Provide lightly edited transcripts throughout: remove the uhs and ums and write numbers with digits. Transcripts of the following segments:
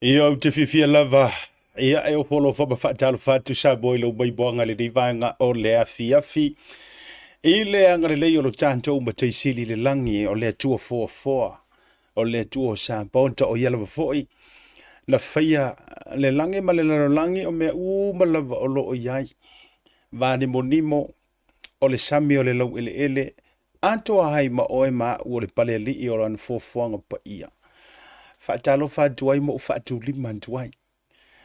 Ia, ou te fiafia lava, ia, e ofo alofa ma faatalofa atu Samoa i lou maimoaga i lenei vaega o le afiafi. I le agalelei o lo tatou Matai Sili i le lagi, o le Atua foafoa, o le Atua o Samoa, o ia lava foi na faia le lagi ma le lalolagi, o mea uma lava o lo o i ai. Vanimonimo o le sami o le laueleele, atoa ai ma oe ma au o le palealii o lana foafoaga paia. Faatalofa atu ai ma ou faatulima atu ai,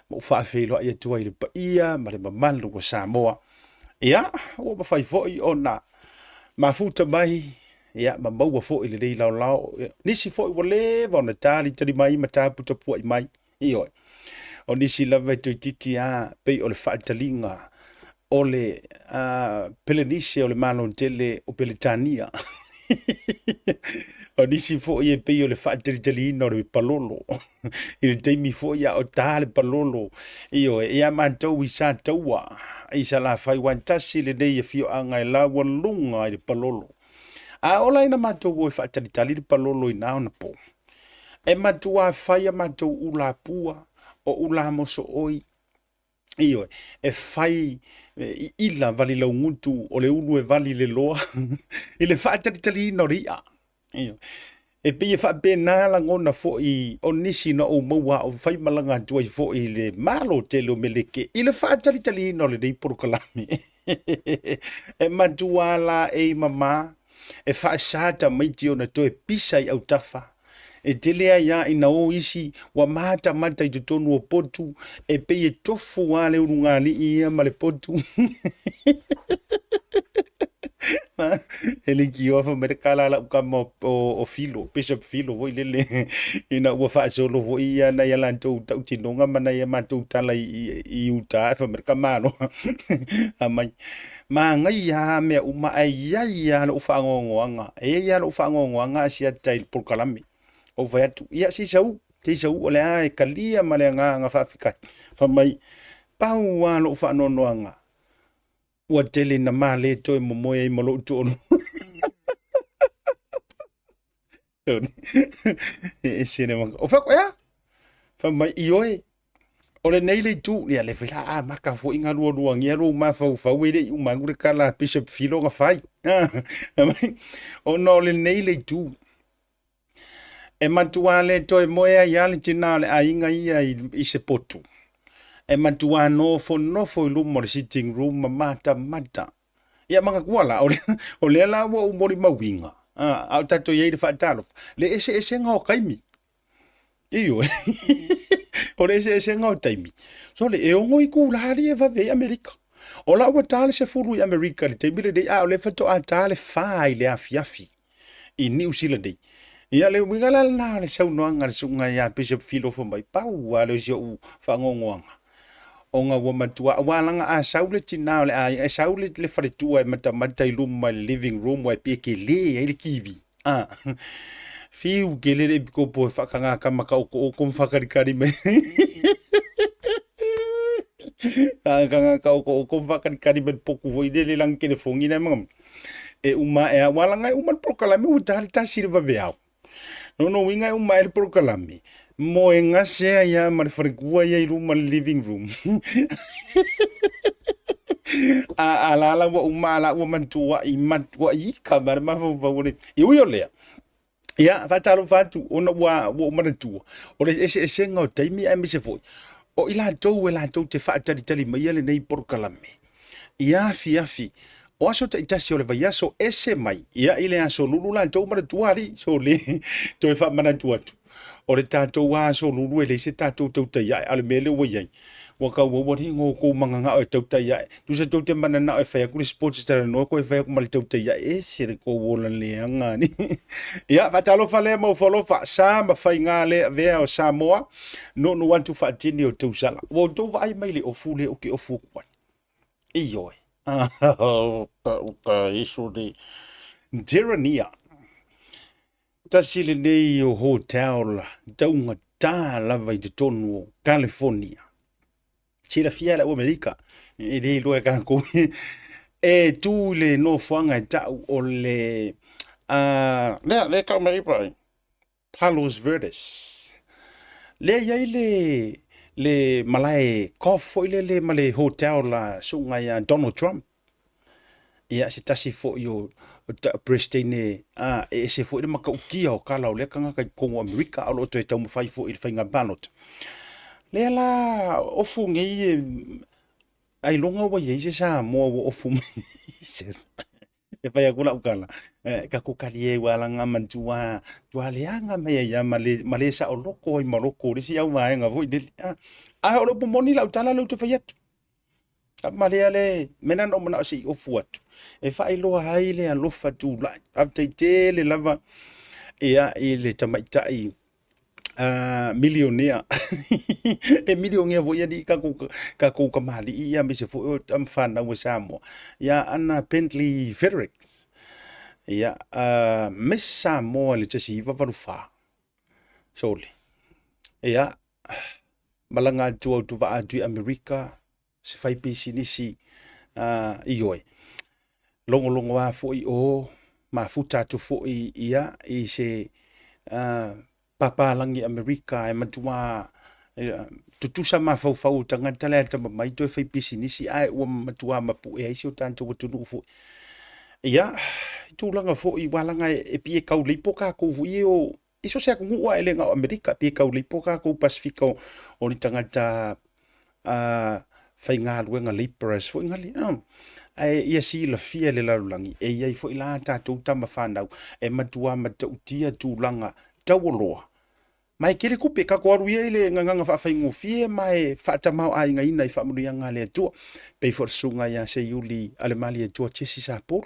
ma ou faafeiloai atu ai i le paia ma le mamalu o Samoa. Ia, ua mafai foi ona mafuta mai, ia, ma maua foi lenei laolao. Nisi foi ua leva ona talitali mai ma taputapuai mai. Ioe. O nisi lava e toeitiiti lava pei o le faataliga o le Pelenise o le Malo tele o Peretania. O nisi foi e pei o le faatalitaliina o le palolo i le taimi foi a o ta le palolo. Ioe, ia matou i Sataua, i Salafai, ua tasi lenei afioaga e laualuga i le palolo. A ola ina matou o e faatalitali le palolo i na ona po, e matua fai a matou ula pua, o ula mosooi, ioe, e fai i ila vali laugutu o le ulu e vali le loa i le faatalitaliina o le i'a. Ioe. E pei e faapena lagona foi o nisi na ou maua a o fai malaga atu ai foi i le Malo tele o Meleke i le faatalitaliina o lenei polokalame. E matua laei mama, e faasa tamaiti ona toe pisa i autafa. E tele ai lava ina o isi ua matamata i totonu o potu, e pei e tofu lava le ulugalii ia ma le potu. E leitioa fai mai le tala a lau tama o Filo, Bishop Filo foi lele, ina ua faasolo foi ia nai a latou tautinoga ma nai a matou tala i uta, fai mai le tamaloa, aumai, manaia lava mea uma ae i ai lava lou faanoanoaga, e i ai lava lou faanoanoaga a siata i le polokalame. Ou fai atu, ia se i sau, se i sau o le a e talia ma le agaga faafetai. Fai mai, pau lava lou faanoanoaga, ua tele ina ma le toe momoe ai ma lou toalua. E ese le maka. O fai ea? Fai mai, ioe, o lenei le itu, ia le fai la a maka foi ngā lualuangia lou mafaufau e le i uma atu le tala a Bishop Filo na fai. Ona o lenei le itu, E matua le toe moe ai lava le tina o le aiga ia i se potu. E matua nofonofo i luma o le sitting room ma matamata. Ia manatua la, o lea la ua ou molimauina, a o tatou i ai i le faatalofa, le eseesega o taimi. Ioe. O le eseesega o taimi. Sole, e 6 itula alii e vave ai Amerika. O la ua ta le 10 i Amerika i le taimi lenei, a o lea faatoa ta le 4 i le afiafi i Niu Sila nei. Ia, le uiga la lena o le saunoaga a le susuga ia Bishop Filo fai mai, pau lava lea o si ou faanoanoaga, ona ua matua, aua leaga a sau le tina o le aiga, e sau le faletua e matamata i luma i le living room aua e pei e tele ai le TV. A, fiu tele le epikopo e faatagata ma taotooto ma faatalikali mai. Faatagata taotooko ma faatalikali mai le potu foi lele i lana telefoni lea ma e uma ae aua leaga e uma le polokalame ua ta le 1 i le vaveao. Lona uiga e uma ae le polokalame, moe gase ai lava ma le faletua ia i luma o le living room. A la la ua uma a la ua matuai matuai ika ma le mafaufau o le. E ui o lea, ia, faatalofa atu ona ua ou manatua, o le eseesega o taimi aemaise foi o i latou e latou te faatalitali maia lenei polokalame i afiafi o aso taitasi o le vaiaso ese mai ia i le aso lulu latou manatua alii so le toe faamanatu atu o le tatou aso lulu e leai se tatou tautai ae a o le mea lea ua i ai ua tau aua alii no outou mananao e tautai ae tusa tou te mananao e fai atu le sports talanoa toe fai atu ma le tautai ae ese le tou ola leaga alii ia faatalofa lea ma ofo alofa sa ma faiga le avea o Samoa nuunuu atu faatini o tausala ua outou vaai mai le ofu lea ou te ofu atu ai ioe uta isu ni Terania tasi lenei o hotel taugata lava i totonu o California silafia le au Amerika e le iloa e tatou e tu i le nofoaga e tau o le lea lea tau mai ai Palos Verdes. Lea e i ai le le malae golf foi lele ma le hotel a susuga ia Donald Trump. Ia, se tasi foi o Peresetene a, e ese foi le matautia o tala o lea tagata i totonu o Amerika, a o lo o toe taumafai foi i le faiga palota. Lea la ofu nei e ailoga ua i ai se Samoa ua ofu mai e fai atu lau tala, e tatou talie ua laga matua tua leaga mai ai ma le ma le saoloto ai ma loko o le isi au vaega foi lele. A o le upu moni lau tala lea ou te fai atu. Ma lea le mea lena na ou manao se i ofu atu e faailoa ai le alofa tulai. Faafetai tele lava ia i le tamaitai milionea e milionea foi alii tatou tatou tamalii ia aemaise foi o tama fanau a Samoa ia Ana Bentley Fredericks ia Miss Samoa i le 1984 sole ia malaga atu autovaa atu i Amerika se fai pisinisi ioe logologoa foi o mafuta atu foi ia i se papalagi Amerika e matua tutusa mafaufau o tagata la e atamamai toe fai pisinisi ae ua matua mapu'e ai si o tatou atunuu foi. Ia, i tulaga foi ua laga e pei e tau leipo tatou foi e o i so o se atunuu lava e le na o Amerika, pei e tau leipo tatou Pasefika o ni tagata faigaluega labourers foi nale. Ae ia silafia e le lalolagi, e i ai foi la tatou tama fanau e matua matautia tulaga taualoa ma e tele tupe. Tatou alu ia i le gagana faafaigofie ma e faatamaoaigaina i faamanuiaga a le Atua. Pei foi o le susuga ia Seiuli Alemalietoa Jesse Sapolu.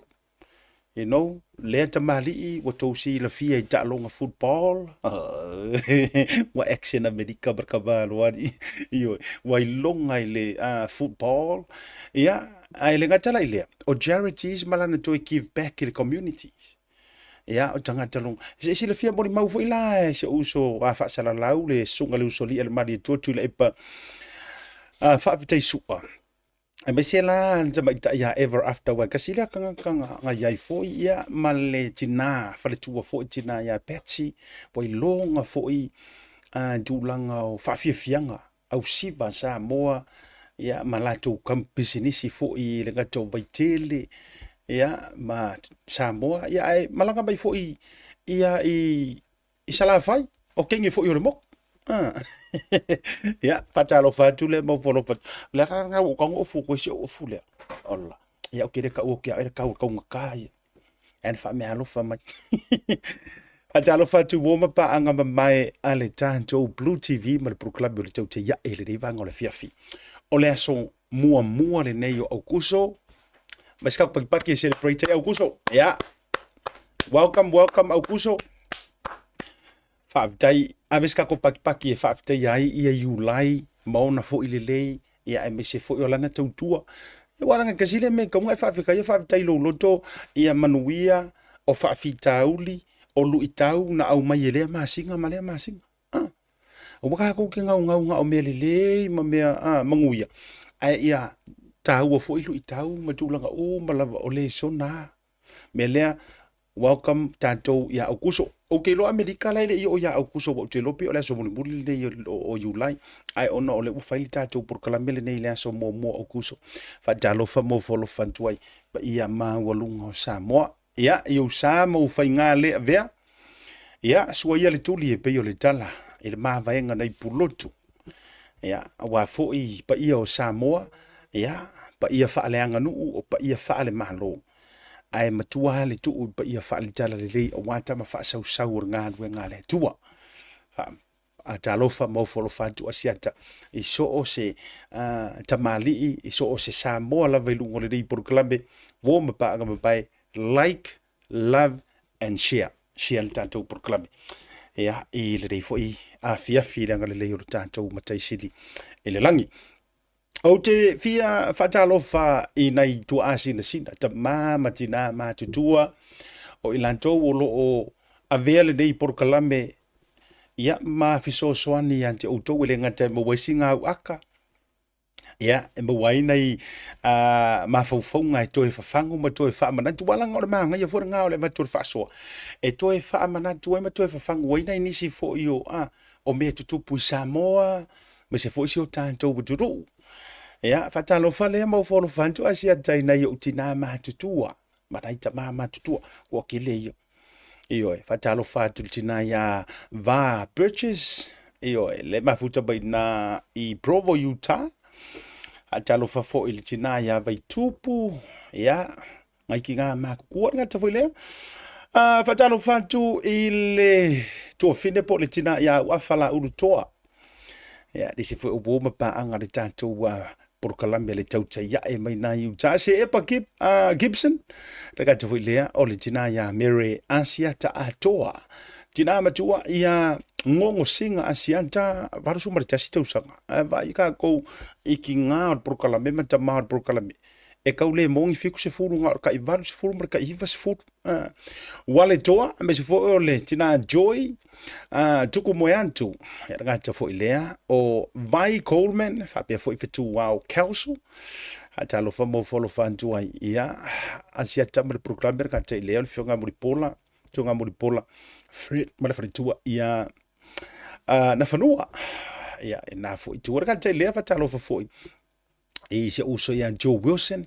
You know, lea tamalii ua tou silafia i taaloga football, ua action Amerika ma le tamaloa ioe, ua iloga i le football. Ia, ae le gata la i lea, o charities ma lana toe give back i le communities. Ia, o tagata logo. Se i silafia molimau foi la e si ou uso a faasalalau le susuga i le usoalii a le Malietoa Tuilaepa faafetai sua. Aemaise la le tamaitai ia Ever After aua e tasi lea tagata na i ai foi ia ma le tina faletua foi tina ia Patsy ua iloga foi tulaga o faafiafiaga ausiva Samoa ia ma latou pisinisi foi i le gata o Vaitele ia ma Samoa ia ae malaga mai foi ia i i Salafai, o kenge foi o le moku. Ah. Ia, faatalofa atu lea ma ofo alofa atu. O le ala lena ua ou tago ofu atu ai si ou ofu lea. Ola. Ia, ou te le taua atu ia oe le tau e taugata ia. Ae na faameaalofa mai. Faatalofa atu ua ma paaga mamae a le tatou Blue TV ma le polokalame o le Tautai Ae i lenei vaega o le afiafi. O le aso muamua lenei o Aukuso. Ma se tatou pakipaki e celebrate ai Aukuso. Ia. Welcome, welcome Aukuso. Faafetai, ave se tatou pakipaki e faafetaia ai ia Iulai ma ona foi lelei, ia aemaise foi o lana tautua. Ia aua leaga e tasi lea mea e tatau ona e faafetaia, faafetai i lou loto ia manuia o faafitauli, o luitau na aumai e lea masina ma lea masina. Ah, aua tatou te gaugau na o mea lelei ma mea manuia, ae ia taua foi luitau ma tulaga uma lava o lesona. Mea lea, welcome tatou ia Aukuso. Ou te iloa Amerika la e le i oo ia Aukuso, ua ou te iloa pei o le aso mulimuli lenei o Iulai, ae ona o lea ua fai le tatou polokalame lenei i le aso muamua o Aukuso. Faatalofa ma ofo alofa atu ai paia maualuga o Samoa. Ia, i ou sa ma ou faiga le avea, ia, sua ia le tuli e pei o le tala i le mavaega nai Pulotu. Ia, aua foi paia o Samoa, ia, paia faaleaganuu o paia faalemalo. Ae matua le tuu i paia faale-talalelei aua tama faasausau o le galuega a le Atua. Faatalofa ma ofo alofa atu Asiata i so o se tamalii, i so o se Samoa lava i luga o lenei polokalame, uo ma paaga mamae, like, love and share. Share le tatou polokalame. Ia, i lenei foi afiafi i le agalelei o le tatou Matai Sili i le lagi. Ou te fia faatalofa i nai tuaa sinasina, tamā ma tinā matutua, o i latou o lo o avea lenei polokalame ia ma fesoasoani ia te outou e le gata e maua ai sina au aka, ia e maua ai nai mafaufauga e toe fafagu ma toe faamanatu. Aua leaga o le manaia foi lena o le avatu o le faasoa e toe faamanatu ai ma toe fafagu ai nai nisi foi o o mea tutupu i Samoa, aemaise foi si o tatou atunuu. Ia, faatalofa lea ma ofo alofa atu Asiata i nai ou tinā matutua ma nai tamā matutua, ua tele ia. Ioe, faatalofa atu i le tinā iā Va Burgess, ioe, le mafuta mai nā i Provo, Utah. Faatalofa foi i le tinā iā Vaitupu, ia, ngai ki ngā mākukua, le gata foi lea. Faatalofa atu i le tuafine po o le tinā iā Uafa Laulu Toa. Ia, nisi foi o uo ma paaga le tatou polokalame le tautai ae mai nā Utah. Se Epa Gibson, le gata foi lea o le tinā iā Mere Asiata Atoa. Tinā matua iā Ngongo Singa Asiata, 81 tausaga. Ae vaai kākou i ki ngā o le polokalame ma tamā o le polokalame. E kau le mongi 70 ngā o le kai 80 ma le kai 90. Wale toa, aemaise foi o le tinā Joy, tuku moe atu. Ia le gata foi lea o Vai Coleman, faapea foi Fetuao Kelso. Talofa mo folofa atu ai. Ia, Asiata ma le polokalame le gata i lea o le fioga Mulipola, fioga Mulipola, Fred ma le faletua ia na fanua. Ia, e nā foi tua le gata i lea, faatalofa foi i si ou uso ia Joe Wilson,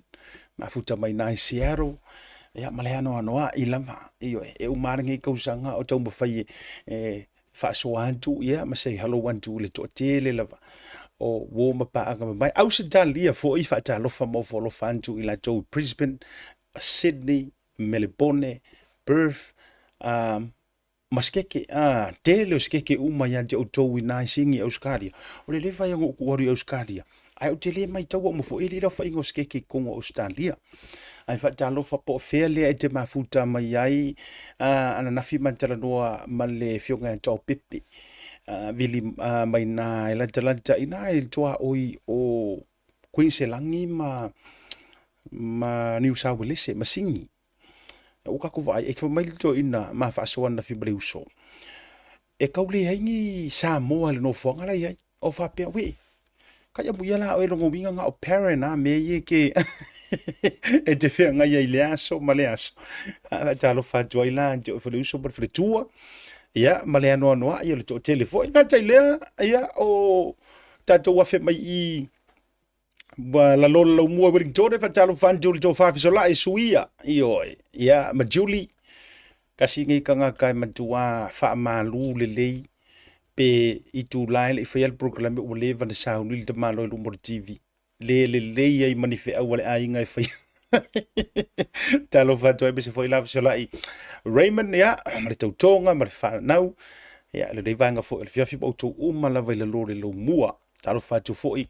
mafuta mai nā i Seattle, ia ma le anoanoa'i lava, ioe, e uma lava lenei tausaga o taumafai e, e faasoa atu, ia, ma say hello atu i le toatele lava o uo ma paaga mamae. Ausetalia foi, faatalofa ma ofo alofa atu i latou i Brisbane, Sydney, Melebone, Perth, ma sikeke, ā, tele o sikeke uma ia te outou inā i Sini, Ausetalia. O le leva ia ona ou tuu alu i Ausetalia, ae ou te le maitaua uma foi e le i laofaiga o sikeke i totonu o Ausetalia. Ae faatalofa po o fea lea e te mafuta mai ai, ā, ananafi ma talanoa ma le Afioga ia Taopepe, ā, vili mai nā e latalata i nā i le tuaoi o Kuiniselani ma ma Niu Sauelese ma Sini. Ua tatou vaai, e fai mai le toeaina ma faasoa ananafi ma le uso, e tau leai ni Samoa i le nofoaga la e i ai. O faapea, uē, kai amuia la oe lona uiga na o parent a mea ia e te e te feagai ai i lea aso ma lea aso. Faatalofa atu ai la ia te oe foi le uso ma le faletua, ia ma le anoanoai o le toatele foi. E le gata i lea, ia o tatou afe mai i i Ua lalo le laumua i Wellington e faatalofa atu i le tofa fesolai Suia, ioe, ia ma Julie, tasi nei tagata e matua faamalu lelei pe itula e le i faia le polokalame ua leva ona sauni le tamaloa i luma o le TV. Le lelei ai ma ni feau a le aiga e faia. Talofa atu ai aemaise foi la fesolai Raymond, ia, ma le tautoga ma le fanau, ia, lenei vaega foi o le afiafi ma outou uma lava i lalo o le laumua. Talofa atu foi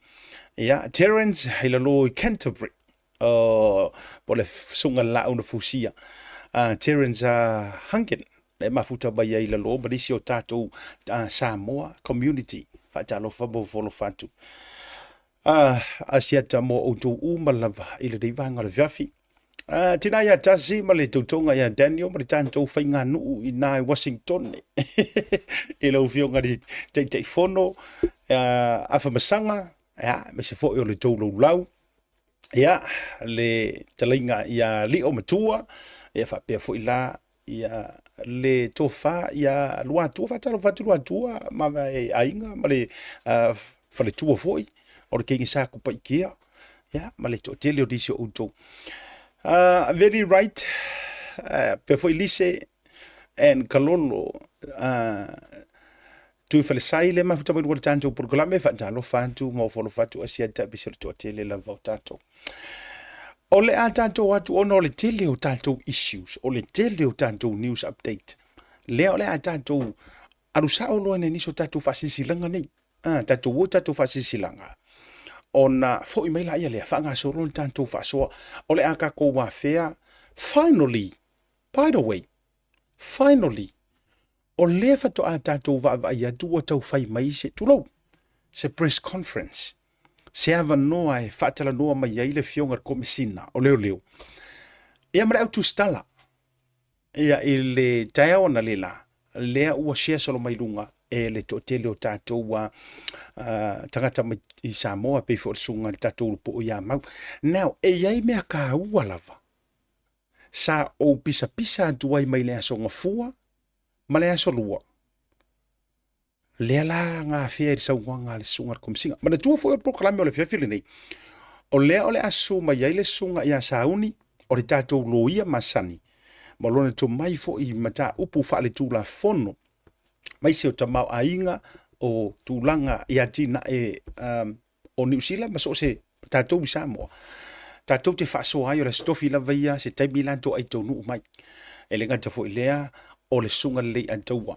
ia Terence i lalo i Canterbury po o le susuga i le laau na fusia Terence Hunkin e mafuta mai ai i lalo ma nisi o tatou Samoa community. Faatalofa ma ofo alofa atu. Asiata mo outou uma lava i lenei vaega o le afiafi. Tina ia Tasi ma le tautoga ia Daniel ma le tatou faiganuu i nā i Washington i lau Afioga i le Taitaifono Afamasaga, ia, aemaise foi o le tou laulau, ia, le talaiga ia Lio Matua, ia faapea foi la ia le tofa ia Luatua, faatalofa atu Luatua ma le aiga ma le faletua foi o le teine sa Kupaitea, ia ma le toatele o nisi o outou. Very right, pea foi Lise and Kalolo, Tuifalesai le mafuta mai lua le tatou polokalame, faatalofa atu ma ofo alofa atu Asiata aemaise o le toatele lava o tatou. O le a tatou atu ona o le tele o tatou issues, o le tele o tatou news update. Lea o le a tatou alu sao loa i nisi o tatou faasilasilaga nei. Ah, tatou o tatou faasilasilaga. Ona foi mai laia lea, faagasolo le tatou faasoa. O le a tatou afea, finally, by the way, finally, o lea faatoa tatou vaavaai atu ua tau fai mai se, tulou, se press conference, se avanoa e faatalanoa mai ai le Afioga i le Komesina o Leoleo, ia ma le au tusitala, ia i le taeao analeila, lea ua share solo mai luga e le toatele o tatou tagata mai i Samoa, pei foi o le susuga i le tatou Ulupoo ia Mau. Now, e i ai mea taua lava sa ou pisapisa atu ai mai le Aso Gafua ma le Aso Lua. Lea la gafea i le saunoaga a le susuga i le Komesina. Manatua foi o le polokalame o le afiafi lenei, o lea o le a susu mai ai le susuga ia Sauni, o le tatou loia masani, ma lona tomai foi i mataupu faaletulafono, aemaise o tamaoaiga o tulaga i atinae o Niu Sila ma so o se tatou i Samoa, tatou te faasoa ai, o le Aso Tofi lava ia, se taimi la toai taunuu mai. E le gata foi i lea, o le Susuga Lelei Ataua,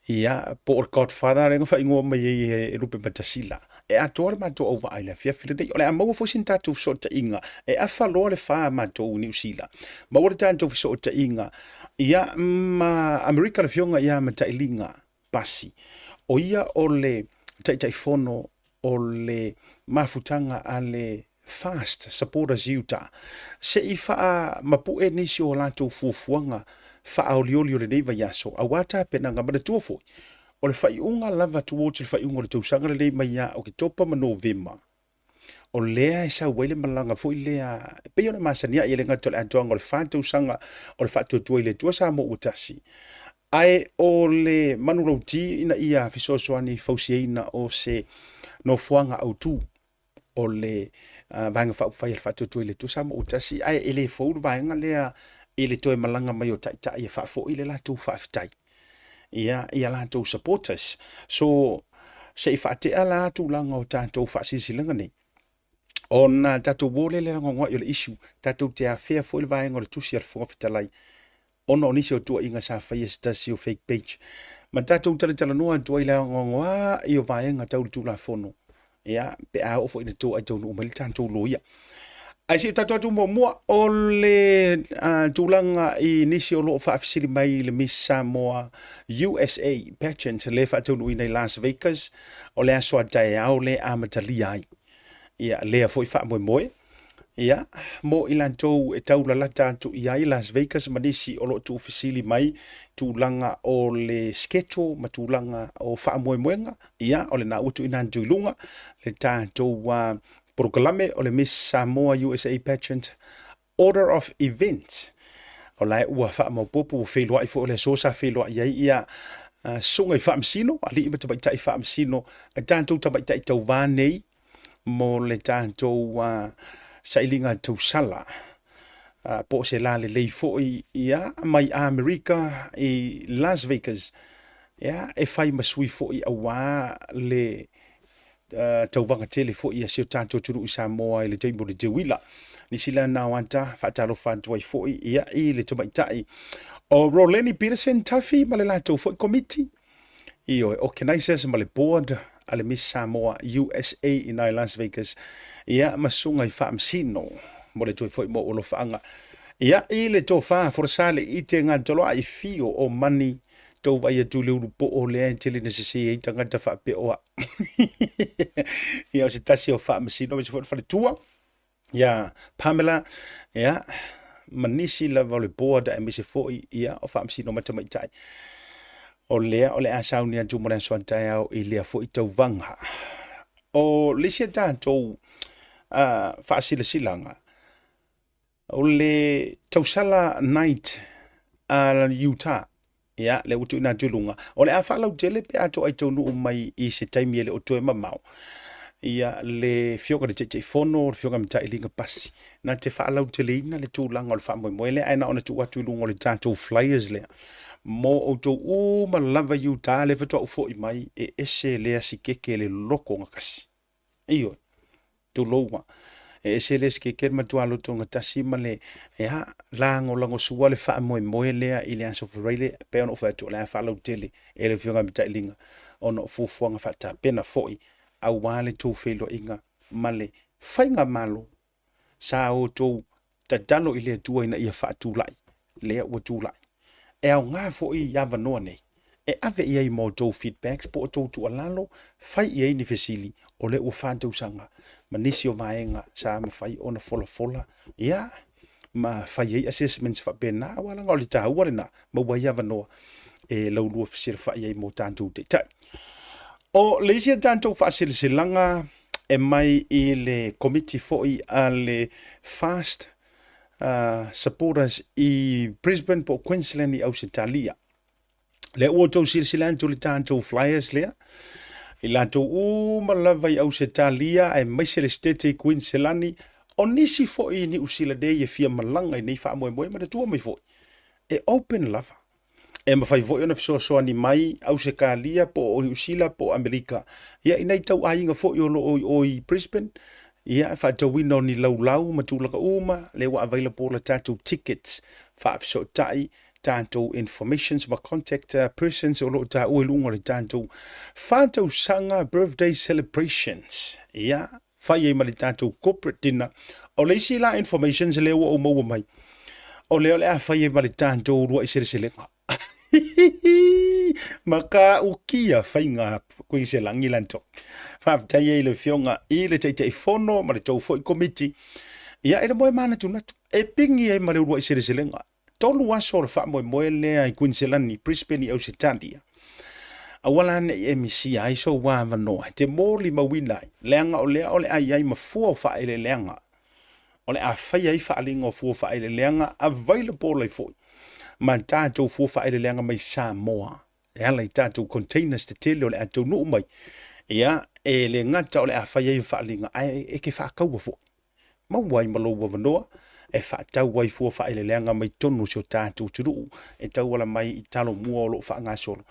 ia, po o le Godfather lea na faaigoa mai ai e Lupe Matasila. E atoa le matou auvaa i le afiafi lenei. O le a maua foi sina tatou fesootaiga, e afa loa le fa matou i Niu Sila. Maua le tatou fesootaiga, ia, ma Amerika le Afioga ia Matailiga Pasi. O ia o le Taitaifono o le mafutaga a le Fast Supporters Utah, se i faamapue nisi o a latou fuafuaga faaolioli o lenei vaiaso aua tapenaga. Manatua foi, o le faaiuga lava towards le faaiuga o le tausaga lenei mai ia Oketopa ma Novema, o lea e sau ai le malaga foi lea e pei ona masani ai, e le gata o le atoaga o le 4 tausaga o le faatuatua i le Atua Samoa ua tasi, ae o le manulauti ina ia fesoasoani i le fausiaina o se nofoaga autu o le Vaega Faaupufai a le Faatuatua i le Atua Samoa ua tasi, ae e le fou le vaega lea i le toe malaga mai o taitai e faafoi le latou faafetai ia i a latou supporters. So, se i faatea la tulaga o tatou faasilasilaga nei, ona tatou o lea i le anoanoai o le issue, tatou te afea foi le vaega o le tusi a le Fofoga Fetalai ona o nisi o tuuaiga sa faia e se tasi o fake page, ma tatou talatalanoa atu ai i le anoanoai o vaega tau le Tulafono, ia, pe a oo foi ina toai taunuu mai le tatou loia. Ae se i tatou atu muamua o le tulaga i nisi o lo o faafesili mai i le Miss Samoa USA pageant le faataunuuina i Las Vegas, o le aso a taeao le amatalia ai ia lea foi faamoemoe, ia, mo i latou e taulalata atu i ai Las Vegas ma nisi o lo o tuufesili mai tulaga o le schedule ma tulaga o faamoemoega, ia, o lena ua tuuina atu i luga le tatou polokalame o le Miss Samoa USA Pageant Order of Events. O la ua faamaopoopo, ua feiloai foi o le aso sa feiloai ai ia susuga i faamasino, alii ma tamaitai faamasino, a tatou tamaitai tauva nei mo le tatou sailiga tausala, po o se la lelei foi ia mai Amerika i Las Vegas, ia, e fai ma sui foi aua le tauvaga tele foi a si o tatou atunuu i Samoa i le taimi o le teuila. Nisi la na o ata faatalofa atu ai foi ia i le tamaitai o Roleni Peterson Tafi ma le latou foi komiti, ioe, organizers ma le board a le Miss Samoa USA i nai Las Vegas, ia ma susuga i faamasino mo le toe foi mo alofaanga ia i le tofa forasa le ite gatoloa i fio o mani tou vai atu i le ulu poo lea e tele na sese ai tagata faapea o au. Ia o se tasi o faamasino aemaise foi le faletua ia Pamela, ia, ma nisi lava o le board aemaise foi ia o faamasino ma tamaitai. O lea o le a sauni atu mo le aso a taeao i lea foi tauvaga. O le isi a tatou faasilasilaga, O le tausala night a Utah, ia, lea ua tuuina atu i luga, o le a faalautele pe a toai taunuu mai i se taimi e le o toe mamao, ia, le Afioga i le Taitaifono, le Afioga i Matailiga Pasi, na te faalauteleina le tulaga o le faamoemoe lea, ae na ona tuu atu i luga o le tatou flyers lea, mo outou uma lava i Utah, lea faatoa ou foi mai, e ese lea sikeke le loko gatasi. Ioe, tulou a. E ese le sikeke le matua lotogatasi ma le, ia, lagolagosua le faamoemoe lea i le Aso Faraile, e pei ona ou fai atu, o le a faalautele e le Afioga i le Matailiga, ona o fuafuaga faatapena foi aua le tou feiloaiga ma le faigamalo Sa outou tatalo i le Atua ina ia faatulai, lea ua tulai. E aoga foi avanoa nei e ave i ai ma outou feedbacks po o outou tuualalo, fai i ai ni fesili, o lea ua 4 tausaga ma nisi o vaega sa mafai ona folafola, ia, ma fai ai assessments faapena, aua leaga o le taua lena, maua ai avanoa e laulua fesilafai ai mo tatou taitai. O le isi a tatou faasilasilaga e mai i le komiti foi a le Fast Supporters i Brisbane po o Queensland i Ausetalia. Lea ua outou silasila atu i le tatou flyers lea, i latou uma lava i Ausetalia aemaise le Setete i Kuiniselani, o nisi foi i Niu Sila nei e fia malaga i nei faamoemoe, manatua mai foi, e open lava. E mafai foi ona fesoasoani mai Ausetalia po o Niu Sila po o Amerika, ia i nai tauaiga foi o lo o i o i Brisbane, ia faatauina o ni laulau ma tulaga uma, lea ua available a tatou tickets faafesootai tatou informations ma contact persons o lo o taua i luga o le tatou faatausaga birthday celebrations. Ia, fai ai ma le tatou corporate dinner. O le isi la informations lea ua ou maua mai, o lea o le a fai ai ma le tatou uluai seleselega. Matautia faiga Kuiniselani lanto. Faafetai ai i le afioga i le Taitaifono ma le tou foi komiti. Ia, e le moe manatunatu, e pigi ai ma le uluai seleselega. 3 aso o le faamoemoe lea i Kuiniselani, Brisbane i Ausetalia. Aua la ne i e misia ai sou avanoa e te molimauina ai, leaga o lea o le a i ai ma fua o faaeleeleaga. O le a fai ai faaaliga o fua faaeleeleaga available ai foi ma tatou fua faaeleeleaga mai Samoa e ala i tatou containers tetele o le a taunuu mai. Ia, e le gata o le a fai ai faaaliga, ae e te faataua foi. Maua ai ma lou avanoa e faatau ai fua faaeleeleaga mai totonu o si o tatou atunuu e tauala mai i Talomua o lo o faagasolo.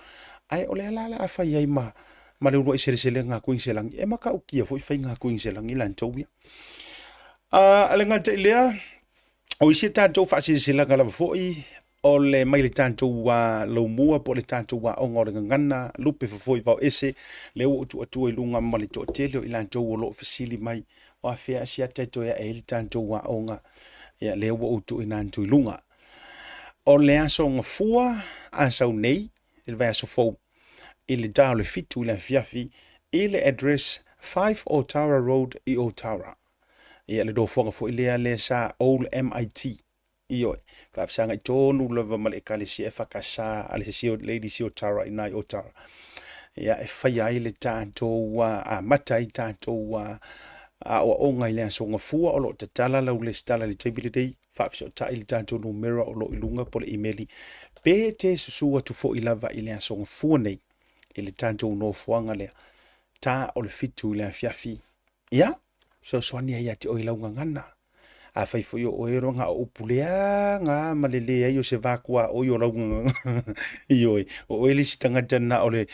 Ae o lea la o le a fai ai ma ma le uluai seleselega a Kuiniselani, e matautia foi faiga a Kuiniselani latou ia. A le gata i lea, o isi tatou faasilasilaga lava foi o le mai le tatou laumua po o le tatou aoga o le gagana lupe fofo i vaoese, lea ua ou tuu atua i luga ma le toatele o i latou o lo o fesili mai o afea asiata e toe ae ai le tatou aoga, ia lea ua ou tuuina atu i luga. O le aso Gafua a sau nei i le vaiaso fou i le ta o le 7 i le afiafi i le address 5 Otara Road i Otara. Ia le nofoaga foi lea lea sa Old MIT. Ioe, faafesagai tonu lava ma le ekalesia EFKS a le sisi o Lady Siotara i nai Otara. Ia, e faia ai le tatou amata ai tatou aoaoga i le aso Gafua o lo o tatala lau lesitala i le taimi lenei, faafesootai le tatou numera o lo o i luga po o le imeli, pe te susu atu foi lava i le aso Gafua nei i le tatou nofoaga lea, ta o le 7 i le afiafi. Ia, fesoasoani ai ia te oe i lau gagana. Afai foi o oe o na o upu leaga ma le leai o se vakuaoi o lau ioe, o oe le isi tagata na o le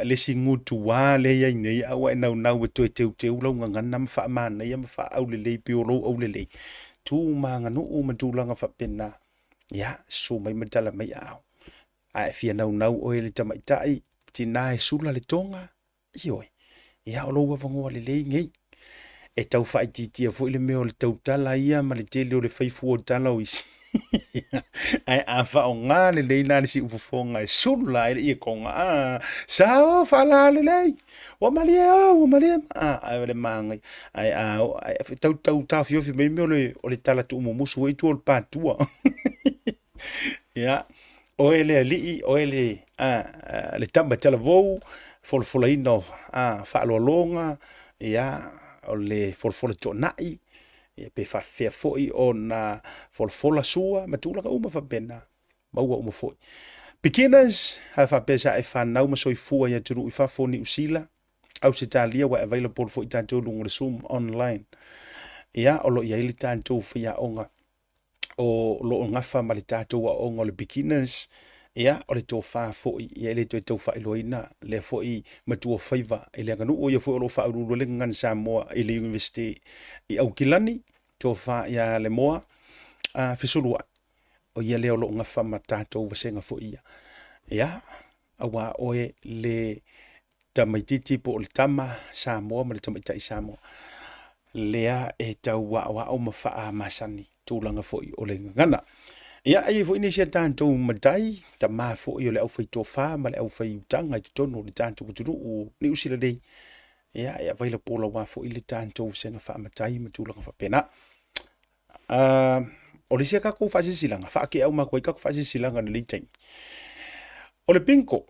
le isi gutu lea i ai nei, a ua e naunau e toe teuteu lau gagana ma faamanaia ma faaaulelei pei o lou aulelei, tu ma aganuu ma tulaga faapena, ia, susu mai ma tala mai aao. A e fia naunau oe i le tamaitai, tina e sula le toga, Ioe, ia o lou avanoa lelei nei. E tau faaitiitia foi le mea o le tautala ia ma le tele o le fai fua o tala o isi. Ae a faaaoga lelei la le siufofoga e sula ai le iekoga, a sao faala lelei, ua malie o, ua malie, a, ae o le manaia. Ae a tau tau taofiofi mai mea o le tala tuumumusu ai tua o le patua. Ia, oe le alii, oe le, le tama talavou, folafolaina o faaaloaloga, ia, o le folafola toonai, ia, pe faafefea foi ona folafola sua ma tulaga uma faapena, maua uma foi. Beginners, a faapea sa e fanau ma soifua i atunuu i fafo, Niu Sila, Ausetalia, ua available foi tatou i luga o le Zoom online. Ia, o lo o i ai le tatou faiaoga o lo o gafa ma le tatou aoaoga o le beginners, ia, o le tofa foi, ia e le toe tau faailoaina lea foi matua faiva i le aganuu, o ia foi o lo o faauluulu ai le Gagana Samoa i le Iunivesite i Aukilani, tofa ia Lemoa Fesuluai, o ia lea o lo o gafa ma tatou vasega foi ia. Ia, aua oe le tamaititi po o le tama Samoa ma le tamaitai Samoa, lea e tau aoao ma faamasani tulaga foi o le gagana. Ia, e i ai foi nisi a tatou matai, tama foi o le aufaitofa ma le aufaiutaga i totonu o le tatou atunuu o Niu Sila nei, ia, e available aua foi le tatou vasega faamatai ma tulaga faapena. O le isi a tatou faasilasilaga, faakeau matou ai tatou faasilasilaga i lenei taimi, o le bingo.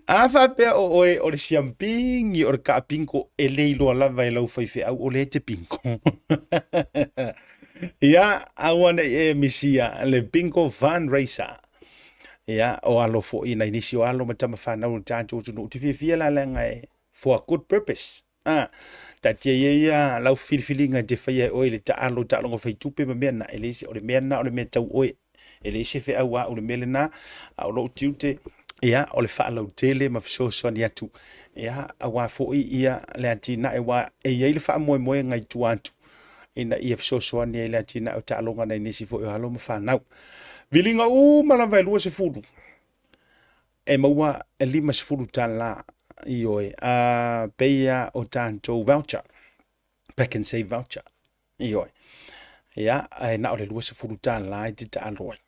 A faapea o oe o le siampigi o le kaa bingo, e le iloa lava e lau faifeau o lea e te bingo. Ia, aua ne i e misia le bingo fundraiser. Ia, o alo foi nai nisi o alo ma tama fanau o le tatou atunuu, te fiafia la leaga e for a good purpose. A, taatia ia ia lau filifiliga e te faia e oe i le taalo, taaloga faitupe ma mea na, e leai se, o le mea lena o le mea tau oe. E leai se feau a au i le mea lena, a o lou tiute, ia, o le faalautele ma fesoasoani atu, ia, aua foi ia le atinae, aua e i ai le faamoemoega i tua atu, ina ia fesoasoani ai i le atinae o taaloga nai nisi foi o alo ma fanau. Viliga uma lava e 20, e maua e $50, ioe, a pei lava o tatou voucher, Pak'nSave voucher, ioe. Ia, ae na o le $20 e te taalo ai.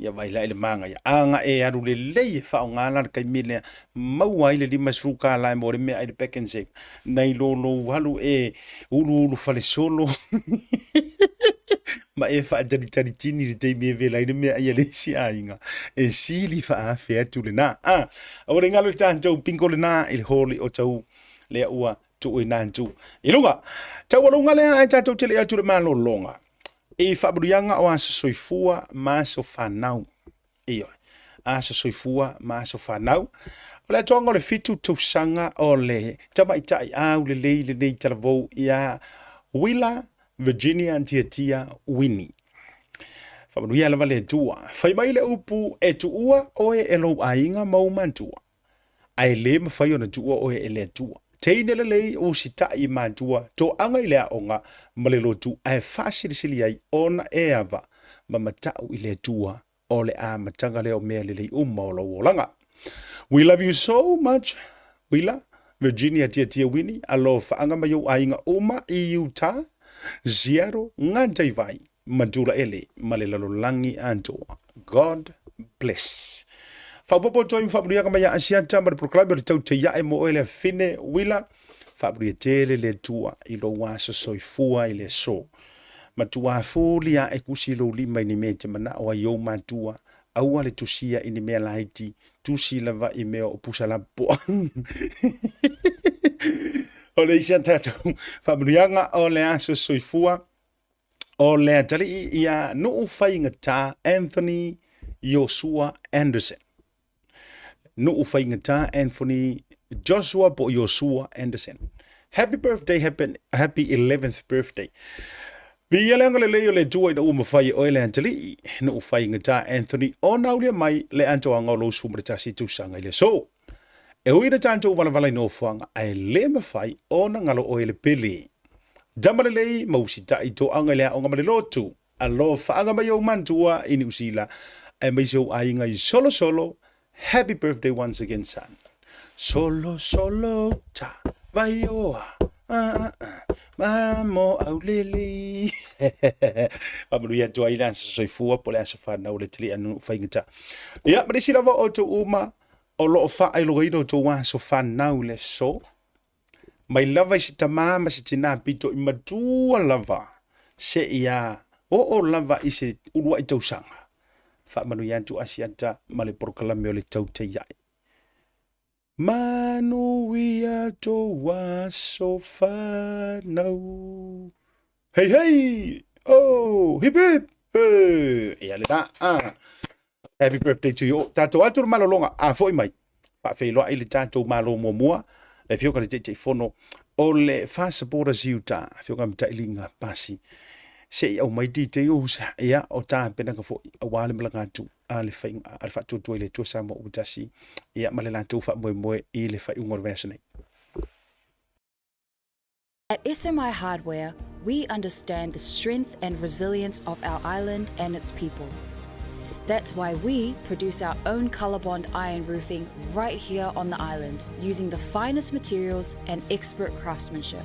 Ia vaai la i le manaia. A na e alu lelei e faaaoga la le taimi lea, maua ai le $50 e mo le meaai i le Pak'nSave, nai lo lou alu e uluulu falesolo ma e faatalitali tini i le taimi e vela ai le meaai a le isi aiga, e sili faaafe atu lena. A, aua ne i galo i le tatou bingo lena i le hall o tau lea ua tuuina atu i luga. Taualuga lea ae tatou te le atu i le malologa i faamanuiaga o aso soifua ma aso fanau. Ioe, aso soifua ma aso fanau. O le atoaga o le 7 tausaga o le tamaitai aulelei lenei talavou ia Willa Virginia Tiatia Winnie. Faamanuia lava le Atua. Fai mai le upu e tuua oe e lou aiga ma ou matua, ae le mafai ona tuua oe e le Atua. Teine lelei usitai i matua, toaga i le aoga ma le lotu ae faasilisili ai ona e ava ma matau i le Atua o le amataga lea o mea lelei uma o lou olaga. We love you so much, Willa, Virginia Tiatia Winnie, alofaaga mai ou aiga uma i Utah, Seattle, Ngātaivai, Matulaele ma le lalolagi atoa. God bless. Faaopoopo atu ai ma faamanuiaga mai a Asiata ma le polokalame o le tau teiae mo oe le afine Willa. Faamanuia tele le Atua i lou aso soifua i le aso. Matua fuli ae kusi lou lima i ni mea e te manao ai ou matua. Aua le tusia i ni mea laiti, tusi lava i mea o pusa lapoa. O le isi a tatou faamanuiaga o le aso soifua o le atalii ia Nuu Faigata Anthony Iosua Anderson. Nuu Faigata Anthony Joshua po Iosua Anderson. Happy birthday, happy, happy 11th birthday. Viia le agalelei o le Atua ina ua mafai e oe le atalii, Nuu Faigata Anthony, ona aulia mai le atoaga o lou 11 tausaga i le aso. E ui ina tatou valavala i nofoaga, ae le mafai ona galo oe le pele. Tama lelei ma usitai toaga i le aoga ma le lotu. Alofaaga mai ou matua i Niu Sila, aemaise ou aiga i Solosolo. Happy birthday once again son. Solo solo ta vaioa ah, ah, ah, ma mo aulele. Faamanuia atu ai le aso soifua po o le aso fanau o le tali'a nuu faigata. Ia, ma nisi lava o outou uma o lo o faailogaina outou aso fanau i le aso, mai lava i se tamā ma se tinā pito i matua lava seia oo lava i se uluai tausaga. Faamanuia atu Asiata ma le polokalame o le Tautaiae. Manuia tou aso fanau. Hei hei! Oh! Hip hip! Hey! Ia lena. Ah. Happy birthday to you all. Tatou atu le malologa, a foi mai. Faafeiloai le tatou Malo muamua, le Afioga i le Taitaifono o le Fast Supporters Utah, Afioga Matailiga Pasi. Se i aumai details, ia, o tapenaga foi, aua le malaga atu a le faiga, a le faatuatua i le Atua Samoa ua tasi, ia, ma le latou faamoemoe i le faaiuga o le vaiaso nei. At SMI Hardware, we understand the strength and resilience of our island and its people. That's why we produce our own Colorbond iron roofing right here on the island using the finest materials and expert craftsmanship.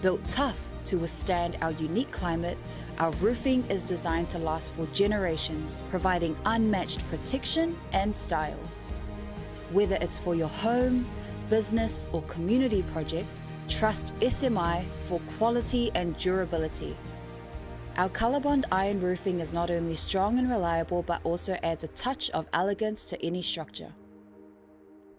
Built tough to withstand our unique climate, our roofing is designed to last for generations, providing unmatched protection and style. Whether it's for your home, business, or community project, trust SMI for quality and durability. Our Colorbond iron roofing is not only strong and reliable, but also adds a touch of elegance to any structure.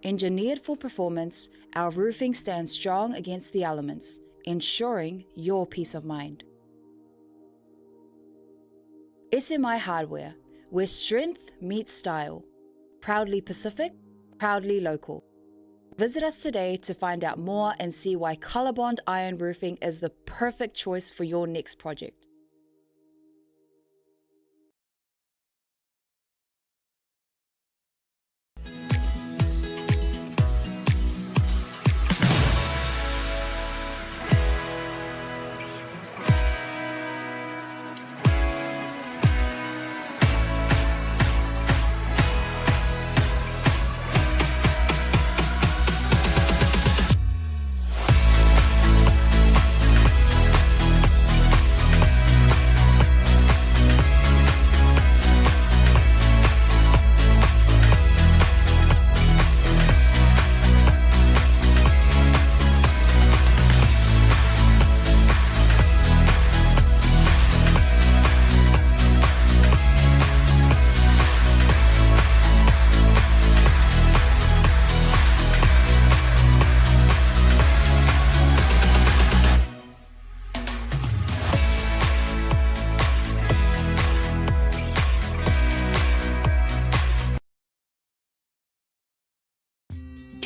Engineered for performance, our roofing stands strong against the elements, ensuring your peace of mind. SMI Hardware, where strength meets style. Proudly Pacific, proudly local. Visit us today to find out more and see why Colorbond Iron Roofing is the perfect choice for your next project.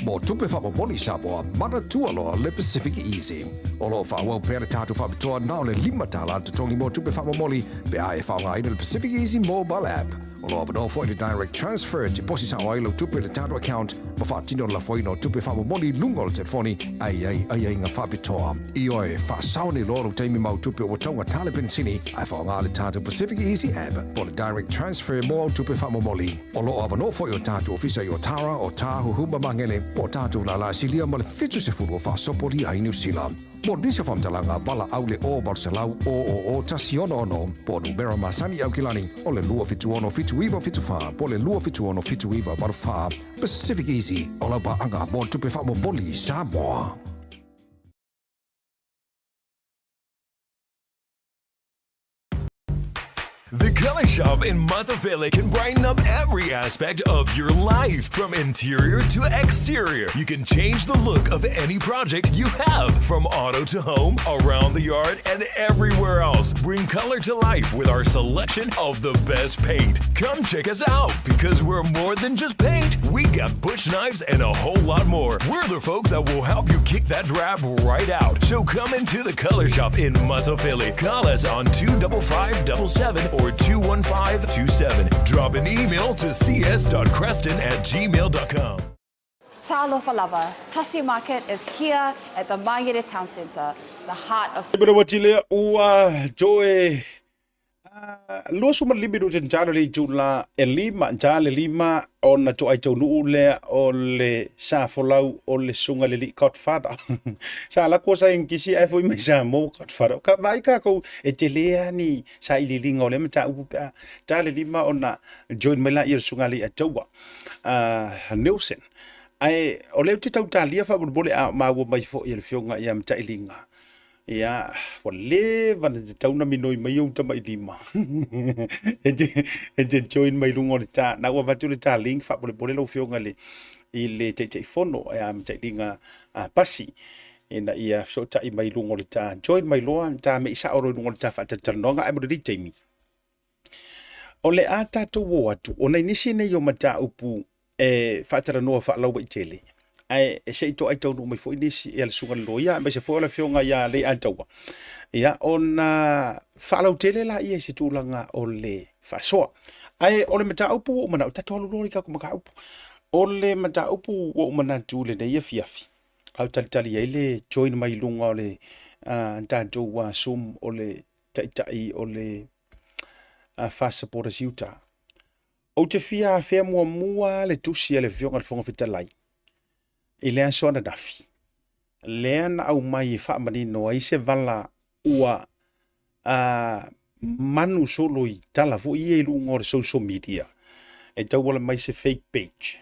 Mo tupe faamomoli Samoa, manatua loa le Pacific Easy. O lo o faaauau pea le tatou faapitoa na o le $5 totogi mo tupe faamomoli pe a e faaaogaina le Pacific Easy Mobile App. O lo o avanoa foi le Direct Transfer e tiposi sao ai lau tupe i le tatou account ma faatino le lafoina o tupe faamomoli i luga o le telefoni a i ai aiaiga faapitoa. Ioe, faasao nei loa lou taimi ma au tupe ua taugata le penisini ae faaaoga le tatou Pacific Easy App po o le Direct Transfer mo au tupe faamomoli. O lo o avanoa foi o tatou ofisa i Otara, Otāhuhu ma Magele, po o tatou lala silia ma le 70 o faasopolia ai Niu Sila. Mo nisi o faamatalaga, valaau le 0 800 000 166 po o numera masani i Aukilani o le 276 7974 po o le 276 7984. Pacific Easy, o lau paaga mo le tupe faamomoli i Samoa. The Color Shop in Matafele can brighten up every aspect of your life, from interior to exterior. You can change the look of any project you have, from auto to home, around the yard, and everywhere else. Bring color to life with our selection of the best paint. Come check us out because we're more than just paint. We got bush knives and a whole lot more. We're the folks that will help you kick that drab right out. So come into the Color Shop in Matafele. Call us on 25577 or 21527. Drop an email to cs.creston at gmail.com. Talofa lava, Tasi Market is here at the Mangere Town Centre, the heart of Manawa ua joe 25 minute njalo le itula e lima njale lima ona toai taunuu lea o le sa folau o le suga le alii Godfather. Sa alu atu o sa English ae foi mai Samoa Godfather. Ka vaai tatou e tele lava ni sailiiliga o lea mataupu pe a ta le lima ona join mai laia o le susuga alii Ataua Nelson. Ae o lea ou te tau talia faamolemole a o maua mai foi e le afioga ia Matailiga. Ia, ua leva ona tatau ona minoi mai ou tamailima e te, e te join mai luga o le ta. Na ua avatu le ta link faamolemole lau Afioga i le, i le Taitaifono ia Matailiga Pasi ina ia fesootai mai luga o le ta. Join mai loa, ta mei sao loa i luga o le ta faatalatalanoaga ae mo lenei taimi. O le a tatou o atu, ona i nisi nei o mataupu e faatalanoa faalauaitele, ae e se i toai taunuu mai foi nisi ia le susuga i le loia, aemaise foi o le afioga ia Leiataua, ia ona faalautele laia i se tulaga o le faasoa. Ae o le mataupu ua ou manao, tatou alu loa i tatou mataupu. O le mataupu ua ou manatu i lenei afiafi, a o talitali ai le join mai i luga o le tatou Zoom o le taitai o le Fast Supporters Utah. Ou te fia afea muamua le tusi a le Afioga i le Fofoga Fetalai i le aso ananafi, lea na aumai e faamanino ai se vala ua manu solo i tala foi ia i luga o le social media e tauala mai se fake page.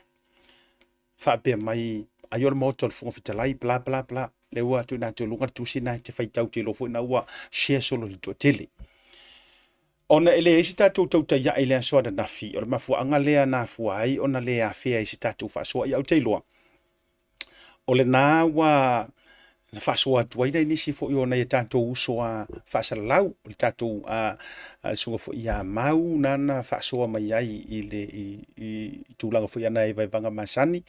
Faapea mai, ai o le Maota o le Fofoga Fetalai, bla bla bla. Lea ua tuuina atu i luga le tusi lena e te faitau, te iloa foi na ua share solo i le toatele. Ona e leai se tatou tautaia'i i le aso ananafi, o le mafuaaga lea na afua ai ona le afea i se tatou faasoa. Ia ou te iloa, o lena ua Na faasoa atu ai nai nisi foi o nai a tatou uso a faasalalau, o le tatou a le susuga foi ia Mau nana faasoa mai ai i le i, i tulaga foi ana e vaevaga masani,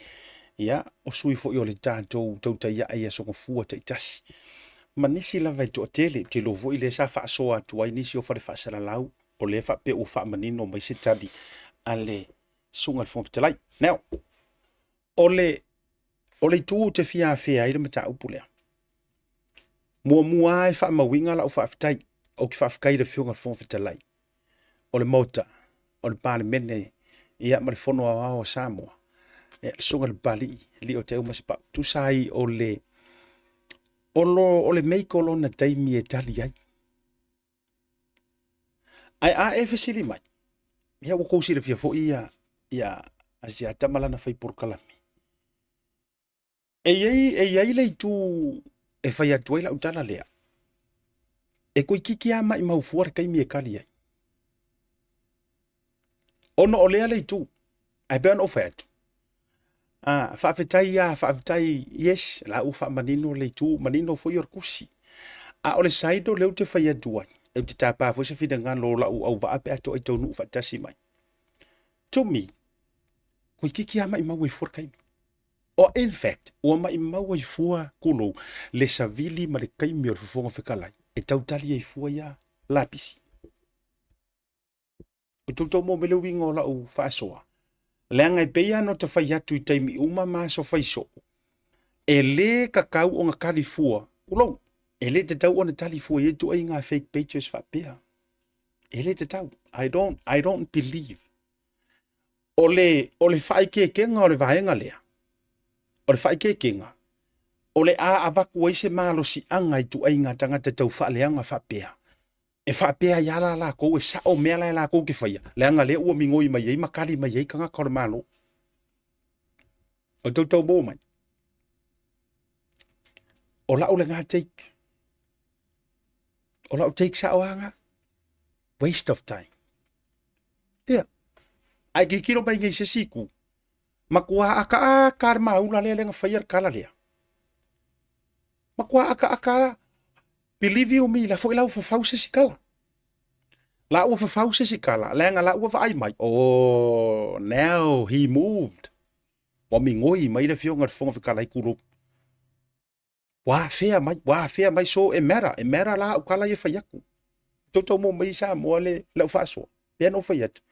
ia, o sui foi o le tatou tautai ae i aso gafua taitasi. Ma nisi lava e toatele, ou te iloa foi lea sa faasoa atu ai nisi o fale faasalalau, o lea faapea ua faamanino mai se tali a le susuga i le Fofoga Fetalai. Now, o le, o le itu ou te fia afea ai le mataupu lea, muamua lava e faamauina lau faafetai, ou te faafetai i le Afioga i le Fofoga Fetalai, o le Maota, o le Palemene, ia ma le Fono Aoao a Samoa, ia, le Susuga i le Papalii, Lio Te Umasepau, tusa ai o le, o lo, o le make o lona taimi e tali ai. Ae a e fesili mai, ia ua kou silafia foi ia, ia Asiata ma lana fai polokalame. E i ai, e i ai le itu e fai atu ai lau tala lea, e toeitiiti lava maimau fua le taimi e tali ai. Ona o lea le itu, ae pei ona ou fai atu, a, faafetai lava, faafetai, yes, la ua faamanino le itu, manino foi o le tusi. A o le side o lea ou te fai atu ai, ou te tapa foi se finagalo o lau auvaa pe a toai taunuu faatasi mai. To me, toeitiiti lava maimau ai fua le taimi. Or in fact, ua maimau ai fua kulou le savili ma le taimi o le Fofoga Fetalai e tautali ai fua ia lapisi. O toutou mo me le uiga o lau faasoa, leaga e pei lava ona ta fai atu i taimi uma ma aso fai soo, e lē tatau ona tali fua, tulou, e lē tatau ona tali fua i ia ituaiga fake pages faapea. E lē tatau. I don't, I don't believe. O le, o le faaikeekega o le vaega lea, o le faaikeekega, o le a avatu ai se malosiaga i ituaiga tagata tau faaleaga faapea, e faapea ai lava la latou e sao mea la e latou te faia, leaga lea ua migoi mai ai ma tali mai ai tagata o le Malo. O le tautau maua mai. O lau lena take. O lau take sao lava lena. Waste of time. Ia. Ae tilotilo mai nei i se isi itu, matua akaaka le maula lea lea na faia le tala lea. Matua akaaka la. Believe you me, la foi la ua fafau se isi tala. La ua fafau se isi tala, leaga la ua vaai mai, oh, now he moved. Ua migoi mai le Afioga i le Fofoga Fetalai tulou. Ua afea mai, ua afea mai, so e matter, e matter la au tala ia e fai atu. Tou mo mai i Samoa le lau faasoa, pea na ou fai atu.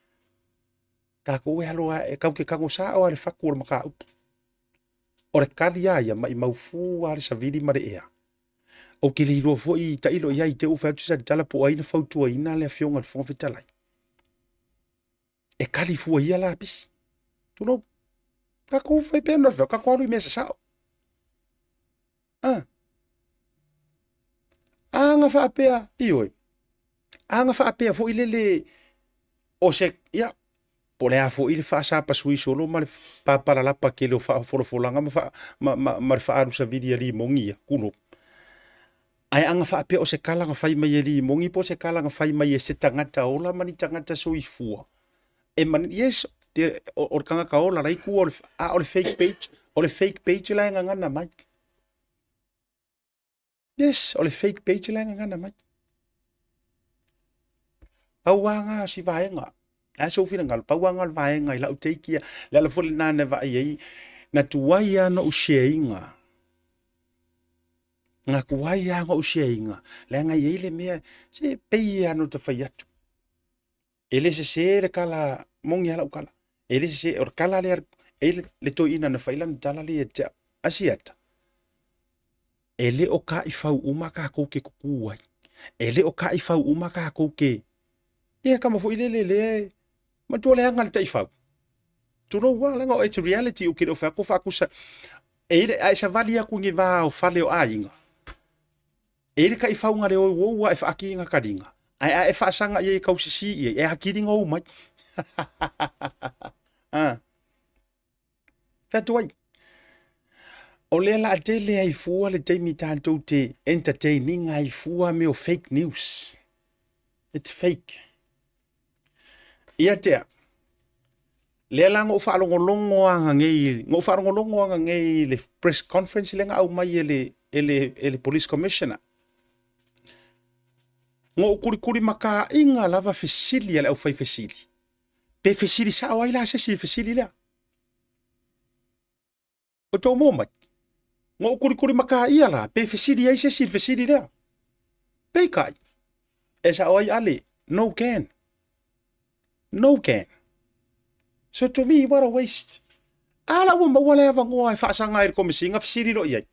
Tatou e alo e kau ke kago sao a le fatu o le mataupu. O le tali a ia maimau fua le savili ma le ea. Ou te le iloa foi tailo i ai i te i ua fai atu se tala po o ai na fautuaina le Afioga i le Fofoga Fetalai. E kali fua ia lapisi. Tulou. Tatou fai pea na fai, tatou alu i mea sasao. Ah. Aga faapea, ioe. Aga faapea foi lele o se, ia, po o le a foi le faasapasui solo ma le papalalapa tele o faafolafolaga ma, fa, ma, ma, ma le faaalu savili a Limogi ia, tulou. Ae aga faapea o se tala na fai mai e Limogi po o se tala na fai mai e se tagata ola ma ni tagata soifua. E mani, yes, te, o, o le tagata ola la i tua o le, a o le fake page, o le fake page la e gagana mai. Yes, o le fake page la e gagana mai. Pau lava lena o si vaega. Le a sou finagalo, pau lava lena o le vaega i lau take ia. Le ala foi lena na vaai ai, na tuai lava ona ou share ina. Na tuai lava ona ou share ina, leaga e i ai le mea, se pei lava ona ta fai atu. E le sese le tala, moni lava lau tala. E le sese, o le tala lea, e i ai le toeaina na fai lana tala lea ia te au, Asiata, e le o taifau uma tatou te tutū ai. E le o taifau uma tatou te... Ia tama foi lele lea e... Matua leaga le taifau. Tulou lava, leaga it's reality ou te le o fai atu o faatusa. E i ai le, a e savali atu i ni va o fale o aiga, E i ai le taifauga le ouou a e faakiliga kaliga, ae a e faasaga i ai e tausisi i ai, e akiliga ou mai. Ah. Fai atu ai. O lea la tele ai fua le taimi tatou te entertaining ai fua mea o fake news. It's fake. Ia te au, lea la na ou faalogologo lava ananei, na ou faalogologo ananei i le press conference lea na aumai e le e le, e le Police Commissioner. Na ou kulikuli makaaiga lava fesili a le aufaifesili, pe fesili sao ai la se isi i le fesili lea. O tou moa mai, na ou kulikuli makaia la, pe fesili ai se isi i le fesili lea. Peitai, e sao ai Ale, no can. No can. So to me, what a waste. A la ua maua le avanoa e faasaga ai i le Komesina, fesili loa i ai.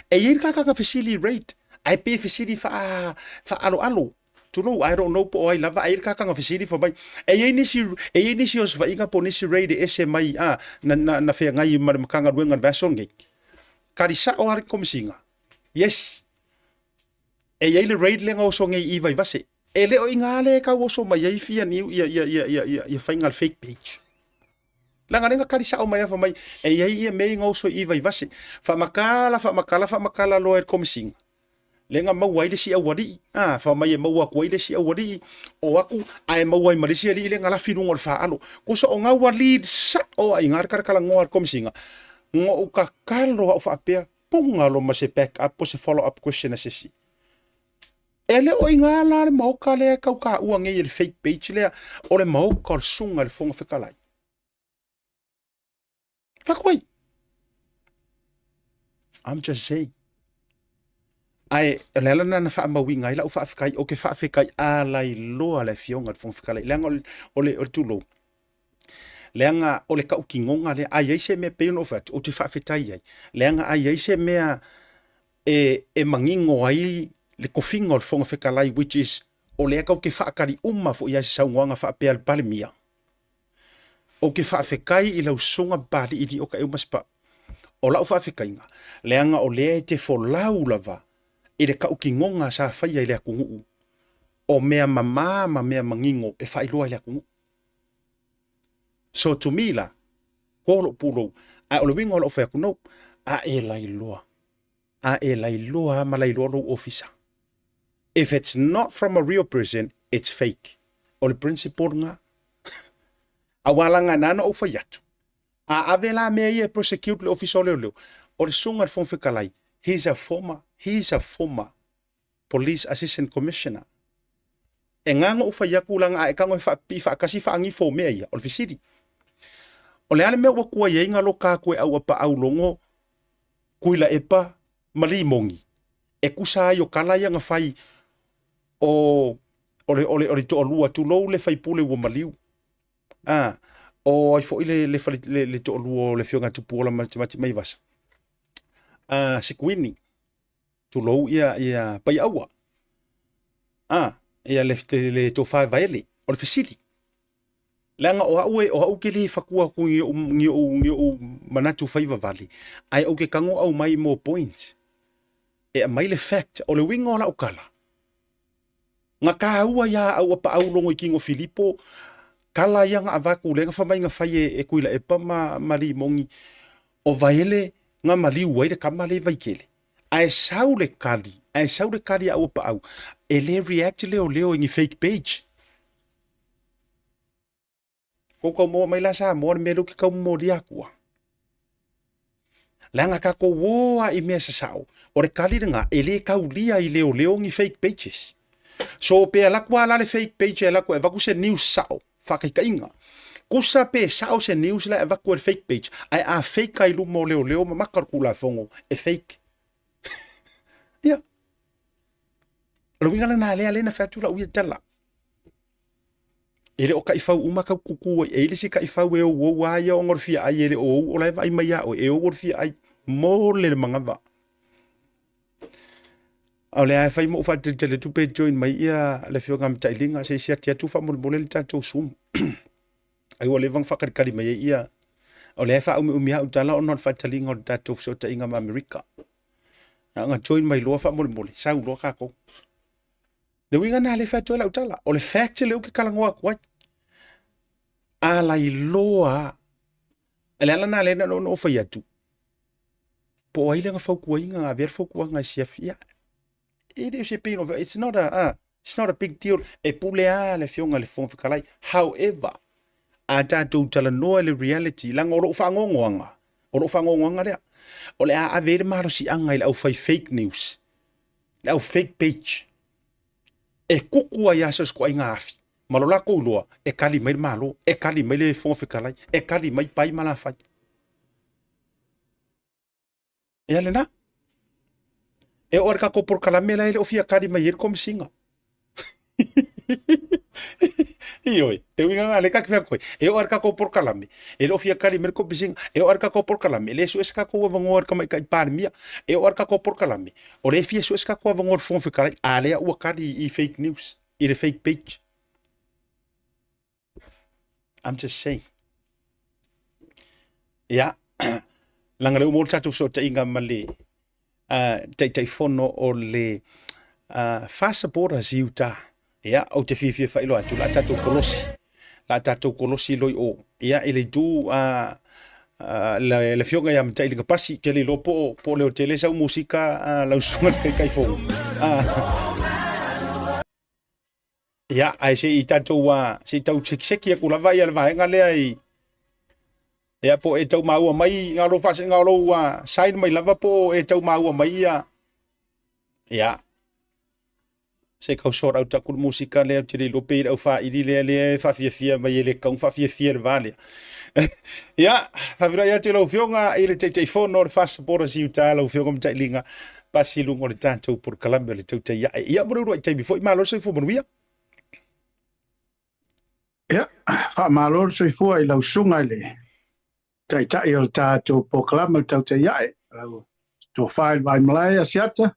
E i ai le tagata fesili i rate, ae pe fesili faa, faaaloalo. Tulou, I don't know po o ai lava, ae i ai le tagata fesili fai mai, e i ai nisi, e i ai nisi osofaiga po o nisi rate e ese mai, a, na, na, na feagai ma le Matagaluega i le vaiaso lenei. Kali sao lava le Komesina, yes, e i ai le rate lea na oso nei i Vaivase. E le o i ina lea e tau oso mai ai fia niu ia, ia, ia, ia, ia, ia faiga le fake page. Leaga lea na kali sao mai afa mai, e i ai ia mea i na oso i Vaivase. Faamatala, faamatala, faamatala loa e le Komesina. Lea na maua ai le isi aualii, a, fai mai e maua atu ai le isi aualii, o atu, ae maua ai ma le isi alii lea na lafi i luga o le faaalo. Tusa o na ua lead sao lava i ina le talatalanoa a le Komesina. Na ou tatalo au faapea, puna loa ma se back up po o se follow up question a se isi. E le o i ina la le maota lea e tau taua nei e le fake page lea, o le maota o le Susuga i le Fofoga Fetalai. Fai atu ai. I'm just saying. Ae o le ala lena na faamauina ai lau faafetai, ou te faafetai alailoa le Afioga i le Fofoga Fetalai, leaga o le, o le, o le tulou, leaga o le tautinoga lea, a i ai se mea, pei ona ou fai atu, ou te faafetai ai, leaga a i ai se mea e, e manino ai le tofiga o le Fofoga Fetalai, which is, o lea tatou te faatali uma foi i se saunoaga faapea a le Palemia, Ou te faafetai i lau susuga Papalii Lioka Eumaspa. O lau faafetaiga, leaga o lea e te folau lava i le tautinoga sa faia i le atunuu, o mea mama ma mea manino e faailoa i le atunuu. So to me la, ko lou pulou, ae o le uiga o lau fai atu, no, a e lailoa, a e lailoa lava ma lailoa lou ofisa. If it's not from a real person, it's fake. O le principle lena. Aua leaga na ona ou fai atu, a ave la mea ia e prosecute le ofisa o leoleo, o le susuga i le Fofoga Fetalai, he's a former, he's a former Police Assistant Commissioner. E nga ona ou fai atu leaga a e tago e faapipii faatasi faagifo mea ia, o le fesili. O le a le mea ua tuai ai na loka atu e Auapaau Logo, Tuilaepa ma Limogi e tusa ai o tala ia na fai o o le o le o le toalua tulou le faipule ua maliu. A o ai foi le le fale le, le toalua o le afioga Tupuola Matimati Maivasa. A Sikuini tulou ia ia Paiaua. A ia le le, le tofa Vaele o le fesili. Leaga o au e o au ke le fatua atu ni ou ni ou ni ou manatu fai vavale, ae ou ke tago aumai mo points. E aumai le fact, o le uiga o lau tala, na taua ia au Apaau Logoitino Filipo, tala ia na avatu lea na fai mai na fai e, e Tuilaepa ma, ma Limogi, o Vaele na maliu ai le tama lea i Vaitele. Ae sau le tali, ae sau le tali a Auapaau, e le react leoleo i ni fake page. Kou tau maua mai la Samoa le mea lea ou te tau momolia atua. Leaga tatou o lava i mea sasao, o le tali lena, e le taulia i leoleo ni fake pages. So pe alu atu lava la le fake page e alu atu e avatu se news sao, faataitaiga. Tusa pe sao se news la e avatu e le fake page, ae a fake lava i luma o leoleo ma maka o le Tulafono, e fake. Ia. O le uiga lena lea lea na fai atu lau ia tala. E le o taifau uma tau kuku ai. E i ai le isi taifau e ouou lava ia ona o le fia ai, e le o ou o la e vaai mai ia oe, e ou o le fia ai. Mole le manava. A o lea e fai ma ou faatalitali atu pe join mai ia le afioga ia Matailiga se i siaki atu faamolemole le tatou Zoom. Ai ua leva ona faatalitali mai ai ia. O lea e faaumiumi lava au tala ona o le faataliga o le tatou fesootaiga ma Amerika. Na ona join mai loa faamolemole, sau loa tatou. Le uiga lena lea e fai atu ai lau tala. O le fact lea ou te talanoa atu ai. A lailoa lava. O le ala lena lea na ou fai atu, po o ai lea na fautuaina, na avea le fautuaga e siafi. Ia, e le o se pain of, it's not a, it's not a big deal. E pule lava le Afioga i le Fofoga Fetalai. However, a tatou talanoa i le reality, leaga o lou faanoanoaga, O lou fagogoaga lea, o le a ave ai le malosiaga i le aufai fake news, le au fake page, e kuku ai lava so o se ituaiga afi, ma lo latou iloa, e kali mai le Malo, e kali mai le Fofoga Fetalai, e kali mai Pai ma Lafai. Ia lena. E oo i le tatou polokalame la e le o fia kali mai ai le Komesina. Ioe, te uiga lena lea ta te fai atu ai, e oo lava i le tatou polokalame, e le o fia kali mai le Komesina, e oo lava i le tatou polokalame, e le sue se tatou avanoa i le Tamaitai Palemia, e oo lava i le tatou polokalame, o lea e fia sue se tatou avanoa i le Fofoga Fetalai, a lea ua kali i fake news, i le fake page. I'm just saying. Ia, leaga lea ua maua le tatou fesootaiga ma le uh, Taitaifono o le uh, Fast Supporters i Utah. Ia, ou te fiafia faailoa atu, la tatou kolosi, la tatou kolosi loi o. Ia, i le itu uh, uh, le, le afioga ia Mata'i Likapasi, te le iloa po o, po o leo tele sau musika uh, lau susuga le Taitaifono. Uh, Ia, ae se i tatou a, se i tau sekiseki aku lava ia le vaega lea i, ia po e tau maua mai ngā lou whaase, ngā lou uh, sign mai lava po e tau maua mai ia, ia, se kau sort out aku le musika lea, te le iloa pe i le au whaili lea, lea e whaafiafia mai e le kau whaafiafia le vā lea. Ia, whawhirai atu lau afioga i le Taitaifono o le Fast Supporters i Utah, lau afioga Matailiga, pasi i luga o le tatou polokalame o le Tautai Ae. Ia, mo le uluai taimi foi, malo le soifua manuia. Ia, faamalo le soifua i lau susuga i le Taitai o le tatou polokalame o le Tautai Ae, lau Tofa i le Vaimalae Asiata,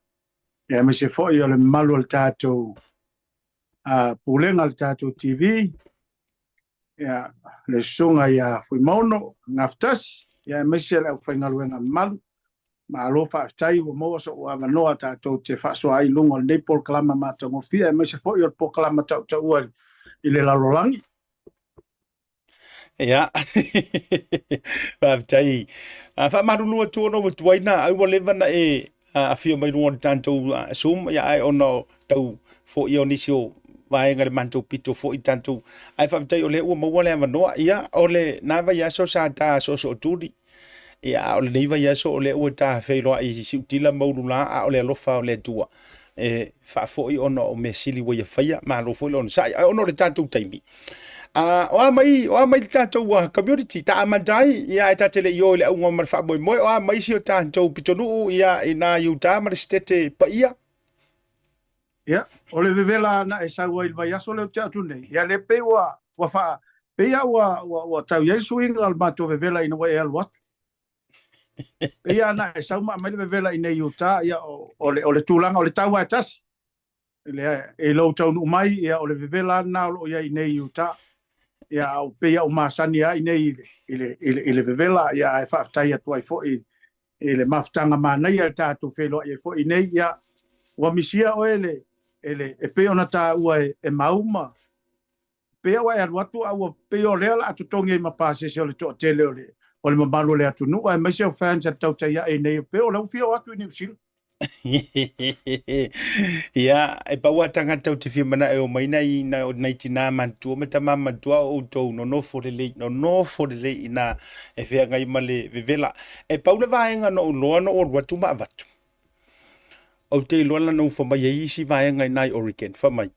ia aemaise foi o le mamalu o le tatou Pulega o le tatou TV, ia, le susuga ia Fuimaono Gafatasi, ia aemaise le aufaigaluega mamalu. Malo faafetai ua maua so'u avanoa tatou te faasoa ai i luga o lenei polokalama matagofie aemaise foi o le polokalama tautaua i le lalolagi. Ia, faafetai. Faamalulu atu ona ua tuai na ai ua leva na e afio mai luga o le tatou Zoom, ia ae ona o tau foia o nisi o vaega i le matou pito foi tatou. Ae faafetai o lea ua maua le avanoa. Ia, o le na vaiaso sa ta soosootuli. Ia, a o lenei vaiaso o lea ua ta feiloai i siutila ma ulula, a o le alofa o le Atua e faafoi ona o mea sili ua ia faia, malo foi le onosai. Ae ona o le tatou taimi, o a mai, o a mai le tatou community, ta amata ai, ia ae ta te le i o i le auga ma le faamoemoe, o a mai si o tatou pitonuu, ia i nā Utah ma le sitete paia. Ia, o le vevela na e sau ai i le vaiaso lea ou te atu nei, ia lea pei ua, ua faa, pei a ua, ua, ua tau i ai le suiga o le matou vevela ina ua e alu atu. Pei a na e sau ma aumai le vevela i nei Utah, ia, o, o le, o le tulaga o le tau lava e tasi. Le, i lou taunuu mai, ia, o le vevela lena o lo o i ai i nei Utah. Ia, a pei a ua masani lava i nei i le, i le, i le, i le vevela, ia, ae faafetai atu ai foi i le mafutaga manaia i le tatou feiloai ai foi nei, ia, ua misia oe le, e le, e pei ona taua e, e Mau ma, pei a ua e alu atu a ua pei o lea o le a totogi ai ma pasese o le toatele o le, o le mamalu o le atunuu aemaise o fans a le tautai ae nei, pei o lea ua fia o atu i Niu Sila. Ia, e pau lava tagata ou te fia manao e omai nai, nai, nai tinā matutua ma tamā matutua o outou nonofo lelei, nonofo lelei inā e feagai ma le vevela. E pau le vaega na ou iloa na ou alu atu ma avatu. Ou te iloa lana ua fai mai ai isi vaega inā i Oregon, fai mai,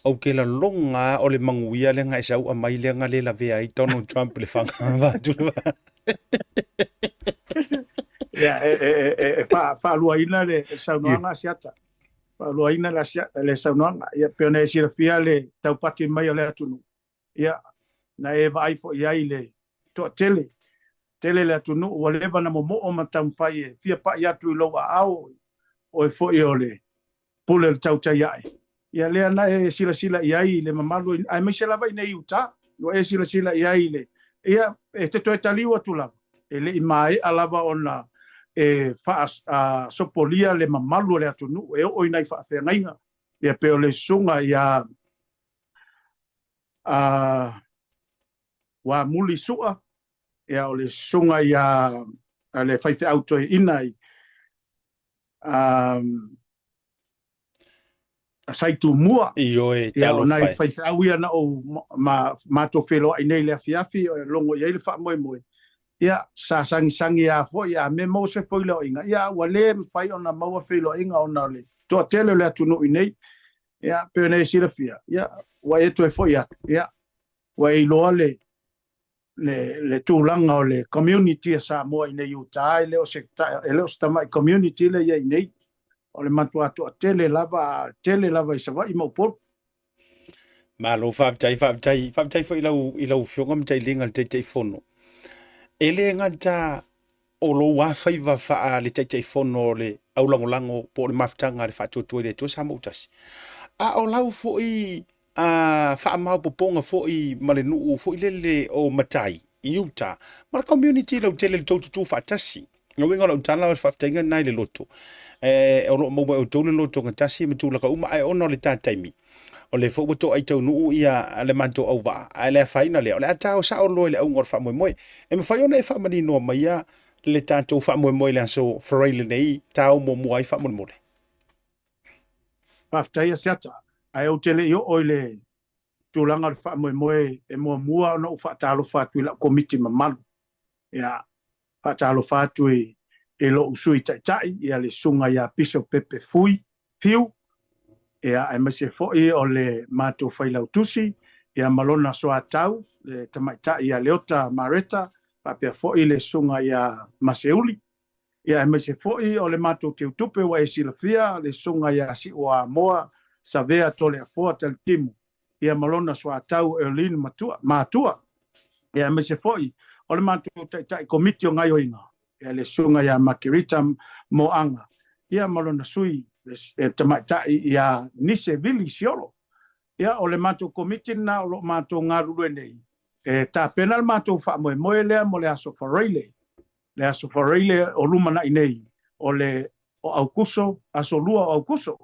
ou te lalona lava o le manuia lea na e sau aumai lea na le lavea ai Donald Trump i le faga vaeatu le va. Ia, e, e, e, e faaluaina le saunoaga a Siata. Faaluaina le, le saunoaga. Ia, pei ona e silafia le taupati mai o le atunuu. Ia, na e vaai foi i ai i le toatele, tele le atunuu ua leva ona momoo ma taumafai e fia pai atu i lou aao, oe foi o le pule o le tautai ae. Ia lea na e silasila i ai i le mamalu, aemaise lava i nei Utah, ua e silasila i ai i le, ia, e te toe taliu atu lava, e le i maea lava ona e faasopolia le mamalu o le atunuu e oo i nai faafeagaiga, ia pei o le susuga ia a Uamuli Sua, ia o le susuga ia le faifeau toeaina i a Sai Tumua. Ioe, Ia o nai faifeau ia na ou ma matou feiloai nei i le afiafi, logo i ai le faamoemoe. Ia, sa sagisagi lava foi a me maua se feiloaiga, ia, ua le mafai ona maua feiloaiga ona o le toatele o le atunuu i nei. Ia, pei ona e silafia, ia, ua e toe foi atu, ia, ua e iloa le, le, le tulaga o le community a Samoa i nei i uta, e le o se, e le o se tamai community lea i ai nei. O le matua toatele lava, tele lava i Savaii ma Upolu. Malo, faafetai, faafetai, faafetai foi i lau, i lau Afioga Matailiga le Taitaifono. E le gata o lou afaiva faa le Taitaifono o le aulagolago po o le mafutaga a le Faatuatua i le Atua Samoa ua Tasi, a o lau foi a faamaopopoga foi ma le nuu foi lele o Matai i uta ma le community lautele le tou tutū faatasi. O uiga o lau tala o le faafetaiga lena i le loto. E, o lo o maua e outou le loto gatasi ma tulaga uma, ae ona o le ta taimi, o lea foi ua toai taunuu ia le matou auvaa, ae le afaina lea, o le a tao sao loa i le auga o le faamoemoe. E mafai ona e faamaninoa maia le tatou faamoemoe i le aso Faraile lenei, tao muamua ai faamolemole. Faafetai Asiata, ae ou te le i oo i le tulaga o le faamoemoe e muamua ona ou faatalofa atu i lau Komiti mamalu. Ia, faatalofa atu i, i lou Sui Taitai, ia le Susuga ia Bishop Pepe Fui, Fiu, ia, aemaise foi o le matou Failautusi, ia ma lona soatau, le Tamaitai ia Leota Mareta, faapea foi le Susuga ia Maseuli, ia aemaise foi o le matou teutupe ua e silafia, le Susuga ia Siuamoa Savea Toleafoa Talitimu, ia ma lona soatau Earlene Matua, Matua, ia aemaise foi o le matou Taitai Komiti o Gaioiga, ia le Susuga ia Makerita Moaga, ia ma lona sui le Tamaitai ia Nise Vili Siolo. Ia o le matou Komiti lena o lo o matou galulue nei e tapena le matou faamoemoe lea mo le Aso Faraile, le Aso Faraile o lumanai nei, o le o Aukuso, aso 2 o Aukuso.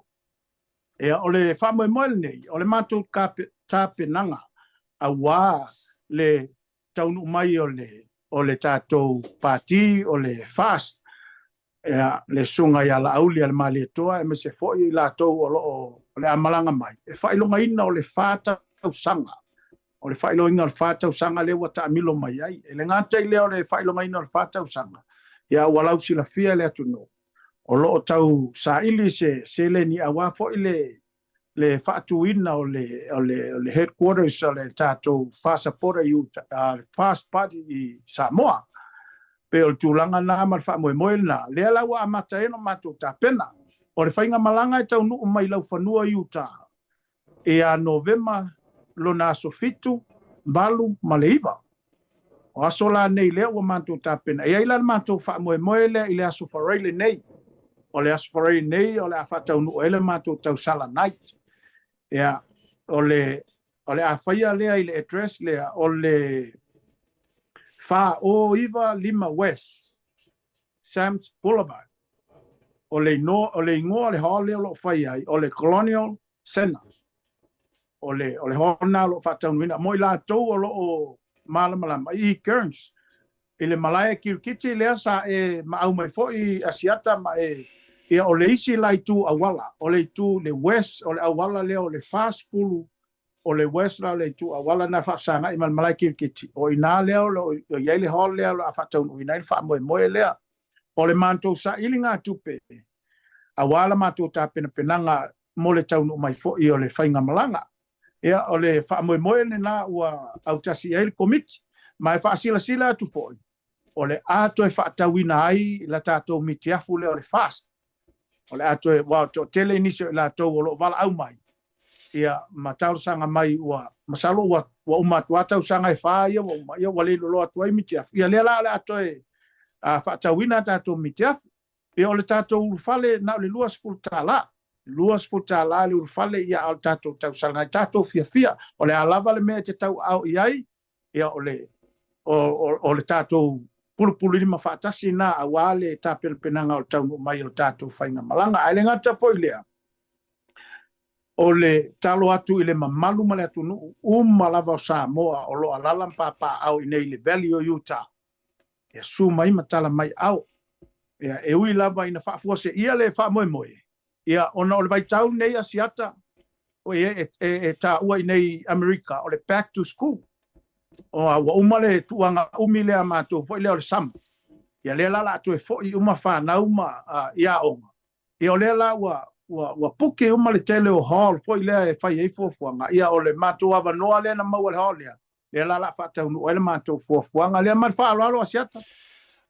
Ia, o le faamoemoe lenei, o le matou tapenaga aua le taunuu mai o le, o le tatou Pati o le FAST, ia, le Susuga ia Laauli Alemalietoa aemaise foi i latou o lo o, o le a malaga mai, e faailogaina o le fa tausaga, o le faailogaina o le fa tausaga lea ua taamilo mai ai. E le gata i lea o le faailogaina o le fa tausaga, ia ua lausilafia e le atunuu, o lo o tau saili se seleni aua foi le le faatuina o le o le o le headquarters o le tatou FAST supporter i uta, le FAST Party i Samoa. Pei o le tulaga lena ma le faamoemoe lena, lea la ua amata ai ona matou tapena. O le faigamalaga e taunuu mai laufanua i uta ia Novema lona aso 7, 8 ma le 9. O aso la nei lea ua matou tapena. E i ai la le matou faamoemoe lea i le Aso Faraile nei. O le Aso Faraile nei o le a faataunuu ai le matou tausala night. Ia, o le, o le a faia lea i le address lea o le 409 West Sam's Boulevard. O le inoa, o le igoa o le hall lea o lo o fai ai, o le Colonial Center. O le, o le hall lena o lo o faataunuuina. Mo i latou o lo o malamalama i Cairns, i le malae kirikiti lea sa e maau mai foi Asiata ma e, ia o le isi la itu auala, o le itu le west o le auala lea o le 40 o le west la o le itu auala na faafesagai ma le malae kirikiti. O i ina lea o lo o i ai le hall lea o lo o faataunuuina ai le faamoemoe lea. O le matou sailigatupe aua la matou tapenapenaga mo le taunuu mai foi o le faigamalaga. Ia, o le faamoemoe lena ua autasi i ai le Komiti, ma e faasilasila atu foi, o le a toe faatauina ai la tatou mitiafu lea o le FAST. O le a toe, ua toatele nisi o i latou o lo o valaau mai, ia, ma talosaga mai ua, masalo ua, ua uma atu lava tausaga e fa ia ua uma, ia ua le iloiloa atu ai mitiafu. Ia lea la o le a toe faatauina a tatou mitiafu. Ia o le tatou ulufale na o le $20, $20 le ulufale, ia a o le tatou tausaga e tatou fiafia. O le a lava le mea e te tauaao i ai, ia o le, o, o, o le tatou pulupululima faatasi na aua le tapenapenaga o le taunuu mai o le tatou faigamalaga. Ae le gata foi lea, o le talo atu i le mamalu ma le atunuu uma lava o Samoa o lo o alaala ma papaaao i nei i le Valley o Utah, Ia su mai ma tala mai ao. Ia, e ui lava ina faafuaseia le faamoemoe, ia, ona o le vaitau lenei Asiata, o e, e, e, e taua i nei Amerika, o le back to school. Ua uma le tuuaga umi lea a matou foi lea o le summer. Ia lea la o le a toe foi uma fanau ma i aoga. Ia o lea la ua ua ua puke uma le tele o hall foi lea e fai ai fuafuaga. Ia o le matou avanoa lea na maua i le hall lea, lea la o le a faataunuu ai le matou fuafuaga lea. Ma le faaaloalo Asiata.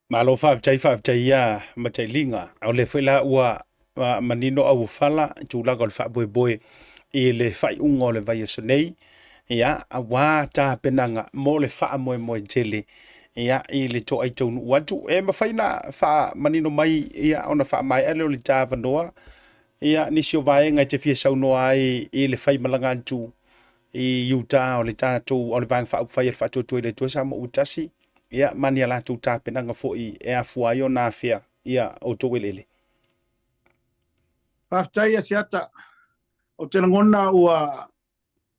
Malo faafetai, faafetai ia Matailiga. O lea foi la ua manino auofala i tulaga o le faamoemoe i le faaiuga o le vaiaso nei, ia, aua tapenaga mo le faamoemoe tele, ia, i le toai taunuu atu. E mafai na faamanino mai, ia, ona faamaea lea o le ta avanoa, ia, nisi o vaega e te fia saunoa ai i le faimalaga atu i Utah o le tatou, o le Vaega Faaupufai a le Faatuatua i le Atua Samoa ua tasi, ia, ma ni a latou tapenaga foi e afua ai ona afea, ia, outou eleele. Faafetai Asiata. Ou te lagona ua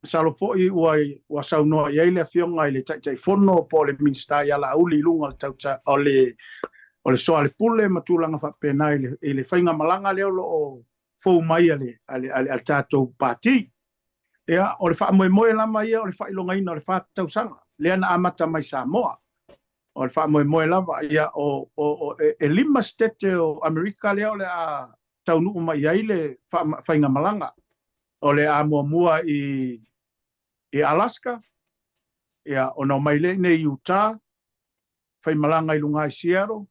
masalo foi ua ua saunoa i ai le Afioga i le Taitaifono po o le Minisita ia Laauli i luga o le tauta o le o le soalepule ma tulaga faapena i le i le faigamalaga lea o lo o fou mai a le a le a le tatou Pati. Ia, o le faamoemoe lava ia o le faailogaina o le 4 tausaga lea na amata mai Samoa. O le faamoemoe lava ia o o e 5 setete o Amerika lea o le a taunuu mai ai le faigamalaga. O le a muamua i i Alaska, ia ona omai lea i Utah, faimalaga i luga i Seattle,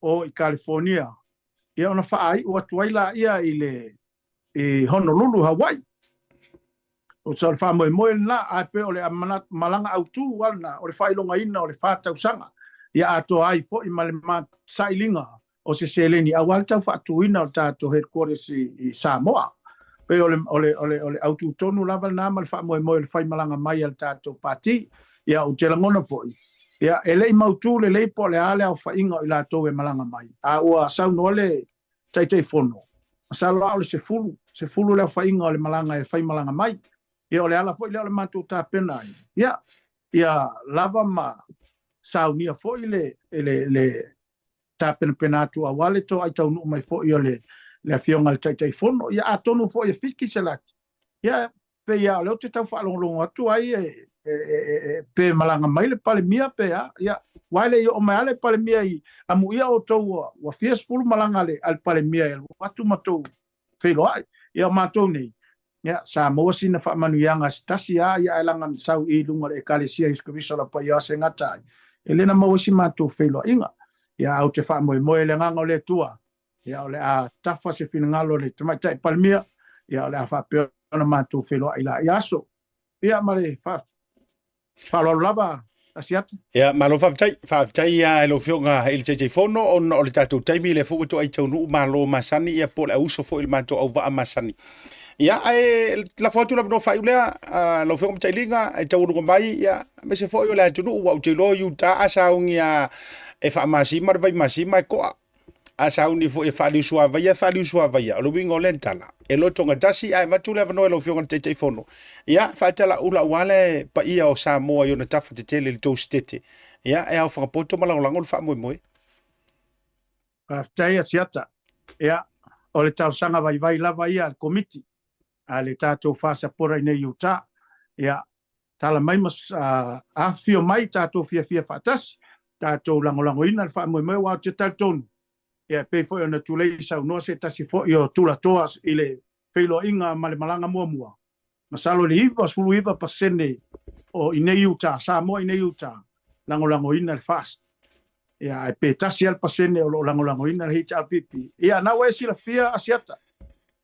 o i California, ia ona faaiu atu ai laia i le i Honolulu, Hawaii. O sa o le faamoemoe lena, ae pei o le malaga autu lava lena, o le faailogaina o le 4 tausaga, ia atoa ai foi ma le sailiga o se seleni aua le tau faatuina o le tatou headquarters i Samoa. Pei o le, o le, o le, o le autu tonu lava lena ma le faamoemoe o le faimalaga mai a le tatou Pati. Ia, ou te lagona foi, ia, e le i mautu lelei po o le a le aofaiga o i latou e malaga mai, a ua saunoa le Taitaifono, masalo lava o le 10, 10 le aofaiga o le malaga e faimalaga mai. Ia, o le ala foi lea o le matou tapena ai, ia, ia lava ma saunia foi le, le, le tapenapena atu aua le toai taunuu mai foi o le, le Afioga i le Taitaifono. Ia, atonu foi e fiki se laki, ia, pei lava o lea ou te tau faalogologo atu ai e, e, e, e, pe malaga mai le Palemia pe a, ia, aua e le i oo mai lava le Palemia i amuia outou ua, ua fia sefulu malaga a le, a le Palemia e alu atu ma tou feiloai. Ia, o matou nei, ia, sa maua sina faamanuiaga se tasi lava, ia, ae leaga na sau i luga o le Ekalesia Iesu Keriso o le Paia o Ase Gata ai, e le na maua ai si matou feiloaiga. Ia, ae ou te faamoemoe i le Agaga o le Atua, ia, o le a tafa se finagalo o le Tamaitai Palemia, ia, o le a faapea ona matou feiloai la ia aso. Ia, ma le faaaloalo lava, Asiata. Ia, malo faafetai. Faafetai lava i lau Afioga i le Taitaifono ona o le tatou taimi lea foi ua toai taunuu malo masani, ia po o le auso foi i le matou auvaa masani. Ia, ae lafo atu le avanoa faaiu lea, lau Afioga Matailiga, e taualuga mai, ia, aemaise foi o le atunuu, aua ou te iloa i Utah a sauni lava e faamasima le vaimasima e koa. A sauni foi e faaliusuavaia, e faaliusuavaia. O le uiga o lea tala, e lotogatasi ae avatu le avanoa i lau Afioga i le Taitaifono. Ia, faatalaula aua le paia o Samoa i ona tafa tetele i le tou setete. Ia, e aofaga poto ma lagolago le faamoemoe. Faafetai Asiata. Ia, o le talosaga vaivai lava ia a le Komiti a le tatou FASA-Pora i nei Utah. Ia, tala mai ma afifio mai tatou fiafia faatasi, tatou lagolagoina le faamoemoe, aua ou te talitonu, ia e pei foi ona tulei saunoa se tasi foi o tulatoa i le feiloaiga ma le malaga muamua, masalo i le 99% o i nei Utah, Samoa i nei Utah, lagolagoina le FAST. Ia, ae pe tasi lava le pasene o lo o lagolagoina le HRPP. Ia, na ua e silafia Asiata,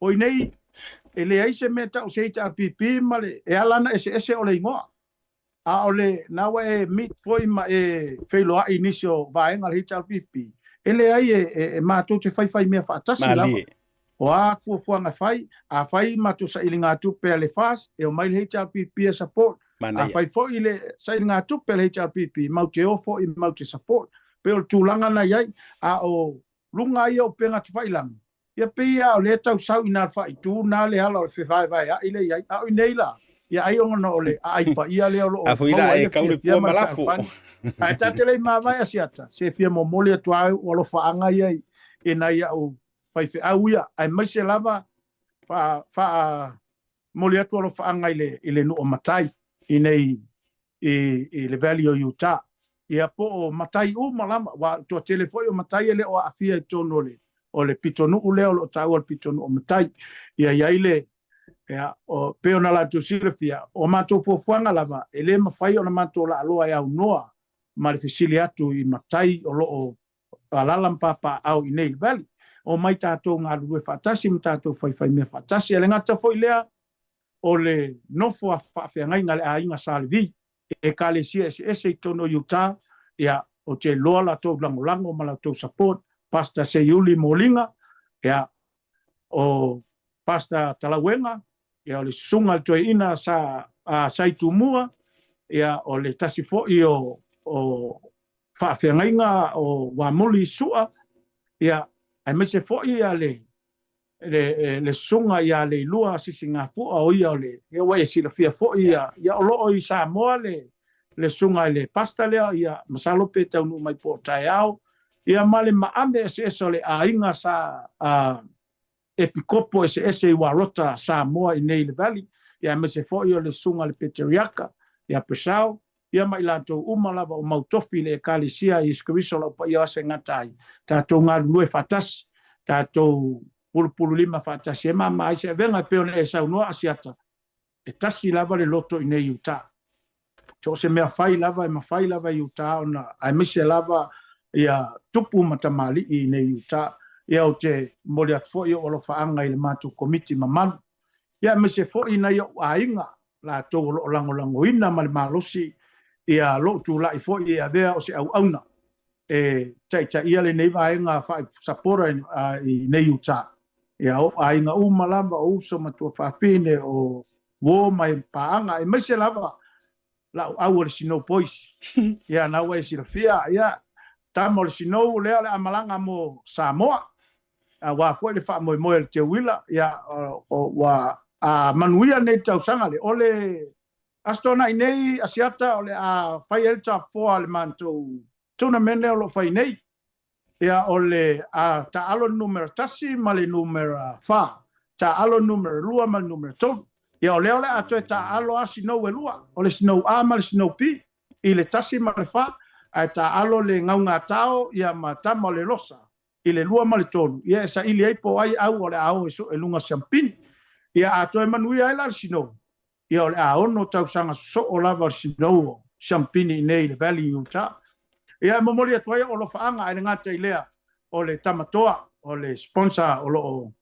o i nei, e leai se mea e tau se HRPP ma le, e ala ona eseese o le igoa. A o le, na ua e meet foi ma e feiloai i nisi o vaega o le HRPP, e leai e, e, e matou te faifai mea faatasi lava. O a fuafuaga e fai, a fai matou sailigatupe a le FAS, e omai le HRPP e support. A fai foi le sailigatupe a le HRPP, matou te o foi matou te support. Pei o le tulaga na i ai, a o luga ia o upega tafailagi, ia pei lava o lea e tau sau i ina le faaitu na le ala o le fevaevaeai lea i ai. A o i nei la, ia ai ona o le aai paia lea o lo o maua ai le fiafia ma le fealofani. Ae ta te le i mavae Asiata, se fia momoli atu lava au alofaaga ia i nai au faifeau ia, aemaise lava faamoli atu alofaaga i le nuu o Matai i nei i le Valley o Utah. Ia po o matai uma lava, aua o le toatele foi o matai e le o aafia i totonu o le o le pitonuu lea o lo o taua le pitonuu o matai. Ia i ai le ia, o, pei ona latou silafia, o matou fuafuaga lava, e le mafai ona matou laaloa e aunoa ma le fesili atu i matai o lo o alala ma papaaao i nei i le Valley. Omai tatou galulue faatasi ma tatou faifaimea faatasi. E le gata foi lea, o le nofo a faafeagaiga a le aiga Sa Levi, ekalesia eseese i totonu o Utah, ia, ou te iloa la tou lagolago ma la outou support, Pastor Seiuli Moliga, ia, o Pastor Talauega, ia, o le susuga a le toeaina Sa, a Sai Tumua, ia, o le tasi foi o, o faafeagaiga o Uamuli Sua, ia, aemaise foi ia le, le, le susuga ia Leilua Sisigafua, o ia o le, ia ua e silafia foi ia, ia o lo o i Samoa le, le susuga i le pastor lea, ia masalo pe taunuu mai po o taeao, ia ma le maame eseese o le aiga sa a, epikopo eseese i Warota Samoa i nei i le Valley, ia aemaise foi o le susuga i le Peteriaka, ia Pesau, ia ma i latou uma lava o mau tofi i le Ekalesia a Iesu Keriso o lau paia o aso e gata ai, tatou galulue faatasi, tatou pulupululima faatasi e mama ai se avega e pei ona e saunoa Asiata, e tasi lava le loto i nei Utah. So o se mea fai lava e mafai lava i Utah ona aemaise lava ia tupu ma tamalii i nei Utah. Ia ou te momoli atu foi ou alofaaga i le matou komiti mamalu. Ia aemaise foi nai ou aiga latou o lo o lagolagoina ma le malosi ia lou tulai foi e avea o se auauna e taitaia lenei vaega faa-sapora i nei Utah. Ia o aiga uma lava, o uso ma tuafafine, o uo ma paaga, aemaise lava lau au o le Sinou Boys. Ia na ua e silafia, ia, tama o le Sinou lea o le a malaga mo Samoa, aua foi le faamoemoe o le teuila, ia, ua a manuia nei tausaga le, o le Aso Toonai nei Asiata o le a fai ai le top 4 a le matou tournament lea o lo o fai nei. Ia o le a taaalo le numera 1 ma le numera 4, taaalo le numera 2 ma le numera 3. Ia o lea o le a toe taaalo a Sinou e lua, o le Sinou A ma le Sinou B i le 1 ma le 4, ae taaalo le Gaugatao ia ma tama o le Losa i le 2 ma le 3, ia e saili ai po o ai au o le a o e sue luga siampini. Ia a toe manuia ai la le Sinou, ia o le a ono tausaga sosoo lava o le Sinou o siampini i nei i le Valley i Utah. Ia e momoli atu ai ou alofaaga, ae le gata i lea, o le Tamatoa, o le sponsor o lo o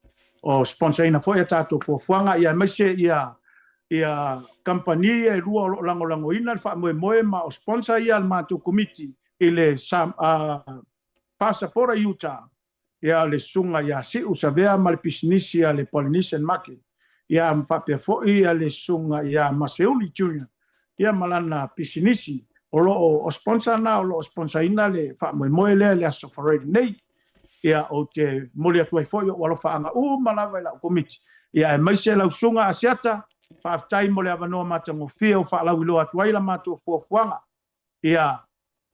o sponsor-ina foi a tatou fuafuaga, ia aemaise ia ia kamupani ia e lua o lo o lagolagoina le faamoemoe ma o sponsor ia a le matou komiti i le Pasapora Utah, ia le Susuga ia Siu Savea ma le pisinisi a le Polynesian Market, ia ma faapea foi ia le Susuga ia Maseuli Junior, ia ma lana pisinisi, o lo o, o sponsor na o lo o sponsor-ina le faamoemoe lea i le Aso Faraile nei. Ia, ou te momoli atu ai foi ou alofaaga uma lava i lau komiti, ia aemaise lau Susuga Asiata, faafetai mo le avanoa matagofie ua faalauiloa atu ai la matou fuafuaga. Ia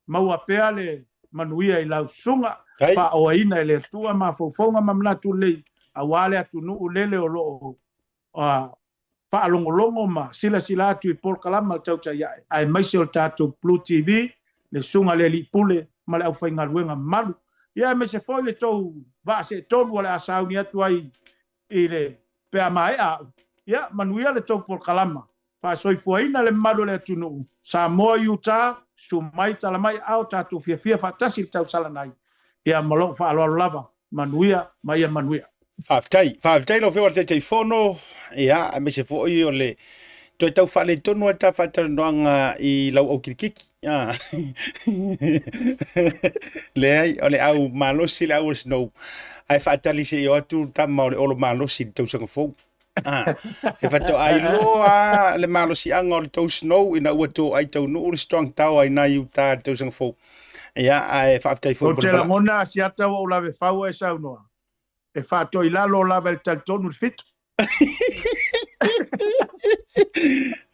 maua pea le manuia i lau susuga, faaoaina e le Atua mafaufauga ma manatu lelei, aua le atunuu lele o lo o faalogologo ma silasila atu i polokalama a le Tautai Ae, aemaise o le tatou Blue TV, le susuga i le Alii Pule ma le aufaigaluega mamalu, ia aemaise foi le tou vaa seetolu o le a sauni atu ai i le pe a maea au. Ia manuia le tou polokalama. Faasoifuaina le mamalu o le atunuu, Samoa Utah, susu mai tala mai aao tatou fiafia faatasi i le tausalanai. Ia ma lou faaaloalo lava, manuia ma ia manuia. Faafetai, faafetai lau Afioga i le Taitaifono, ia, aemaise foi o le toe tau faaletonu ai le ta faatalanoaga i lau aukilikiki. Ah. Leai, o le au malosi le au o le snow. Ae faatali se i o atu le tama o le olo malosi i le tausaga fou. Ah, e faatoa iloa le malosiaga o le tou snow ina ua toai taunuu le strong tower i nai uta i le tausaga fou. Ia, ae faafetai foi Ou te lagona Asiata ua ou lave fau e saunoa. E faatoilalo lava e le talitonu le fitu.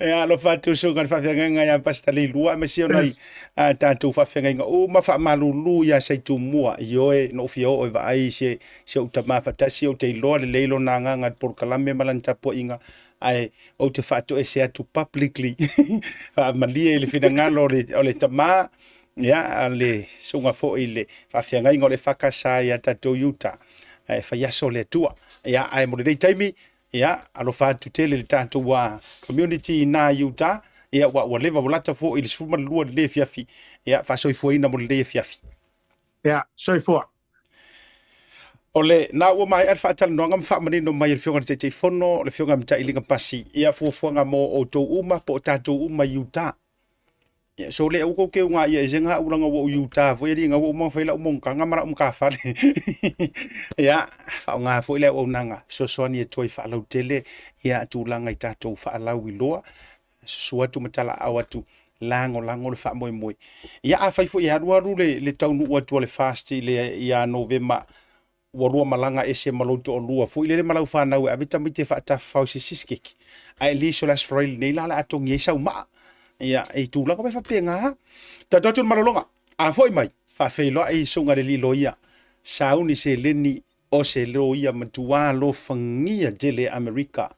Ia, alofa atu usuga le faafeagaiga ia Pastor Leilua aemaise o nai a tatou faafeagaiga uma faamalulu ia Saitumua. Ioe, na ou fia oo e vaai se si ou tama faatasi, ou te iloa lelei lona agaga i le polokalame ma lana tapuaiga, ae ou te faatoese atu publicly faamalie i le finagalo o le, o le tama, ia, le susuga foi i le faafeagaiga o le EFKS ia tatou i uta, ae fai aso le Atua. Ia, ae mo lenei taimi, ia, alofa atu tele i le tatou community i na i uta, ia, ua, ua leva ua lata foi i le 12 i lenei afiafi, ia, faasoifuaina mo lenei afiafi. Ia, soifua. O le na ua maea le faatalanoaga ma faamanino mai e le Afioga i le Taitaifono, le Afioga ia Matailiga Pasi, ia fuafuaga mo outou uma po o tatou uma i Utah. Ia, so le aua kou ke unga ia ese ngā ulanga ua u Utah foi ali ngā ua uma fai lau monotaga ma lau matafale. Ia, faaaoga foi le auaunaga fesoasoani e toe faalautele ia tulaga i tatou faalauiloa, susu atu ma talaau atu, lagolago le faamoemoe. Ia, afai foi e alualu le, le taunuu atu a le FAST i le, ia Novema, ua lua malaga ese ma lou toalua foi lele ma lau fanau e ave tamaiti e faatafafao i se isi sikeke, ae at least o le Aso Faraile nei la o le a togi ai sau maa. Ia, e tulaga mea faapena. Tatou atu i le malologa, a foi mai, faafeiloai i susuga i le alii loia, sauni seleni o se loia matua alofagia tele e Amerika,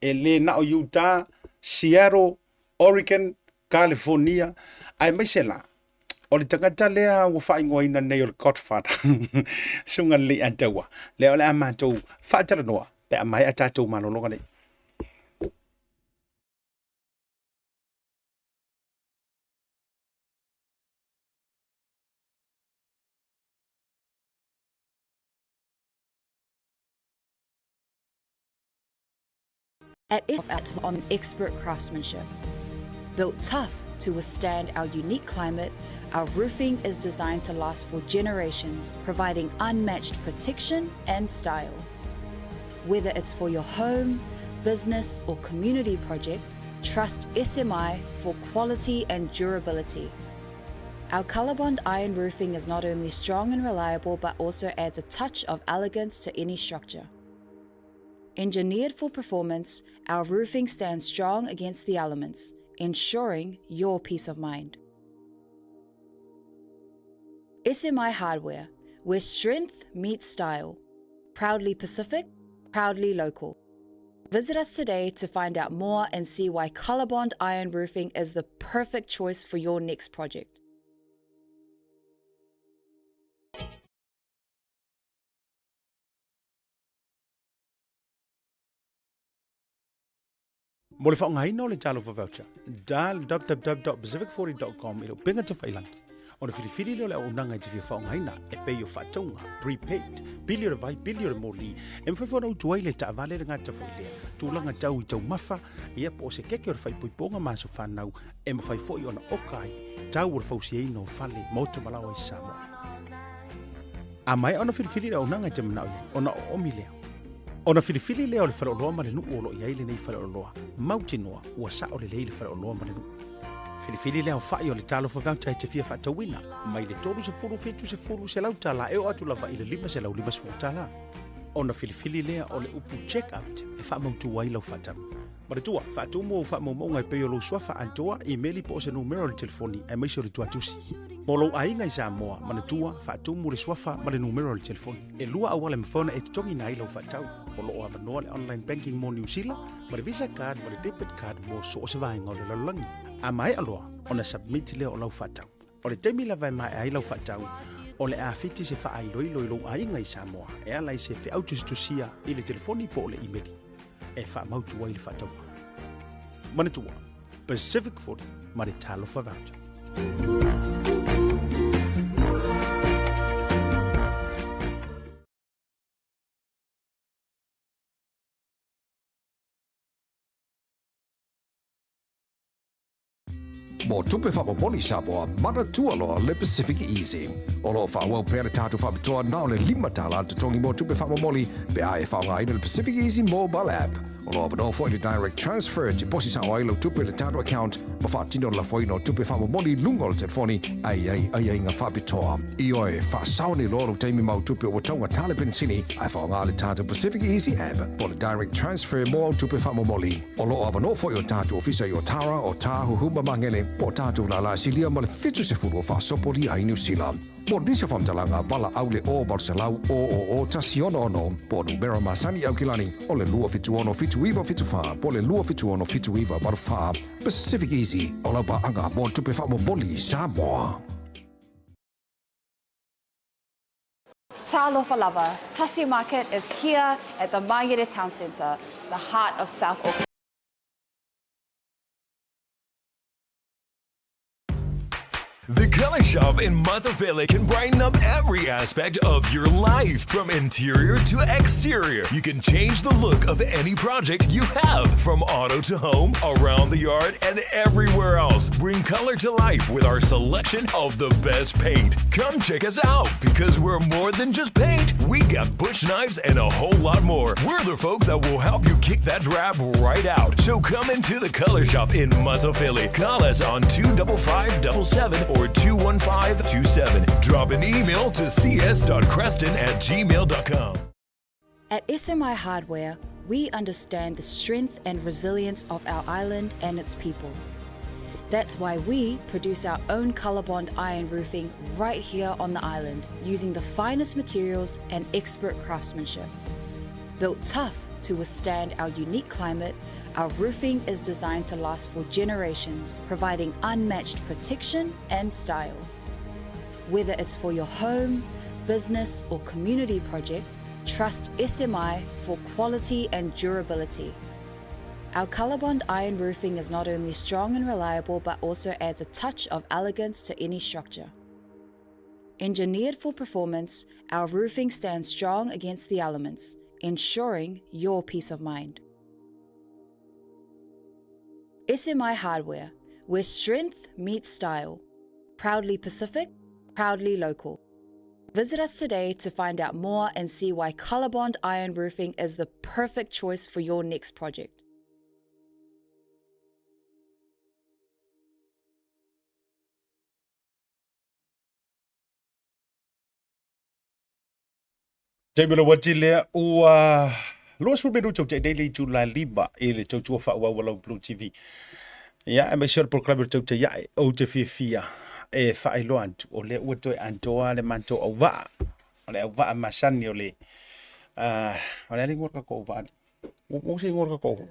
e le na o Utah, Seattle, Oregon, California, aemaise la, o le tagata lea ua faaigoaina nei o le Godfather, Susuga Lelei Ataua, lea o le a matou faatalanoa pe a maea tatou malologa nei. At its on expert craftsmanship. Built tough to withstand our unique climate, our roofing is designed to last for generations, providing unmatched protection and style. Whether it's for your home, business, or community project, trust SMI for quality and durability. Our Colorbond iron roofing is not only strong and reliable, but also adds a touch of elegance to any structure. Engineered for performance, our roofing stands strong against the elements, ensuring your peace of mind. SMI Hardware, where strength meets style. Proudly Pacific, proudly local. Visit us today to find out more and see why Colorbond Iron Roofing is the perfect choice for your next project. Mo le faaaogaina o le Talofa Voucher, dial www.pacific40.com i le upega tafailangi. Ona filifili lea o le auaunaga e te fia faaaogaina e pei o faatauga, prepaid, pili o le vai, pili o le moli, e mafai foi ona utu ai le taavale le gata foi lea, tulaga tau i taumafa, ia po o se keke o le faaipoipoga ma aso fanau, e mafai foi ona oka ai tau o le fausiaina o fale, maota ma laoa i Samoa. A maea ona filifili le auaunaga e te manao i ai, ona oomi lea. Ona filifili lea o le faleoloa ma le nuu o lo o i ai lenei faleoloa, mautinoa ua sao lelei le faleoloa ma le nuu. Filifili le aofai o le Talofa Voucher e te fia faatauina, mai le 30, 70, 100 tala e oo atu lava i le 550 tala. Ona filifili lea o le upu check out e faamautu ai lau faatau. Manatua, faatumu ou faamaumauga e pei o lou suafa atoa, imeli po o se numera o le telefoni aemaise o le tuatusi. Mo lou aiga i Samoa, manatua, faatumu le suafa ma le numera o le telefoni. E lua auala e mafai ona e totogiina ai lau faatau. O lo o avanoa le online banking mo Niu Sila, ma le Visa card ma le debit card mo so o se vaega o le lalolagi. A maea loa ona submit lea o lau faatau. O le taimi lava e maea ai lau faatau, o le a fiti se faailoilo i lou aiga i Samoa e ala i se feau tusitusia i le telefoni po o le imeli e faamautu ai le faatauga. Manatua, Pacific 40 ma le Talofa Voucher. Mo tupe faamomoli Samoa, manatua loa le Pacific Easy. O lo o faaauau pea le tatou faapitoa na o le $5 le totogi mo tupe faamomoli pe a e faaaogaina le Pacific Easy Mobile App. O lo o avanoa foi le Direct Transfer e tiposi sao ai lau tupe i le tatou account ma faatino le lafoina o tupe faamomoli i luga o le telefoni ae i ai aiaiga faapitoa. Ioe, faasao nei loa lou taimi ma au tupe ua taugata le penisini ae faaaoga le tatou Pacific Easy App po o le Direct Transfer mo au tupe faamomoli. O lo o avanoa foi o tatou ofisa i Otara, o Tāhuhu ma Magele, po o tatou lālā silia ma le 70 o faasopolia ai Niu Sila. Mo nisi o faamatalaga, valaau le 0 800 000 166 po o numera masani i Aukilani o le 276 7974 po o le 276 7984. Pacific Easy, o lau paaga mo tupe faamomoli i Samoa. Talofa lava, Tasi Market is here at the Mangere Town Centre, the heart of South Auckland. The Color Shop in Matafele can brighten up every aspect of your life, from interior to exterior. You can change the look of any project you have, from auto to home, around the yard, and everywhere else. Bring color to life with our selection of the best paint. Come check us out because we're more than just paint. We got bush knives and a whole lot more. We're the folks that will help you kick that drab right out. So come into the Color Shop in Matafele. Call us on 25577 or 21527. Drop an email to cs.creston@gmail.com. At SMI Hardware, we understand the strength and resilience of our island and its people. That's why we produce our own Colorbond iron roofing right here on the island using the finest materials and expert craftsmanship. Built tough to withstand our unique climate, our roofing is designed to last for generations, providing unmatched protection and style. Whether it's for your home, business, or community project, trust SMI for quality and durability. Our Colorbond iron roofing is not only strong and reliable, but also adds a touch of elegance to any structure. Engineered for performance, our roofing stands strong against the elements, ensuring your peace of mind. SMI Hardware, where strength meets style. Proudly Pacific, proudly local. Visit us today to find out more and see why Colorbond Iron Roofing is the perfect choice for your next project. Taimi o le uati lea ua 20 minuti o te nei itula e lima i le tautua faaauau a lau Blue TV. Ia, aemaise o le polokalame o le tautai ae, ou te fiafia e faailoa atu, o lea ua toe atoa le matou auvaa, o le auvaa masani o le, o le a le igoa o le tatou auvaa nei? Mo se igoa o le tatou auvaa?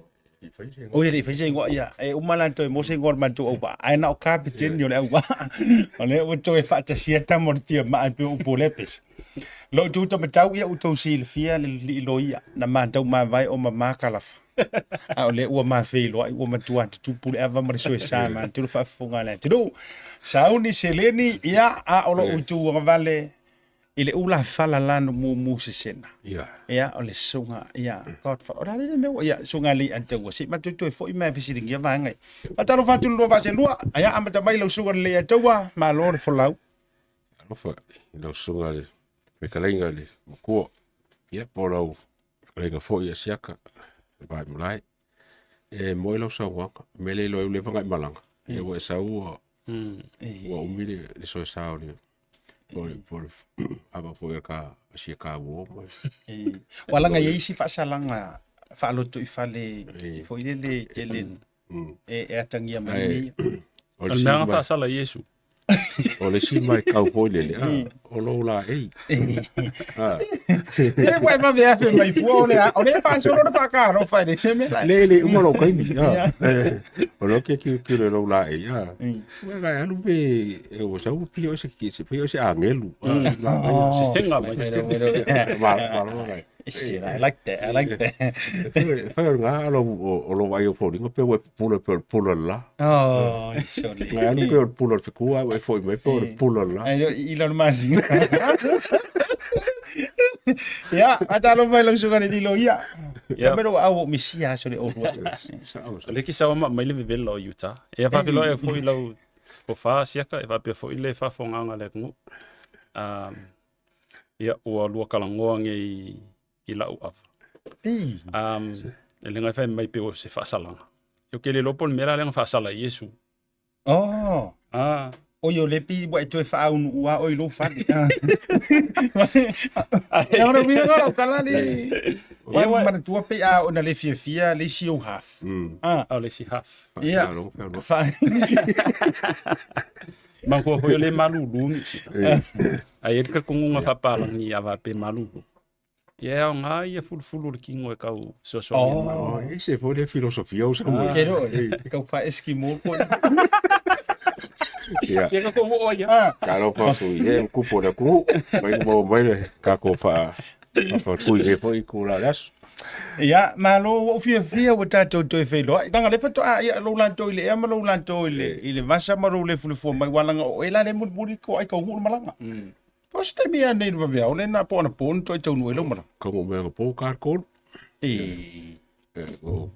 O ia le i fai se igoa, ia, e uma la toe mo se igoa o le matou auvaa, ae na o kapeteni o le auvaa. O lea ua toe faatasia tama o le tiamaa e pei o upu o lea pese. Lou tu tamatau, ia ua tou silafia le alii loia na matau mavae o mamā kalafa. A o lea ua mafeiloai, ua matua tutupu le ava ma le soesa matou le faafofoga a le atunuu. Sauni seleni, ia, a o lou itu agavale i le ulafala la no mumu sesena. Ia. Ia, o le susuga, ia, Godfather. O le a le mea ua, ia, susuga alii Antaua, se i matou toe foi mai e fesiligia vaega ia. Faatalofa atu i le lua vaaselua, ia, amata mai lau susuga lelei Antaua, malo le folau. Alofa i lau susuga le fetalaiga i le matua, ia po o lau fetalaiga foi ia Siaka le vae malae. E moe lau saunoaga, mea le iloa ai ua leva ona e malaga, ia ua e sau ua ua umi le le soesa o le po le po le ava foi a ka a sia ka uo ma Ua laga i ai isi faasalaga faaloto i fale foi lele tele e atagia mai nei. O le mea na faasala Iesu. O le isi mai kau foi lele, a, o lou laei. A. E ua e vave afe mai fua o le o le faasolo le faakalofa e le se mea. Le le uma lou taimi. A. O lea ke ki ki le lou laei. A. Ua gai alu pe e ua sau pio se ki se pio se angelu. Sisenga mai. Ma ma ma. Shit, I like that. I like that. Fai o ngā alo o lo vai o fōringa pe ua pula pe o pula la. Oh, sole. Ngai alu pe o pula o fekua ua e foi mai pe o pula la. Ai, i lona masina. Ia, atalo mai lau suka le lilo ia. Ia mero au o misia aso le o rua. O le ki sawa ma mai le vevela o Utah. Ia whawhiloa e foi lau Tofa Siaka e faapea foi le faafofogaaga a le atunuu. Ia, ua lua talanoa nei i lau ava. E le gata fai mai pe o se faasalaga. Ou te le iloa po o le mea la lea na faasala ai Iesu. Oh. Ah. Oi o le pi ua e toe faaunu ua oi lou fale. Ia ora wira ngara kala le. Wa manatua pe a ona le fiafia le isi ou half. Ah. O le isi half. Ia. Fa. Manatua foi o le malulu Niu Sila. Ai e le talitonuga faapalagi a faapea malulu. Ia e aoga ia fulufulu o le kino e tau fesoasoani mai. Oh, e ese foi le filosofia o Samoa. Ke roe, e kau fa Eskimo ko. Ia. Sia ka kou oo ia. Ka alo pa su i e kupo le ku. Mai mo mai le ka ko fa fa kui e foi ku la las. Ia, malo ua ou fiafia ua tatou toe feiloai. Leaga o lea faatoa ia lou latou i le ea ma lou latou i le i le vasa ma lou lefulefua mai ua laga o oe la le mulimuli ko ai kaunuu le malaga. Po o se taimi ea nei i le vaveao lea na po anapo na toe taunuu ai lau malaga. Kaunuu mai anapo ka le tolu. E. E, o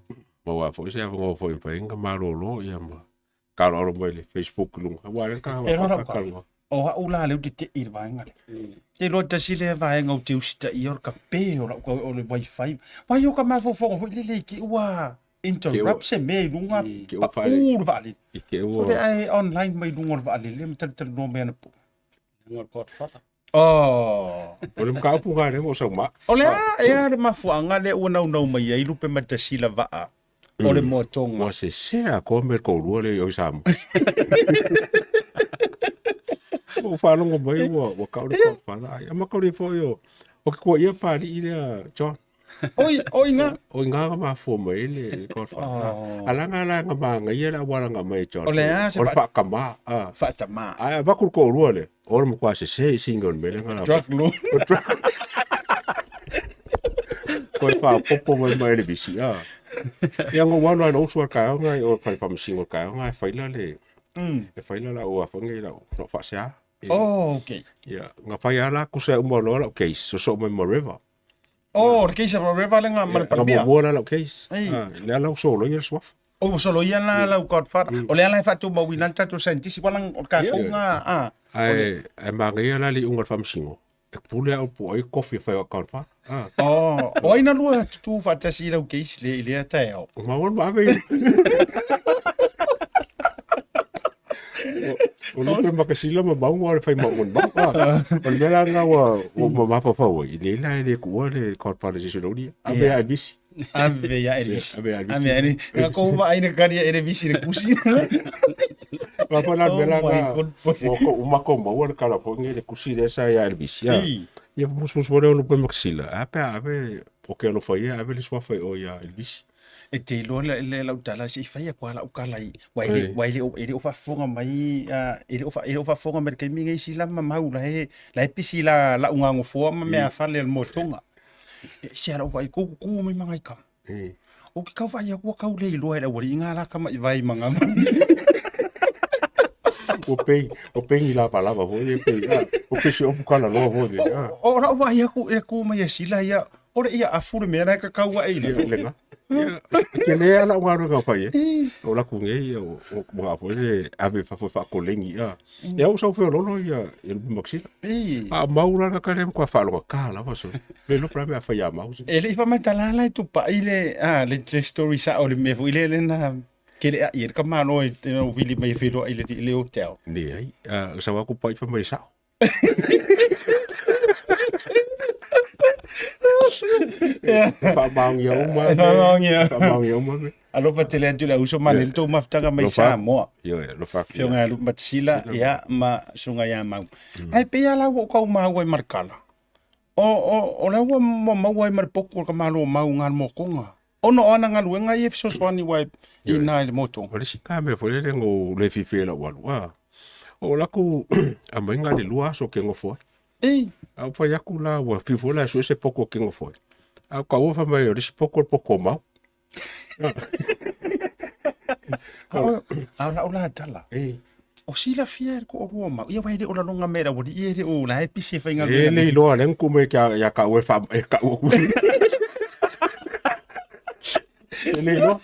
maua foi se avanoa foi mafai ona malolo ia ma kaaloalo mai le Facebook i luga. Aua lea ka E roa lau ka. O au la lea ou te tei i le vaega lea. Te iloa tasi lea vaega ou te usitaia o le kape o lau o le wifi. Vai o ka mafaufauga foi lele i te ua interrupt se mea i luga pau le vaalele. I te ua. So lea ai online mai luga o le vaalele ma talatalanoa mai anapo. Leaga o le Godfather. Oh. O le mataupu lena lea ua sau ma. O le a ea le mafuaaga lea ua naunau mai ai Lupematasila vaa o le moatoga? Ua sese atoa mea toalua lea i o i Samoa. Ua ou faalogo mai ua tau le Godfather. Ai, a makauli foi o, o ke tuuaia Papalii lea, John. Oi, oi na. O i ina na mafua mai ai le Godfather. Oh. A laga la na manaia le auala na aumai e John. O le a se O le faatamā. Ah. Faatamā. Ae avatu le toalua lea, o le matua sese i sini o le mea lea na Drug lord. Toe faaopoopo mai ma Elevisi. Ah. Ia na ou alu lava i lou uso i le taeao lena i o i le fale faamasino i le taeao lena e faila le e faila lau a foi nei lau faasea. Oh, okay. Ia, na fai lava la tusa uma loa lau case, sosoo mai ma River. Oh, le case a River lenga ma le Palemia. Na muamua la lau case. Ei. Ah, lea la ua soloia le suafa. O ua soloia la lau Godfather. O lea la e faatumauina ai le tatou scientist ua lang o le tatou ga a. Ae ae manaia la le iuga o le faamasino, e pule au po o ai kofi e fai o Godfather. Ah. Oh, o ai na lua tutu faatasi i lau case le i lea taeao. O maua ma ave i O Lupe Makasila ma Maunga o le fai maunga o le mau. Ah. O le mea la lena ua ua mafaufau ai, nei la e le tuua le Godfather i se loli. Ave ia Elisi. Ave ia Elisi. Ave ia Elisi. Ave ia Elisi. Na kou vaai na kari ia Elisi i le kusi. Wa pa la mea la Oh my na God. ua kou makou maua le kala foi nei le kusi lea sa ia Elisi. Ah. Ei. Ia musumusu lea o Lupe Makasila, a pe a ave o ke alofa ia ave le suafa i o ia Elisi. E te iloa le, le lau tala se i fai aku lava lau tala i ua e le ua e le o e le o faafofoga mai e le o e le o faafofoga mai i le taimi lenei sila ma mau la e la e pisi la lau gagafoa ma meafale a le moetoga. E ese lava lau vaai kou kuku mai magaikama. Ou te tau vaai atu ua tau le iloa e le aualii nga la tama i vai ma nga. Ua pei, ua pei ni lavalava foi le pei, ah, ua pei se ofu kalaloa foi le, ah. O lau vaai atu e ku mai e sila ia, o le ia afu le mea la e kakau ae i Ia, le ga. Ia, ke le ala o galuega o fai e. O laku nei, ia, o, o mga foi le ave fafo e faakoleni, ah. Ia, o sau feololo ia, ia Lupe Makasila. A mau la ka le matua faaloga ka lava so. Le iloa po o le a mea a fai ia mau. E le i faamatala la e tupai le, ah, le, le story sao le mea foi lea le na kelea'i ai le tamaloa i te au vili mai e feiloai i le, le hotel. Leai, ah, sau aku pai fai mai e sao. Faamaonia uma. E faamaonia. Faamaonia uma. Me. Alofa tele atu i le auso ma le tou mafutaga mai Samoa. Ioe, alofa atu. Afioga ia Lupe Matasila, ia, ma Susuga ia Mau. Ae pei lava la ua ou tau maua i Marekala. O, o, o la ua maua ai ma le potu o le tamaloa mau i le motoga. Ona o ana galuega ia e fesoasoani ua i ina i le motoga. O le isi ka mea foi lele na ou le fiafia i lau alu, a, o laku aumaiga le lua aso ke nofo ai. Ei. A ou fai atu la, ua fiu foi la e sue se poko ke nofo ai. A o kaua fai mai o le isi poko o le poko o Mau. A o lau la tala. O silafia e le toalua o Mau. Ia aua e le o laloga mai e le aualii e le o la e pisi e faigaluega. E le iloa lea na tuu mai ia kau e faa e kau atu. E le iloa.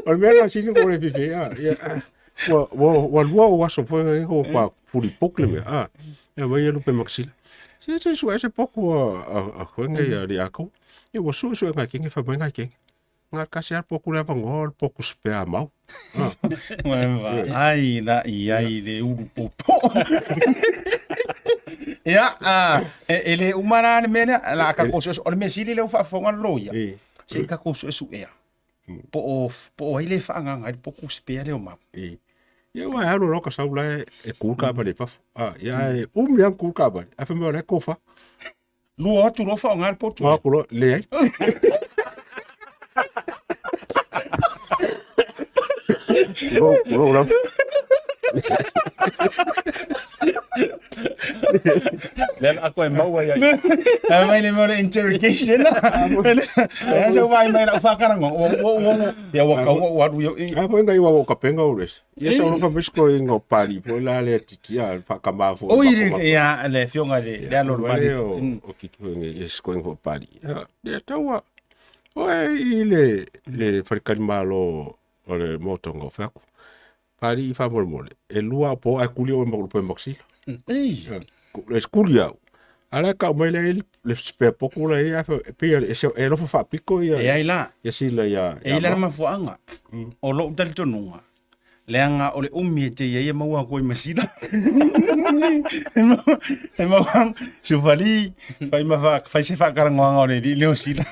O le mea la sili ko le fifi. Ia. Ua ua ua lua ou aso foi ngai ko pa fuli poku le mea. Ah, ia mai ia lupe makasila. Se se su'e se poku a koe ngai a li ako. Ia ua su'e su'e ngai kenge fa mai ngai kenge. Nga kasi a poku le avanoa o le poku spare mau. Ah. Ai la i ai le ulu popo. Ia, a, e le uma la le mea lea, la ka ko o le mea sili lea ua faafofoga le loia. Se i ka ko suesuea. Po o ai le faagaga ai le poku spare lea o mau. Ia ua alu loa ka sau la e ku ka vale fafo. Ah, ia e umi ang ku ka vale. A fa me la kofa. Lua atu loa faaaoga le potu. Wa ku lo le ai. Lo lo la. Lea la koe maua ia. A mai le mea o le interrogation. E se vai mai lau whakaranga. Ua ua ua ia ua kau ua alu ia. A foi ngai wa o kapenga o les. Ia sa olofa mai sko ingo pali foi la le titi a whakama fo. Oi ia le fionga le le alo le pali. O o kiki foi ngai e sko ingo pali. Ia taua. O e i le le wharekari malo o le motonga o whaku. Pali i whamolemole. E lua po ai kuli o ma lupe maksila. Ei. Le skuli au. Ala ka mai le le spare poku la ia pe e se e lofa whapiko ia. E ai la. Ia sila ia. E i la mafuaanga. O lou talitonuga. Leaga o le umi e te ia ia maua koe masila. E maua sufali fai ma fa fai se faakarangoaga o le alii lea o sila.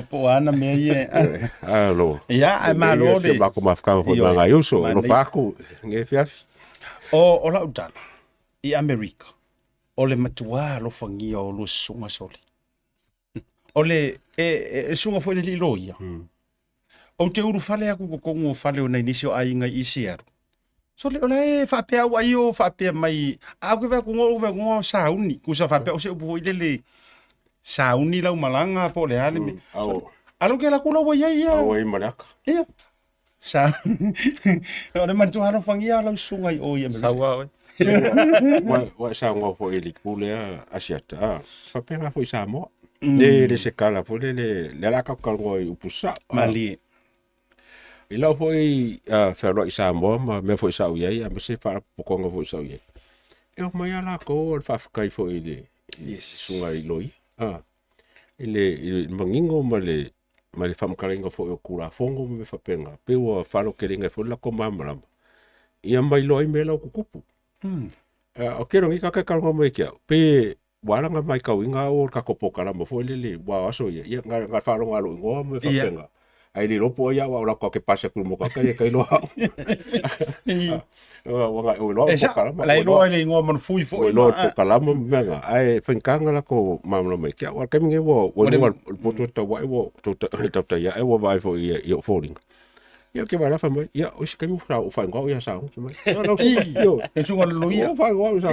Po o ana mea ia. Alo. Ia, ae malo le. Ia ko mafukanga foi Ioe. manga iuso, Manai. lo paku nge fiafi. O lau tala, i Amerika, o le matuā alofagia o lua susuga sole. O le, e susuga foi le alii loia. Ou te ulufale aku i totonu o fale o nai nisi o aiga i Seattle. Sole, o la e faapea au ai o faapea mai, a au ke vae kuga, ou vae kuga o sauni. Kusa faapea o se upu foi lele, sauni lau malaga po o le a le mea. Au, Alo ke la kula ua iai ia. au ai malaka. Ia. Sa o le matua alofagia o lau susuga i o i Amerika. Saua oe. Wa wa sa ngo foi le kule a asiata. Ah, faapea foi Samoa. Le le se kala foi le le le la ka ka ngo i upusa. Malie. I lau foi wheroa i Samoa ma mea foi sa iai, a me se whaarapopokonga foi sa iai. E o mai a lākou o le whaawhakai foi i le Yes. sunga i loi. Ah, i le, i le mangingo ma le ma le whamakalainga foi o kurafongo ma me whapenga. Pe ua whalokelenga foi lako mamalama. Ia mai loa i me lau kukupu. O kero ngi ka kalonga mai kia. Pe walanga mai kau inga o ka kopo kalama foi lele wa aso ia. Ia nga nga whalonga alo ingoa me Ia. whapenga. Ai le lopo ia wa ora ke pase kulu moka ka ia kai loa. Wa wa o loa E sa, po kalama. la iloa i le ingoa manufui O foi. loa po kalama menga. Ai whankanga la ko mamla mai kia. Wa kemi nge wa wa le- wa poto ta wa wa to ta ta ta ia e wa vai fo ia ia foringa. Ia ke vai la fa mai. Ia o se kemi fra o fa ngau ia sa. Ia la yo. E susuga le loia. Ia fa ngau sa.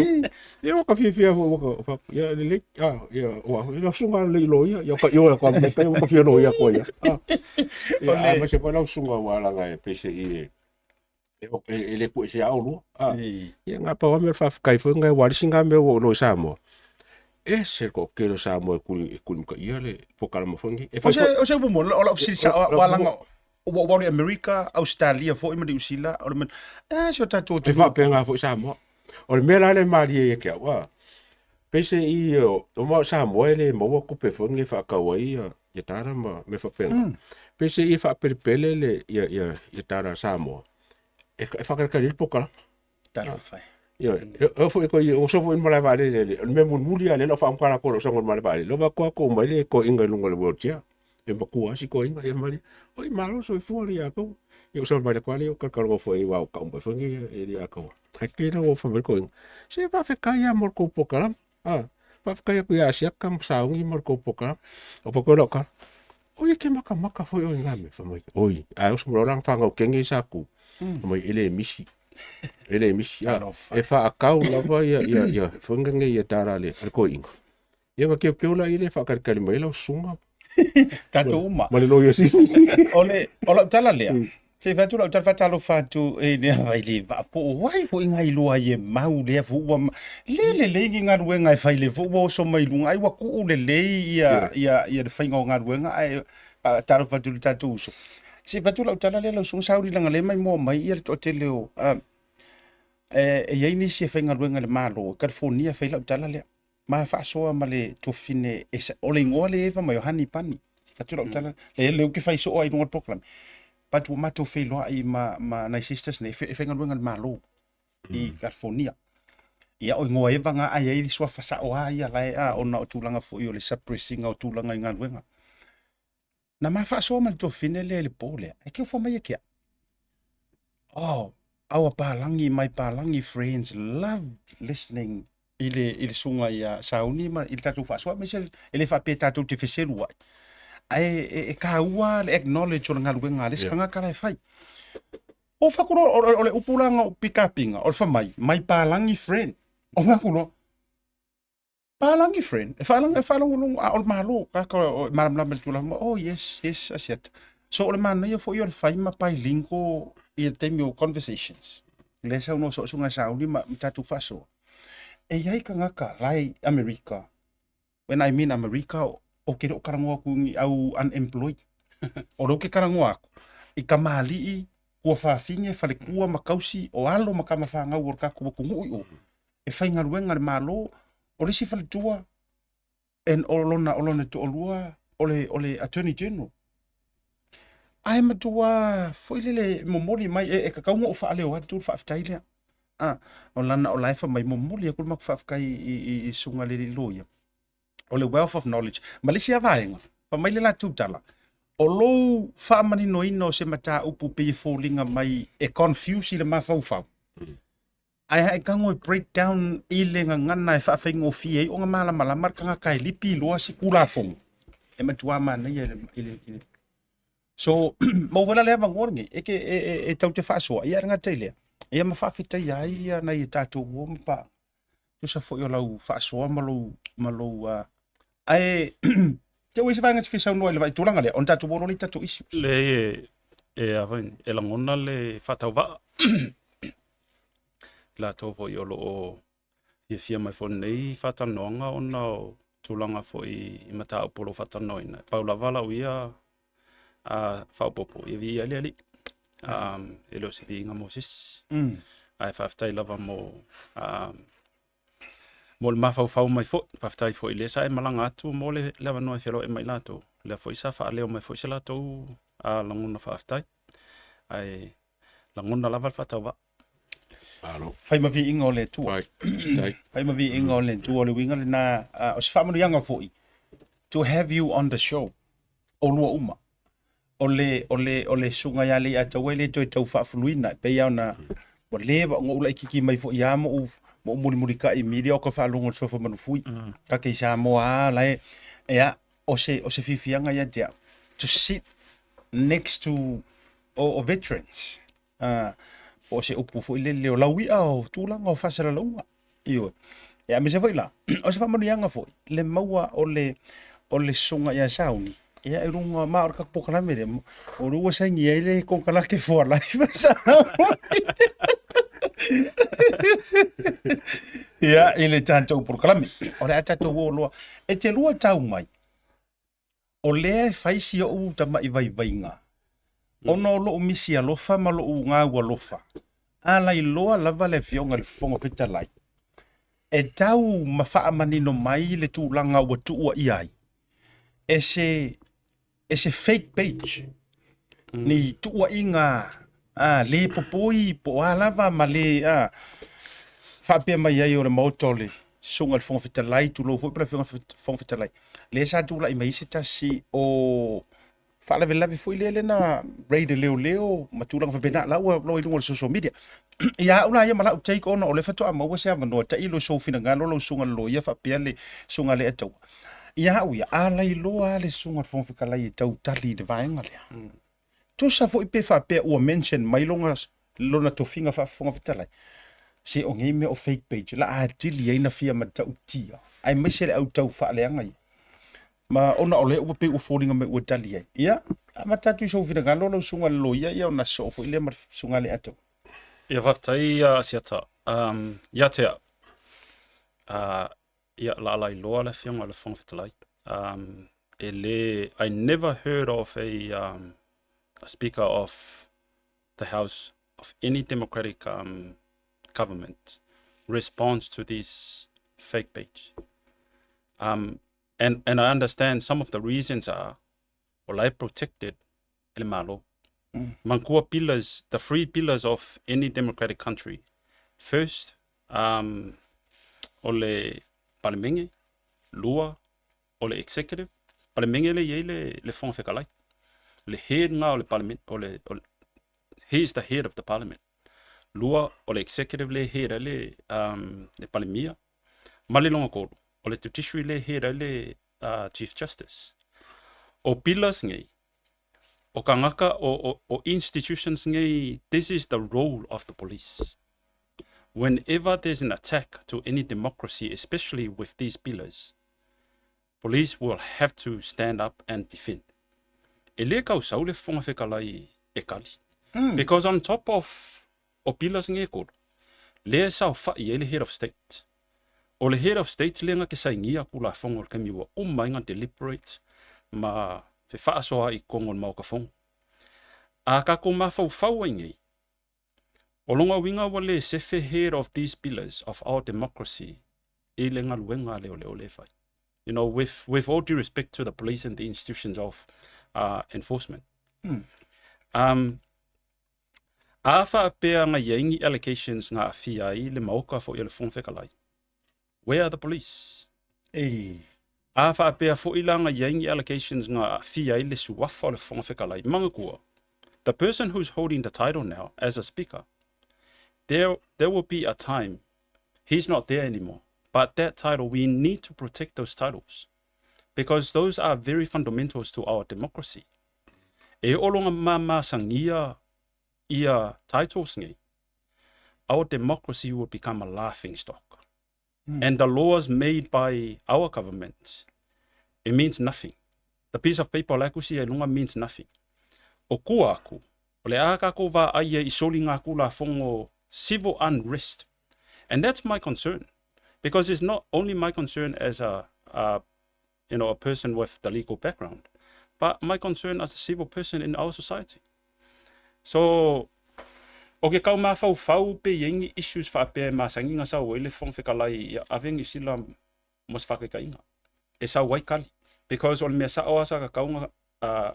Ia ka fia fia fo ka fa ia le le ah ia wa ia sunga le lo ia ia ka ia ka ka ka fia lo ia ko ia. Ah. Ia a ma se pa la sunga wa la ngai pese i e le ku se au lo. Ah. Ia ngā pawa mea whawhakai fo ngai wari singa mea o lo Samoa. E se ko kero Samoa e kuli e kuli muka ia le pokalama fo ngi. E O se o se upu mo o lau fesili sa wa langa ua ua le Amerika, Australia foi ma Niu Sila, o le mea a si o tatou E atunuu. whapenga fo Samoa. O le mea la le marie e kia wa. Pese i o o Samoa e le maua kupe fo ngi whakau ai ia ia tara ma me whapenga. Pese i whapelepele le ia ia ia tara Samoa. E e whakarekari le pokalama. Talofa. Ia, e foi ko o so foi mala vale le le me mun a le lo fa mkala ko lo so mala vale. Lo ba ko ko mai le ko inga lunga le wheelchair. E ma ku asi ko inga e mali. Oi malo so fu le ya ko. Ia so mala ko le ka ka lo foi wa ka umba foi e le ko. Ai ke lo fa mel ko inga. Se va fe ka ya mor ko pokala. Ah, va fe ka ya ku ya sia kam sa ungi mor ko pokala. O pa ko lo ka. Oi ke maka maka foi o inga me fa mai. Oi, a o so mo rang fa ngau kenge sa ku. Mai ele misi. Ele misi a Alofa. e whaakau lava ia ia ia whangange ia tara le le ko inga. Ia nga keo keo la i le whakarikari mai lau sunga. Tatou uma. Ma le loia si. O le o lau tala lea. Se fai atu lau tala faatalofa atu e lea vai le vaa po o ai foi ngai loa i e mau lea fo ua le lelei ni galuega e fai le fo ua oso mai luga ai ua kuu lelei ia ia ia le faiga o galuega ae talofa atu i le tatou uso. Se fai atu lau tala lea lau susuga sauli langa le mai moa mai ia le toatele o E, e i ai nisi e faigaluega i le Malo i California e fai lau tala lea. Ma faasoa ma le tuafafine e, o le igoa le Eva mai o Honey Bunny. Fatu lau tala, le le uke fai soo ai i luga o le polokalame. But ua matou feiloai ma, ma nai sisters nei, e faigaluega i le Malo i California. Ia, o igoa Eva nga ai ai le suafa sao a ia lae a, ona o tulaga foi o le suppress ina o tulaga i galuega. Na ma faasoa ma le tuafafine lea i le po lea, e keofa mai e ke au. Oh, our Palangi, my Palangi friends loved listening i le, i le suga ia Sauni ma i le tatou faasoa, aemaise e le faapea tatou te feselu ai. Ae e, e kāua le acknowledge o le galuega a le isi yeah. tagata la e fai. O whakuroa, o, o, o le upu la ngau pikapinga, o le whamai, my Palangi friend. O whakuroa, Palangi friend, e faalogo e faalogologo a o le Malo kaka o malamalama i le tulaga oh yes, yes Asiata. So o le manaia foi o le fai ma bilingual i le taimi o conversations. Lea saunoa soo susuga Sauni ma tatou faasoa. E i ai tagata la i Amerika, when I mean Amerika, ou te le o talanoa atu i ni au unemployed. O lea ou te talanoa atu i kamali'i, tuafafine, faletua ma tausi, o alo ma tamafanau o le tatou atunuu i o. E faigaluega le Malo, o le isi faletua, and o lona, o lona toalua, o le, o le Attorney General. Ae matua foi lele momoli mai, e, e tatau ona ou faaleo atu le faafetai lea. Ah, o lana o la e fai mai momoli atu le matou faafetai i, i, i susuga i le alii loia. O le wealth of knowledge. Ma le isi lava vaega, fai mai le latou tala, o lou faamaninoina o se mataupu pei e foliga mai e confuse i le mafaufau, Ae a e tago e break down i le gagana e faafaigofie ai ona malamalama le tagata e lipi loa se Tulafono, e matua manaia i le, i le, i le. So, maua foi la le avanoa lenei, e, ke, e, e, e tau te faasoa, ia e le gata i lea, ia ma faafetaia ai ia nai e tatou uo ma paaga. Tusa foi o lau faasoa ma lou, ma lou, uh, ae, te ua i se vaega e te fia saunoa i le vai tulaga lea, ona tatou o loa lea i tatou issues. Leai e, e, a foi, e lagona le faatauvaa. I latou foi o lo o fiafia mai foi i lenei faatalanoaga ona o tulaga foi i mataupu o lo o faatalanoaina. E pau lava lau ia faaopoopo, ia viia ai le Alii. E le o se viiga mo se isi. Ae faafetai lava mo mo le mafaufau mai foi. Faafetai foi i lea sa e malaga atu mo le avanoa e feiloai ma i latou. O lea foi sa faaleo mai foi se latou lagona faafetai. Ae lagona lava le faatauvaa. Malo. Fai ma viiga o le Atua. Fai. Faafetai. Fai ma viiga o le Atua. O le uiga lena, o se faamanuiaga foi, to have you on the show, oulua uma. O le, o le, o le susuga ia Leiataua e le toe tau faafuluina, e pei lava ona, ua leva ona ou laitiiti mai foi lava ma ou, ma ou mulimulitai i media o ka faalogo i le Suafa Manufui. Ka te i Samoa lava, la e, ea, o se, o se fiafiaga ia te au, to sit next to o, o veterans, po o se upu foi lele o laui'a o tulaga o faasalalauga. Ioe. Ia, aemaise foi la, o se faamanuiaga foi, le maua o le, o le susuga ia Sauni, ia i luga, ma o le tatou polokalame lea, o lea ua saini ai le konekarate for life a Sauni. Ia, i le tatou polokalame. O le a tatou o loa. E te lua tau mai, o lea e fai si ou tama'i vaivaiga, ona o lo'u misi alofa ma lo'u gau alofa, a lailoa lava le Afioga i le Fofoga Fetalai, e tau ma faamanino mai le tulaga ua tuuaia ai e se, e se fake page, ni tuuaiga a, le popoi po o a lava ma le a, faapea mai ai o le Maota o le Susuga i le Fofoga Fetalai, tulou foi po o le Afioga i le Fofoga Fetalai, lea sa tulai mai ai se tasi o faalavelave foi lea lea na raid e leoleo ma tulaga faapena, la ua loa i luga o le social media. Ia au la ia ma lau take ona o lea faatoa maua se avanoa, tailo i sou finagalo lau susuga i le loia faapea le susuga a Leiataua. Ia au ia, a lailoa lava le susuga i le Fofoga Fetalai e tau tali i le vaega lea. Tusa foi pe faapea ua mention mai lona, lona tofiga faa-Fofoga Fetalai, se o nei mea o fake page, la atili ai na fia matautia, aemaise le au tau faaleaga ia. Ma ona o lea ua pei ua foliga mai ua tali ai. Ia, amata atu i sou finagalo lau susuga i le loia, ia ona sosoo foi lea ma le susuga a Leiataua. Ia faafetai Asiata. Ia te au, ia o le a lailoa le Afioga i le Fofoga Fetalai. E le, I never heard of a, a Speaker of the House of any democratic um, government responds to this fake page. Um, and, and I understand some of the reasons are, o la e protected e le Malo. Manatua pillars, the three pillars of any democratic country. First, um, o le Palemenge, lua, o le executive, Palemenge le i ai le, le Fofoga Fetalai. Le head nga o le Parliament, o le, o le, he is the head of the parliament. Lua, o le executive le head ai le, um, le Palemia. Ma le lona tolu, o le judiciary le head ai le uh, Chief Justice. O pillars nei, o kangaka, o, o, o institutions nei, this is the role of the police. Whenever there's an attack to any democracy, especially with these pillars, police will have to stand up and defend. E le kausau le Fofoga Fetalai e kali. Because on top of o pillars nei e tolu, lea e saofai ai le head of state. O le head of state lea na te sainia Tulafono o le taimi ua uma ai na deliberate ma fefaasoa i totonu o le Maota Fono. A tatou mafaufau ai nei, o lona uiga ua le sefe head of these pillars of our democracy i le galuega a leoleo lea e fai. You know, with, with all due respect to the police and the institutions of uh, enforcement. Um, a faapea na i ai ni allegations na aafia ai le Maota foi o le Fofoga Fetalai, where are the police? Ei. A faapea foi la na i ai ni allegations na aafia ai le suafa o le Fofoga Fetalai, manatua, the person who's holding the title now as a speaker, there, there will be a time he's not there anymore. But that title, we need to protect those titles because those are very fundamentals to our democracy. E oo loa ona mamasagia ia titles nei, our democracy will become a laughing stock. And the laws made by our government, it means nothing. The piece of paper la e tusi ai luga means nothing. O kua aku, o le a tatou vaai ai i soliga Tulafono civil unrest. And that's my concern. Because it's not only my concern as a, a you know, a person with the legal background, but my concern as a civil person in our society. So, o ke kau mafaufau pe i ai ni issues faapea e masani ona sau ai le Fofoga Fetalai ia ave Niu Sila mo se faataitaiga e sau ai kali. Because o le mea sao lava sa tatau ona uh,